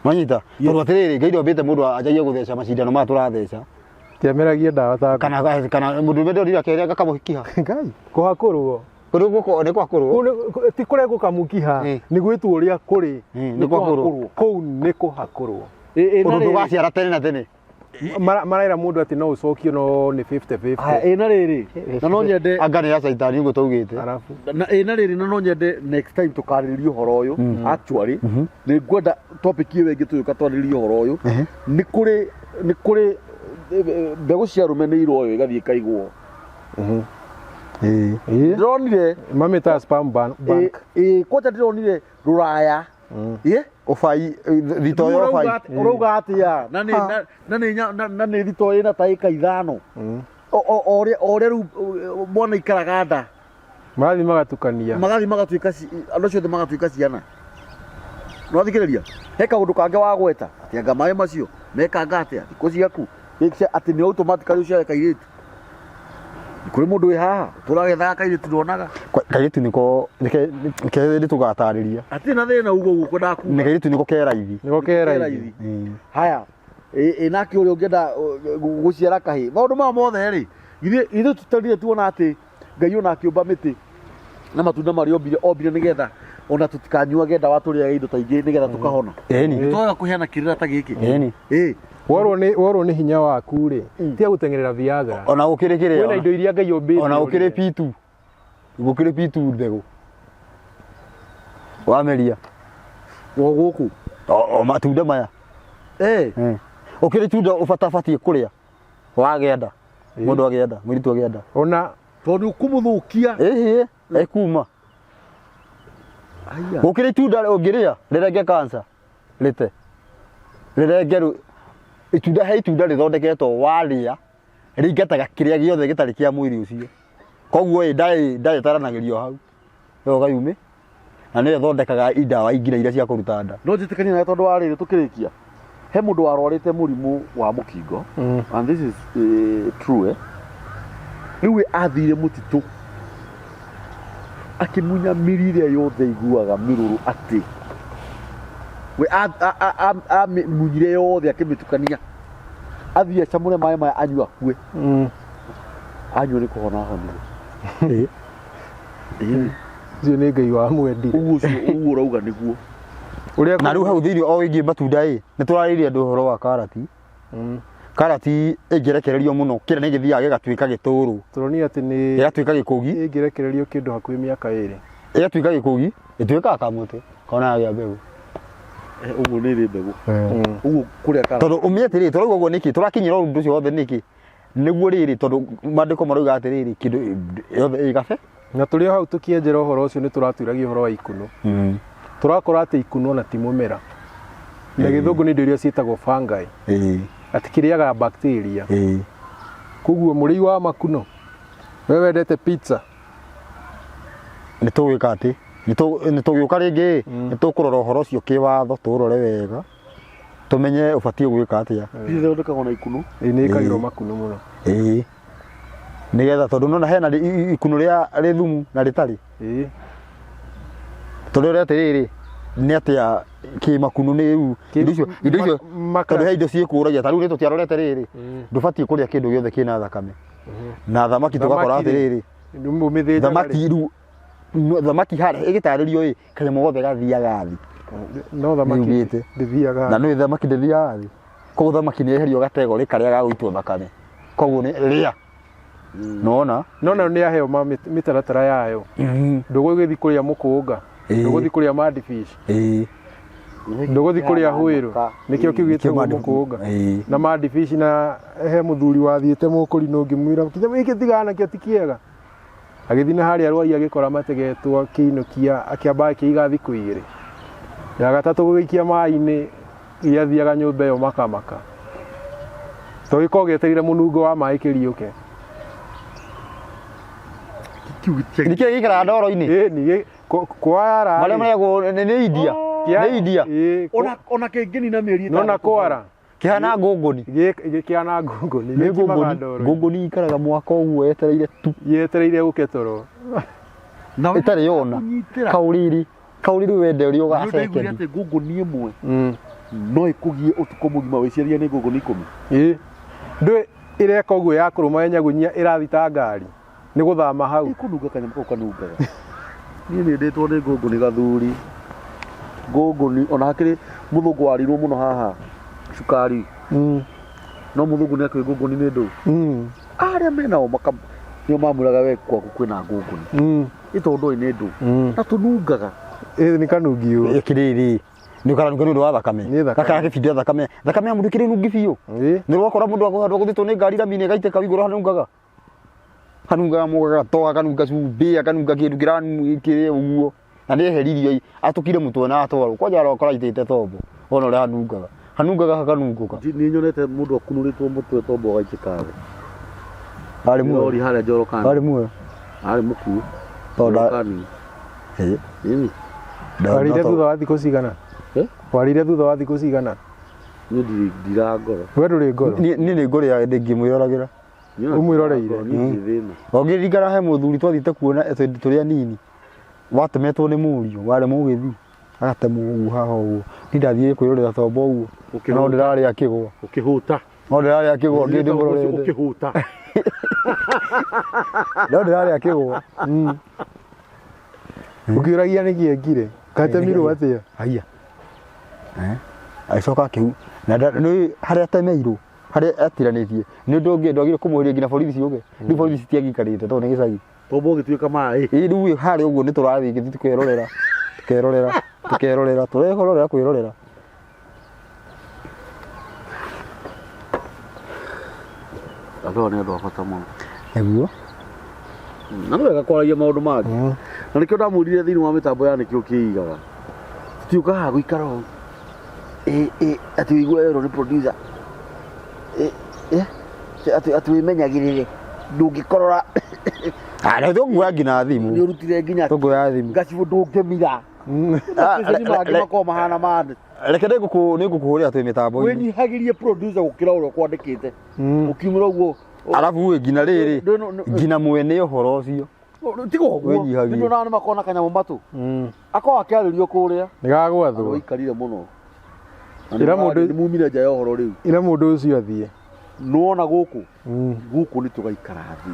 Speaker 2: Wanyita? Tondũ atĩrĩrĩ Ngai ndombĩte mũndũ anjagie gũtheca macindano maya tũratheca.
Speaker 3: Tiameragia ndawa ta
Speaker 2: Kana kana mũndũ ũmwe ndonire akĩrĩa gakamũhikiha.
Speaker 3: Ngai kũhakũrwo.
Speaker 2: Kũrĩ gũkũ nĩ kwakũrwo.
Speaker 3: Kũu ti kũrĩa gũkamukiha nĩ gwĩtwo ũrĩa kũrĩ.
Speaker 2: Nĩ kwakũrwo.
Speaker 3: Kũu nĩ kũhakũrwo.
Speaker 2: Ũndũ ndũgaciara tene na tene.
Speaker 3: Maraira mũndũ atĩ no ũcokio no nĩ 50-50.
Speaker 1: Aya, ĩ na rĩrĩ na no nyende
Speaker 2: Anga nĩ ya caitani ũguo taugĩte.
Speaker 3: Arabu.
Speaker 1: Na ĩ na rĩrĩ na no nyende next time tũkarĩrĩria ũhoro ũyũ. Actually nĩ ngwenda topic ĩyo ĩngĩ tũgĩũka twarĩrĩrie ũhoro ũyũ. Nĩ kũrĩ nĩ kũrĩ mbegũ cia arũme nĩ iroywo igathiĩ ikaigwo.
Speaker 2: Ĩĩ.
Speaker 1: Ndĩronire
Speaker 3: Mamĩtaga sperm bank.
Speaker 1: Ĩ kwanja ndĩronire rũraya. Ĩ
Speaker 2: Ũbai thito ya ũbai.
Speaker 1: Ũrauga atĩa? Na nĩ na nĩ na nĩ thito ĩna ta ĩka 5. O ũrĩa o ũrĩa rĩu mwana ikaraga nda.
Speaker 3: Marathiĩ magatukania.
Speaker 1: Magathiĩ magatuĩka andũ acio othe magatuĩka ciana. Nĩwathikĩrĩria? He kaũndũ kangĩ wagweta atĩ anga maĩ macio mekanga atĩa thikũ ciaku atĩ nĩ automatically ũciare kairĩtu. Kũrĩ mũndũ wĩ haha tũragethaga kairĩtu ndonaga.
Speaker 2: Kairĩtu nĩko reke nĩ tũgatarĩria.
Speaker 1: Hatirĩ na thĩna ugo ũguo kwendaga kuga.
Speaker 2: Nĩ kairĩtu nĩko ke raithi.
Speaker 3: Nĩko ke raithi.
Speaker 1: Haya ĩ nake ũrĩa ũngĩenda gũciara kahĩĩ maũndũ maya mothe rĩ githĩ tũtarire tuona atĩ Ngai ona akĩũmba mĩtĩ na matunda marĩa ombire ombire nĩgetha ona tũtikanyuage ndawa tũrĩage indo ta ingĩ nĩgetha tũkahona.
Speaker 2: Ĩni.
Speaker 1: Twaga kũheana kĩrĩra ta gĩkĩ.
Speaker 2: Ĩni.
Speaker 1: Ĩ.
Speaker 3: Worwo nĩ hinya waku rĩ tiga gũteng'erera Viagra.
Speaker 2: Ona gũkĩrĩ kĩrĩa.
Speaker 3: Kwĩna indo iria Ngai ombĩte.
Speaker 2: Ona gũkĩrĩ pitu. Gũkĩrĩ pitu mbegũ. Wameria.
Speaker 1: O gũkũ.
Speaker 2: O matunda maya.
Speaker 1: Ĩ.
Speaker 2: Ũkĩrĩ tunda ũbatabatiĩ kũrĩa. Wagĩa nda. Mũndũ agĩa nda, mũirĩtu agĩa nda.
Speaker 3: Ona
Speaker 1: tondũ ũkũmũthũkia.
Speaker 2: Ĩhĩ, ĩkuma. Gũkĩrĩ itunda ũngĩrĩa rĩrenge cancer rĩte. Rĩrenge itunda he itunda rĩthondeketwo warĩa rĩingataga kĩrĩa gĩothe gĩtarĩ kĩa mwĩrĩ ũcio. Koguo ĩ nda ĩtaranagĩrio hau. Ĩyo gayumĩ. Na nĩyo ĩthondekaga indawa ingĩ iria cia kũruta nda.
Speaker 1: No njĩtĩkanie nawe tondũ wa rĩrĩ tũkĩrĩkia. He mũndũ warwarĩte mũrimũ wa mũkingo. And this is true. Rĩu we athire mũtitũ akĩmunya mĩri ĩrĩa yothe iguaga mĩrũrũ atĩ we amĩmunyire yothe akĩmĩtukania athiĩ acamũre maĩ maya anyue akue. Anyua nĩ kũhona ahonire.
Speaker 3: Ũcio nĩ Ngai wa mwendire.
Speaker 1: Ũguo ũcio ũguo ũrauga nĩguo.
Speaker 3: Ũrĩa
Speaker 2: Na rĩu hau thĩinĩ o wĩgiĩ matunda ĩ nĩ tũrarĩrĩria andũ ũhoro wa karati. Karati ĩngĩrekererio mũno kĩrĩa nĩ gĩthiaga gĩgatuĩka gĩtũrũ.
Speaker 3: Tũronire atĩ nĩ
Speaker 2: Gĩgatuĩka gĩkũgi.
Speaker 3: ĩngĩrekererio kĩndũ hakuhĩ mĩaka 2.
Speaker 2: Ĩgatuĩka gĩkũgi, ĩtuĩkaga kamũtĩ kona gĩa mbegũ.
Speaker 1: Ũguo nĩ ĩrĩ mbegũ. Ũguo kũrĩa karati.
Speaker 2: Tondũ ũmĩ atĩrĩrĩ tũrauga ũguo nĩkĩ? Tũrakinyĩra ũndũ ũcio wothe nĩkĩ? Nĩguo rĩrĩ tondũ maandĩko marauga atĩrĩrĩ kĩndũ yothe ĩ gabe.
Speaker 3: Na tũrĩ o hau tũkĩenjera ũhoro ũcio nĩ tũratuĩragia ũhoro wa ikuno. Tũrakora atĩ ikuno ona ti mũmera. Na gĩthũngũ nĩ indo iria ciĩtagwo fungi. Atĩ kĩrĩaga bacteria. Koguo mũrĩi wa makuno, we wendete pizza.
Speaker 2: Nĩ tũgwĩka atĩ? Nĩ tũgĩũka rĩngĩ nĩ tũkũrora ũhoro ũcio kĩwatho, tũũrore wega, tũmenye ũbatiĩ gwĩka atĩa.
Speaker 1: Ithondekagwo na ikunu.
Speaker 3: Ĩĩ, nĩ ĩkagĩrwo makuno mũno.
Speaker 2: Ĩĩ, nĩgetha tondũ nona hena ikuno rĩa rĩ thumu na rĩtarĩ.
Speaker 3: Ĩĩ.
Speaker 2: Tondũ ũrĩa atĩrĩrĩ, nĩ atĩa kĩmakuno nĩ rĩu indo icio indo icio tondũ he indo ciĩkũragia ta rĩu rĩ tũtiarorete rĩrĩ, ndũbatiĩ kũrĩa kĩndũ gĩothe kĩna thakame na thamaki tũgakora
Speaker 3: Thamaki rĩ,
Speaker 2: atĩrĩrĩ,
Speaker 3: ũmĩthĩnjaga rĩ?
Speaker 2: Thamaki rĩu thamaki harĩa ĩgĩtarĩrio ĩ kanyamũ gothe gathiaga thĩ.
Speaker 3: No thamaki
Speaker 2: Nĩugĩte.
Speaker 3: ndĩthiaga.
Speaker 2: Na nĩ thamaki ndĩthiaga thĩ, koguo thamaki nĩ yeherio gategorĩ karĩa ga gũitwo thakame, koguo nĩ rĩa nona.
Speaker 3: No nayo nĩ yaheo mĩtaratara yayo. Ndũgũgĩthiĩ kũrĩa mũkũnga, ndũgũthiĩ kũrĩa mad fish, ndũgũthiĩ kũrĩa hwĩrũ, nĩkĩo kĩu gĩtagwo mũkũnga na mad fish. Na he mũthuri wathiĩte mũkũrinũ, ngĩmwĩra kinya gĩkĩ tigana nakĩo ti kĩega, agĩthiĩ na harĩa rwai agĩkora mategetwo, akĩinũkia, akĩamba akĩiga thikũ 2, ya gatatũ gũgĩikia maĩ-inĩ, gĩathiaga nyũmba ĩyo makamaka to gĩkorwo gĩetereire mũnungo wa maĩ kĩriũke.
Speaker 2: Nĩkĩo gĩikaraga ndoro-inĩ.
Speaker 3: Ĩĩ, nĩ kwara.
Speaker 2: Marĩa marĩagwo nĩ India, nĩ India.
Speaker 3: Ĩĩ,
Speaker 1: Ona kĩngĩnina mĩeri
Speaker 3: nona
Speaker 1: 6.
Speaker 3: Kwara.
Speaker 2: Kĩhana ngũngũni.
Speaker 3: Gĩkĩana ngũngũni.
Speaker 2: Nĩ
Speaker 3: gĩkiumaga
Speaker 2: ngũngũni.
Speaker 3: ndoro.
Speaker 2: Ngũngũni ikaraga mwaka ũguo yetereire tu.
Speaker 3: Yetereire gũke toro.
Speaker 1: Na we
Speaker 2: Ĩtarĩ yona.
Speaker 1: kũnyitĩra.
Speaker 2: Kaũriri kaũriri wende ũrĩa
Speaker 1: Nĩ ndaiguire
Speaker 2: ũgacekendi.
Speaker 1: atĩ ngũngũni ĩmwe no ĩkũgie ũtukũ mũgima wĩcirie nĩ ngũngũni 10.
Speaker 3: Ĩĩ, ndũĩ ĩreka ũguo ya kũrũma yenyagunyia ĩrathi ta ngari nĩ gũthama hau.
Speaker 1: Ĩkũnunga kanyamũ kau kanungaga. Niĩ nĩ ndĩtwo nĩ ngũngũni gathuri. Ngũngũni ona hakĩrĩ mũthũngũ warirwo mũno haha cukari. No mũthũngũ nĩ akĩũĩ ngũngũni nĩ ndũ. Arĩa menao maka nĩo mamwĩraga we kwaku kwĩna ngũngũni. Ĩ tondũ ndũĩ nĩ ndũ. Na tũnungaga.
Speaker 3: Ĩĩ, nĩ kanungi ũũ.
Speaker 2: Ĩkĩrĩrĩ nĩ ũkaranunga nĩ ũndũ wa thakame.
Speaker 3: Nĩ thakame.
Speaker 2: Gakara gĩbindi thakame, thakame ya mũndũ ĩkĩrĩ nungi biũ.
Speaker 3: Ĩĩ.
Speaker 2: Nĩ rwakora mũndũ handũ agũthĩtwo nĩ ngari rami-inĩ ĩgaitĩka igũrũ, hanungaga hanungaga mũgagato, akanunga cumbĩ, akanunga kĩndũ kĩrĩ ũguo, na nĩ eheririo atũkire mũtwe na atwarwo kwanja arokora aitĩte tombo, ona ũrĩa hanungaga hanungaga hakanungũka.
Speaker 1: Nĩ nyonete mũndũ akunũrĩtwo mũtwe tombo ũgaitĩka thĩ.
Speaker 2: Arĩ muoyo?
Speaker 1: Rori harĩa Njorokani.
Speaker 2: Arĩ muoyo?
Speaker 1: Arĩ mũkuũ.
Speaker 2: Tondũ
Speaker 1: Njorokani.
Speaker 2: Ĩĩ.
Speaker 1: Ĩni.
Speaker 3: Warire thutha wa thikũ cigana?
Speaker 1: Eh?
Speaker 3: Warire thutha wa thikũ cigana?
Speaker 1: Niĩ ndirĩ ndira ngoro.
Speaker 3: We ndũrĩ ngoro?
Speaker 2: Niĩ nĩ ngũrĩa ndĩngĩmwĩroragĩra.
Speaker 1: Niĩ ona
Speaker 3: Ũmwĩroreire?
Speaker 1: Niĩ ndirĩ thĩna.
Speaker 2: Ũngĩririkana he mũthuri twathiĩte kuona tũrĩ anini, watemetwo nĩ mũriũ warĩ mũgĩthi, agatemwo ũguo haha ũguo, niĩ ndathiire kwĩrorera tombo ũguo,
Speaker 1: Ũkĩhũta.
Speaker 2: no ndĩrarĩa kĩgwa.
Speaker 1: Ũkĩhũta.
Speaker 2: No ndĩrarĩa kĩgwa ngĩndĩmũrorete.
Speaker 1: Ũkĩhũta.
Speaker 2: No ndĩrarĩa kĩgwa.
Speaker 3: Ũkĩũragia nĩkĩ ekire? Gatemirwo atĩa?
Speaker 2: Haiya. Agĩcoka akĩhu na nĩ harĩa atemeirwo, harĩa atiranĩtie, nĩ ũndũ ũngĩ ndwagire kũmũhĩria nginya borithi ciũke. Rĩu borithi citiangĩikarĩte tondũ nĩ gĩcagi.
Speaker 1: Tombo ũgĩtuĩka maĩ.
Speaker 2: Ĩĩ, rĩu harĩa ũguo nĩ tũrathiĩ gĩthiĩ tũkerorera tũkerorera tũkerorera tũrekororera kwĩrorera.
Speaker 1: Andũ aya nĩ andũ a bata mũno.
Speaker 2: Nĩguo.
Speaker 1: Na nĩ wega kwaragia maũndũ mangĩ. Na nĩkĩo ndamwĩrire thĩinĩ wa mĩtambo ya nĩkĩo kĩigaga. Tũtiũkaga haha gũikara ũũ. Ĩ ĩ atĩ ũigue werwo nĩ producer. Ĩ ĩ atĩ atĩ wĩmenyagĩrĩre ndũngĩkorora.
Speaker 2: Ah, rĩu tũkuoya nginya thimũ.
Speaker 1: Nĩ ũrutire nginya
Speaker 2: Tũkuoya thimũ.
Speaker 1: Gacibũ ndũngĩmira.
Speaker 2: Ah,
Speaker 1: Macini mangĩ makoragwo mahana ma
Speaker 2: Reke nĩngũkũhũrĩra twĩ mĩtambo-inĩ.
Speaker 1: Wĩnyihagĩrie producer gũkĩra ũrĩa ũkwandĩkĩte. Ũkiumĩra ũguo.
Speaker 2: Arabu ĩ nginya rĩrĩ nginya mwene ũhoro ũcio.
Speaker 1: Tiga ũguo.
Speaker 2: Wĩnyihagie.
Speaker 1: Nĩ nyonaga nĩ makoragwo na kanyamũ matũ. Akoragwo akĩarĩrio kũrĩa.
Speaker 3: Nĩ gagwathwo.
Speaker 1: Waikarire mũno. Na
Speaker 3: Ĩra mũndũ-
Speaker 1: nĩ mumire nja ya ũhoro rĩu.
Speaker 3: Ĩra mũndũ ũcio athiĩ.
Speaker 1: Nĩwona gũkũ? Gũkũ nĩ tũgaikara thĩ.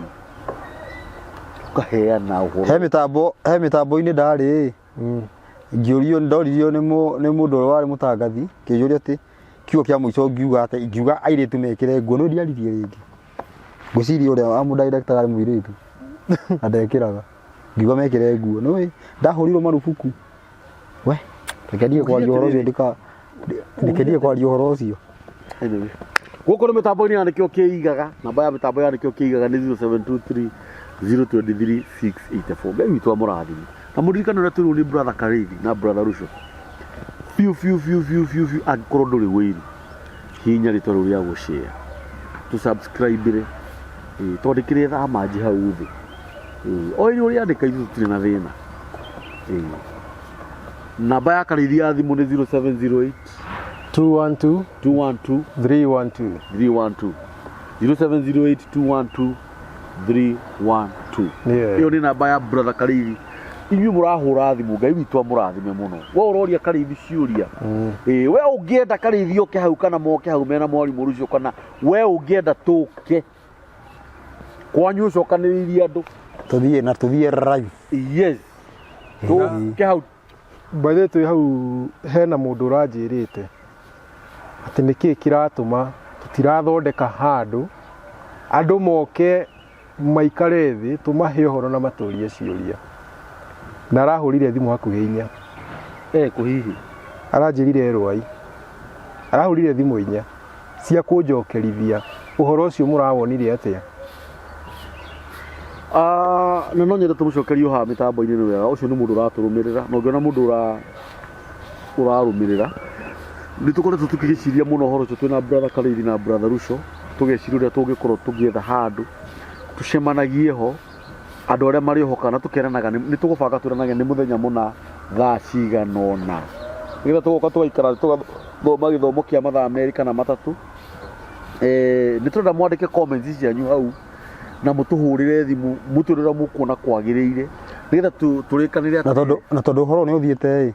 Speaker 1: Tũkaheana ũhoro.
Speaker 2: He mĩtambo, he mĩtambo-inĩ ndarĩ ngĩũrio, ndoririo nĩ mũndũ ũrĩa warĩ mũtangathi, kĩnjũria atĩ kiugo kĩa mũico ngiuga atĩ ingiuga airĩtu mekĩre nguo, no ndiaririe rĩngĩ. Ngwĩciria ũrĩa wa mũdirector arĩ mũirĩtu na ndekĩraga, ngiuga mekĩre nguo, nĩũĩ ndahũrirwo marubuku. We reke ndige kwaria ũhoro ũcio, reke ndige kwaria ũhoro ũcio.
Speaker 1: Anyway, gũkũ nĩ mĩtambo-inĩ ya nĩkĩo kĩigaga, namba ya mĩtambo ya nĩkĩo kĩigaga nĩ 0723 023 684. Ngai witũ amũrathime. Na mũririkane ũrĩa twĩrwo nĩ brother Karĩithi na brother Ruco. Biũ biũ biũ biũ biũ biũ angĩkorwo ndũrĩ wĩiru, hihinya rĩtwa rĩu rĩa gũshare, tũ subscribe ĩĩ, twandĩkĩre thaa manji hau thĩ. Ĩĩ, o ĩrĩa ũrĩandĩka ithuĩ tũtirĩ na thĩna. Ĩĩ. Namba ya Karĩithi ya thimũ nĩ 0708
Speaker 3: 212
Speaker 1: 212
Speaker 3: 312.
Speaker 1: 312. 0708 212 312.
Speaker 3: Yeah.
Speaker 1: Ĩyo nĩ namba ya brother Karĩithi. Inyuĩ mũrahũra thimũ, Ngai witũ amũrathime mũno. We ũroria Karĩithi ciũria. Ĩĩ, we ũngĩenda Karĩithi oke hau kana moke hau mena mwarimũ rũciũ, kana we ũngĩenda tũke kwanyu ũcokanĩrĩirie andũ.
Speaker 2: Tũthiĩ na tũthiĩ live.
Speaker 1: Yes. Tũke hau.
Speaker 3: By the way, twĩ hau hena mũndũ ũranjĩrĩte atĩ nĩkĩĩ kĩratũma tũtirathondeka handũ andũ moke maikare thĩ tũmahe ũhoro na matũrie ciũria, na arahũrire thimũ hakuhĩ 4.
Speaker 1: Kũhihi
Speaker 3: Aranjĩrire rwai arahũrire thimũ 4 cia kũnjokerithia ũhoro ũcio mũrawonire atĩa.
Speaker 1: Na no nyende tũmũcokerie haha mĩtambo-inĩ nĩ wega. Ũcio nĩ mũndũ ũratũrũmĩrĩra, na ũngĩona mũndũ ũrarũmĩrĩra, nĩ tũkoretwo tũkĩgĩciria mũno ũhoro ũcio twĩna brother Karĩithi na brother Ruco, tũgeciria ũrĩa tũngĩkorwo tũgĩetha handũ tũcemanagie ho andũ arĩa marĩ ho, kana tũkeranaga nĩ tũgũbanga twĩranage nĩ mũthenya mũna thaa cigana ũna, nĩgetha tũgoka tũgaikara tũgathoma gĩthomo kĩa mathaa 2 kana 3. Nĩ tũrenda mwandĩke comments cianyu hau na mũtũhũrĩre thimũ mũtwĩre ũrĩa mũkuona kwagĩrĩire, nĩgetha tũrĩkanĩre.
Speaker 2: Na tondũ ũhoro nĩ ũthiĩte ĩ,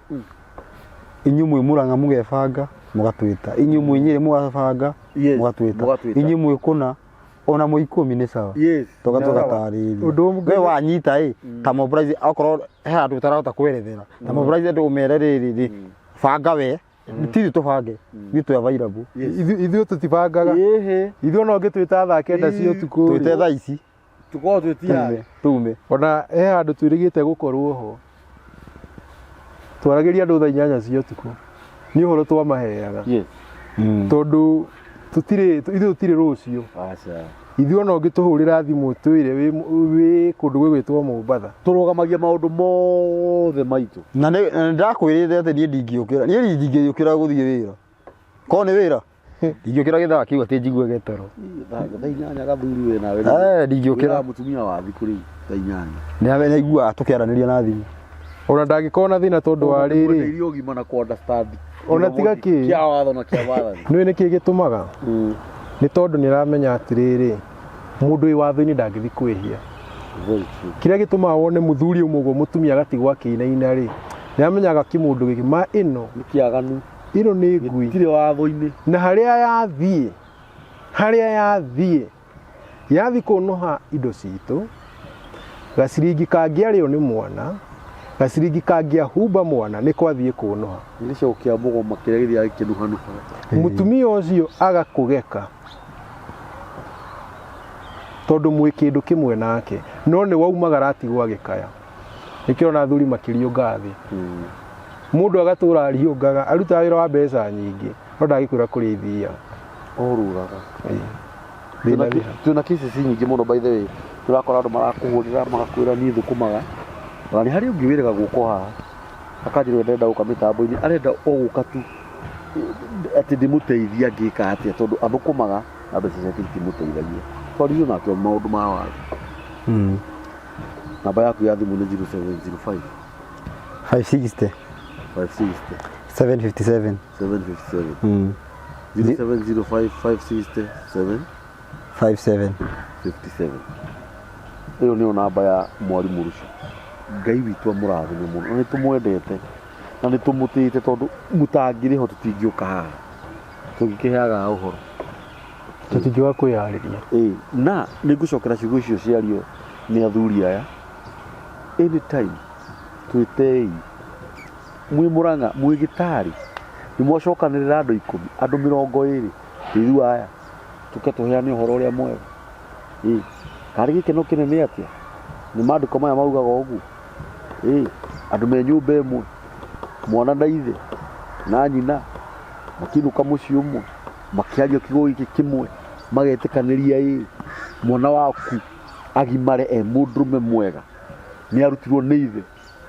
Speaker 2: inyuĩ mwĩ Murang'a mũgebanga mũgatwĩta, inyuĩ mwĩ Nyĩrĩ mũgabanga mũgatwĩta,
Speaker 1: mũgatwĩta.
Speaker 2: Inyuĩ mwĩ kũna ona mwĩ 10 nĩ sawa. Tũga tũgatarĩria.
Speaker 3: Ũndũ ũngĩ-
Speaker 2: We wanyita ĩ, ta mobilize, okorwo he handũ ũtarahota kwerethera, ta mobilize andũ ũmere rĩrĩ rĩ, banga we, ti ithuĩ tũbange, ithuĩ twĩ available.
Speaker 3: Ithuĩ tũtibangaga. Ithuĩ ona ũngĩtwĩta thaa 9 cia ũtukũ
Speaker 2: Twĩte
Speaker 3: rĩ,
Speaker 2: thaa ici.
Speaker 1: Tũkorwo twĩtiarĩ.
Speaker 2: Tume.
Speaker 3: Ona he handũ twĩrĩgĩte gũkorwo ho, twaragĩria andũ thaa 8 cia ũtukũ, nĩ ũhoro twamaheaga. Tondũ tũtirĩ, ithuĩ tũtirĩ rũciũ.
Speaker 1: Aca.
Speaker 3: Ithuĩ ona ũngĩtũhũrĩra thimũ twĩre wĩ kũndũ gwĩgwĩtwo Mombatha,
Speaker 1: tũrũgamagia maũndũ mothe maitũ.
Speaker 2: Na nĩ ndakwĩrĩte atĩ niĩ ndingĩũkĩra, niĩ ndingĩũkĩra gũthiĩ wĩra. Korwo nĩ wĩra, ndingĩũkĩra gĩthaa kĩu atĩ njigue gĩtoro.
Speaker 1: Thaa 8 gathuri wĩ nawe.
Speaker 2: Ndingĩũkĩra.
Speaker 1: Wĩra mũtumia wa thikũ rĩu thaa 8.
Speaker 2: Nĩ aiguaga tũkĩaranĩria na thimũ.
Speaker 3: Ona ndangĩkorwo na thĩna tondũ wa rĩrĩ.
Speaker 1: Mwendeire ũgima na kũ understand.
Speaker 3: Ona tiga kĩ.
Speaker 1: Kĩa watho na kĩa wathani.
Speaker 3: Nĩũĩ nĩkĩ gĩtũmaga? Nĩ tondũ nĩ aramenya atĩrĩrĩ, mũndũ wĩ watho-inĩ ndangĩthiĩ kwĩhia.
Speaker 1: Very true.
Speaker 3: Kĩrĩa gĩtũmaga wone mũthuri ũmwe ũguo mũtumia agatigwo akĩinaina rĩ, nĩ amenyaga kĩmũndũ gĩkĩ ma ĩno
Speaker 1: Nĩ kĩaganu.
Speaker 3: Ĩno nĩ ngui.
Speaker 1: Gĩtirĩ watho-inĩ.
Speaker 3: Na harĩa yathiĩ, harĩa yathiĩ, yathiĩ kũnũha indo citũ, gaciringi kangĩarĩo nĩ mwana, gaciringi kangĩahumba mwana, nĩ kwathiĩ kũnũha.
Speaker 1: Nĩ gĩcoko kĩa mũgoma kĩrĩa gĩthiaga gĩkĩnuhanuha.
Speaker 3: Mũtumia ũcio agakũgeka tondũ mwĩ kĩndũ kĩmwe nake, no nĩ waumagara atigwo agĩkaya. Nĩkĩo ona athuri makĩriũnga thĩ. Mũndũ agatũra ariũngaga, arutaga wĩra wa mbeca nyingĩ, no ndangĩkwĩra kũrĩa ithiaga.
Speaker 1: Orũraga.
Speaker 3: Thĩna wĩ ha?
Speaker 1: Twĩna cases nyingĩ mũno by the way. Tũrakora andũ marakũhũrĩra magakwĩra niĩ thũkũmaga. Ona nĩ harĩ ũngĩ wĩrĩga gũka haha. Akanjĩra ndenda gũka mĩtambo-inĩ, arenda o gũka tu atĩ ndĩmũteithie angĩka atĩa, tondũ athũkũmaga na mbeca ciake itimũteithagia. Twaririe nake maũndũ ma watho. Namba yaku ya thimũ nĩ 0705
Speaker 2: 560
Speaker 1: 560
Speaker 2: 757.
Speaker 1: 757. 0705 560
Speaker 2: 57.
Speaker 1: 757. Ĩyo nĩyo namba ya mwarimũ Ruco. Ngai witũ amũrathime mũno, na nĩ tũmwendete na nĩ tũmũtĩĩte, tondũ mũtangĩrĩho tũtingĩũka haha tũngĩkĩheaga ũhoro.
Speaker 3: Tũtingĩũka kwĩyarĩria.
Speaker 1: Ĩĩ, na nĩ ngũcokera ciugo icio ciario nĩ athuri aya. Anytime twĩtei, mwĩ Murang'a, mwĩ Gĩtarĩ, nĩ mwacokanĩrĩra andũ 10, andũ 20, ithuĩ aya tũke tũheane ũhoro ũrĩa mwega. Ĩĩ, karĩ gĩkeno kĩnene atĩa? Nĩ maandĩko maya maugaga ũguo. Ĩĩ, andũ me nyũmba ĩmwe, mwana na ithe na nyina makĩinũka mũciĩ ũmwe, makĩaria kiugo gĩkĩ kĩmwe, magetĩkanĩria ĩĩ, mwana waku agimare e mũndũrũme mwega nĩ arutirwo nĩ ithe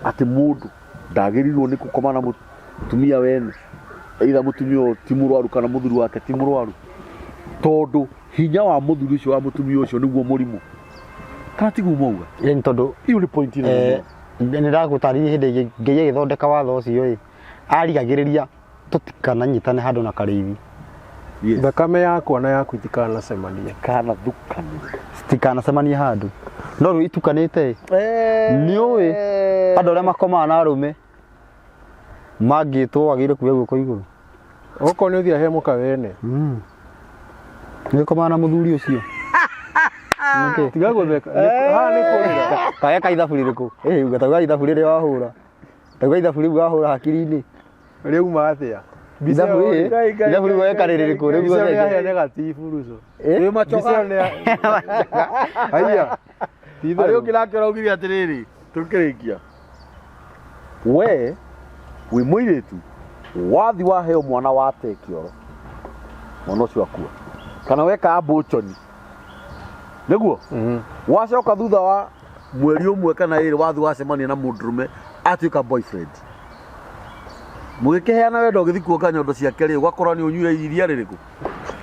Speaker 1: atĩ mũndũ ndagĩrĩirwo nĩ gũkoma na mũtumia wene, either mũtumia ũyũ ti mũrwaru kana mũthuri wake ti mũrwaru, tondũ hinya wa mũthuri ũcio wa mũtumia ũcio nĩguo mũrimũ. Kana tiguo mauga?
Speaker 2: Yaani tondũ
Speaker 1: Iyo nĩ point ĩno.
Speaker 2: Nĩ ndagũtarĩria hĩndĩ ĩngĩ Ngai agĩthondeka watho ũcio ĩ, arigagĩrĩria tũtikananyitane handũ na karĩithi.
Speaker 1: Yes.
Speaker 3: Thakame yakwa na yaku itikanacemanie.
Speaker 1: Kana thukani.
Speaker 2: Citikanacemanie handũ. No rĩu itukanĩte ĩ, nĩ ũĩ andũ arĩa makomaga na arũme mangĩtwo wagĩrĩire kuoya guoko igũrũ.
Speaker 3: Okorwo nĩ ũthiĩ he mũka wene.
Speaker 2: Nĩ ũkomaga na mũthuri ũcio. Nĩkĩ?
Speaker 3: Tiga gũtheka. Haha nĩ kũrĩra.
Speaker 2: Kaya ka ithabu rĩrĩkũ? Ĩ, uga tauga ithabu rĩrĩa wahũra. Tauga ithabu rĩu wahũra hakiri-inĩ.
Speaker 3: Rĩauma atĩa? Mbica
Speaker 2: Ithabu
Speaker 3: ĩyo-
Speaker 2: ĩ, ithabu rĩu weka rĩrĩkũ? Rĩu
Speaker 3: Mbica ĩyo nĩ
Speaker 2: weka.
Speaker 3: ya negative Ruco.
Speaker 2: Ĩ?
Speaker 1: Wĩ
Speaker 3: Mbica
Speaker 1: macoka.
Speaker 3: ĩyo nĩ ya Haiya. Ti
Speaker 1: Harĩ
Speaker 3: itherũ.
Speaker 1: ũngĩ nake ũraugire atĩrĩrĩ, tũkĩrĩkia. We wĩ mũirĩtu wathi waheo mwana wate kĩoro mwana ũcio akua kana weka abortion nĩguo wacoka thutha wa mweri ũmwe kana ĩrĩ wathi wacemania na mũndũrũme atuĩka boyfriend mũgĩkĩheana wendo ũgĩthiĩ kuonga nyondo ciake rĩ ũgakora nĩ ũnyuire iria rĩrĩkũ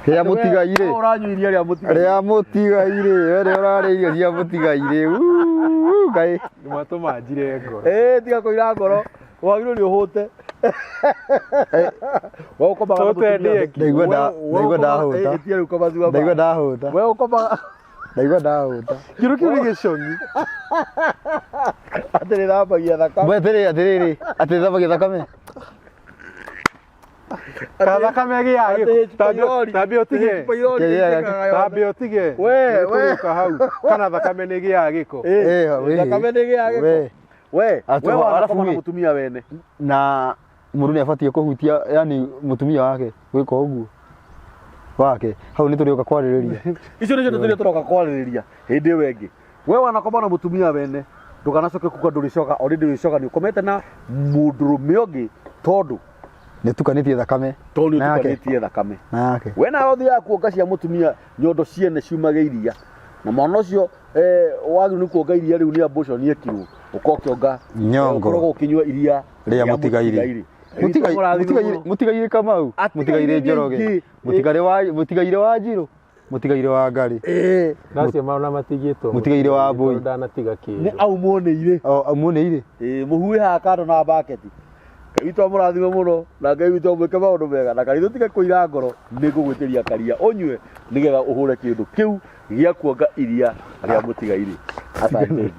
Speaker 2: Rĩa mũtigairĩ.
Speaker 1: No ũranyua iria rĩa mũtigairĩ
Speaker 2: Rĩa mũtigairĩ. We nĩ ũrarĩa irio cia mũtigairĩ. Uu, Ngai.
Speaker 3: Nĩmatũma njire ngoro.
Speaker 1: Ĩĩ tiga kũira ngoro wagĩrĩirwo nĩ ũhũte we ũkomaga na
Speaker 3: Hũte
Speaker 1: mũtumia.
Speaker 3: ndĩe ki.
Speaker 2: Ndaigua
Speaker 1: We- we
Speaker 2: ndaigua
Speaker 1: ũkomaga-
Speaker 2: ndahũta.
Speaker 1: ĩĩ, tia rĩu kamaziwa
Speaker 2: Ndaigua ndahũta.
Speaker 1: we ũkomaga
Speaker 2: Ndaigua ndahũta.
Speaker 3: Kĩndũ kĩu nĩ gĩcong'i.
Speaker 1: atĩ rĩthambagia thakame
Speaker 2: Mwe atĩrĩrĩ atĩrĩrĩ atĩ thambagia thakame.
Speaker 3: Ka thakame ĩgĩaga
Speaker 1: Atĩ
Speaker 3: gĩko.
Speaker 1: H. pylori.
Speaker 3: Tambia ũtige.
Speaker 1: H. pylori
Speaker 2: Kĩgĩaga
Speaker 1: ĩtĩkaga yothe.
Speaker 3: Tambia ũtige.
Speaker 1: We, we.
Speaker 3: Nĩtũgũka hau. Kana thakame nĩ ĩgĩaga gĩko.
Speaker 1: Ĩĩ,
Speaker 2: Ĩĩ, wĩ.
Speaker 1: thakame nĩ ĩgĩaga gĩko
Speaker 2: We.
Speaker 1: we
Speaker 2: Atĩ
Speaker 1: we
Speaker 2: wa-
Speaker 1: wanakoma na
Speaker 2: arabu ĩ.
Speaker 1: mũtumia wene
Speaker 2: Na mũndũ nĩ abatiĩ kũhutia yani mũtumia wake gwĩka ũguo wake hau nĩ tũrĩũka kwarĩrĩria.
Speaker 1: Icio nĩcio tũrĩa tũroka kwarĩrĩria hĩndĩ ĩyo ĩngĩ. We wanakoma na mũtumia wene ndũkanacoke kuga ndũrĩcoka already wĩcoka nĩ ũkomete na mũndũrũme ũngĩ tondũ
Speaker 2: Nĩ tukanĩtie thakame.
Speaker 1: tondũ nĩ
Speaker 2: Na yake.
Speaker 1: ũtukanĩtie thakame.
Speaker 2: Na yake.
Speaker 1: We nawe ũthiaga kuonga cia mũtumia nyondo ciene ciumage iria na mwana ũcio wagĩrĩirwo nĩ kuonga iria rĩu nĩ abortion yekirwo ũkorwo ũkĩonga
Speaker 2: Nyongo.
Speaker 1: ũkoragwo ũkĩnyua iria
Speaker 2: Rĩa mũtigairĩ. Mũtigairĩ Kamau, mũtigairĩ Njoroge,
Speaker 1: Atingĩ.
Speaker 2: mũtigairĩ wa Njirũ, mũtigairĩ wa Ngarĩ.
Speaker 3: Nacio maona matigĩtwo.
Speaker 2: Mũtigairĩ wa Mbũi.
Speaker 3: Ndanatiga
Speaker 1: Nĩ
Speaker 3: kĩndũ.
Speaker 1: aumwo nĩ irĩ.
Speaker 2: O amuoneire.
Speaker 1: Ĩĩ, mũhuĩ haha kando na baketi. Ngai witũ amũrathime mũno na Ngai witũ amwĩke maũndũ mega na Ngai tũtige kũira ngoro nĩ ngũgwĩtĩria karia ũnyue nĩgetha ũhũre kĩndũ kĩu gĩa kuonga iria rĩa mũtigairĩ. Asanteni.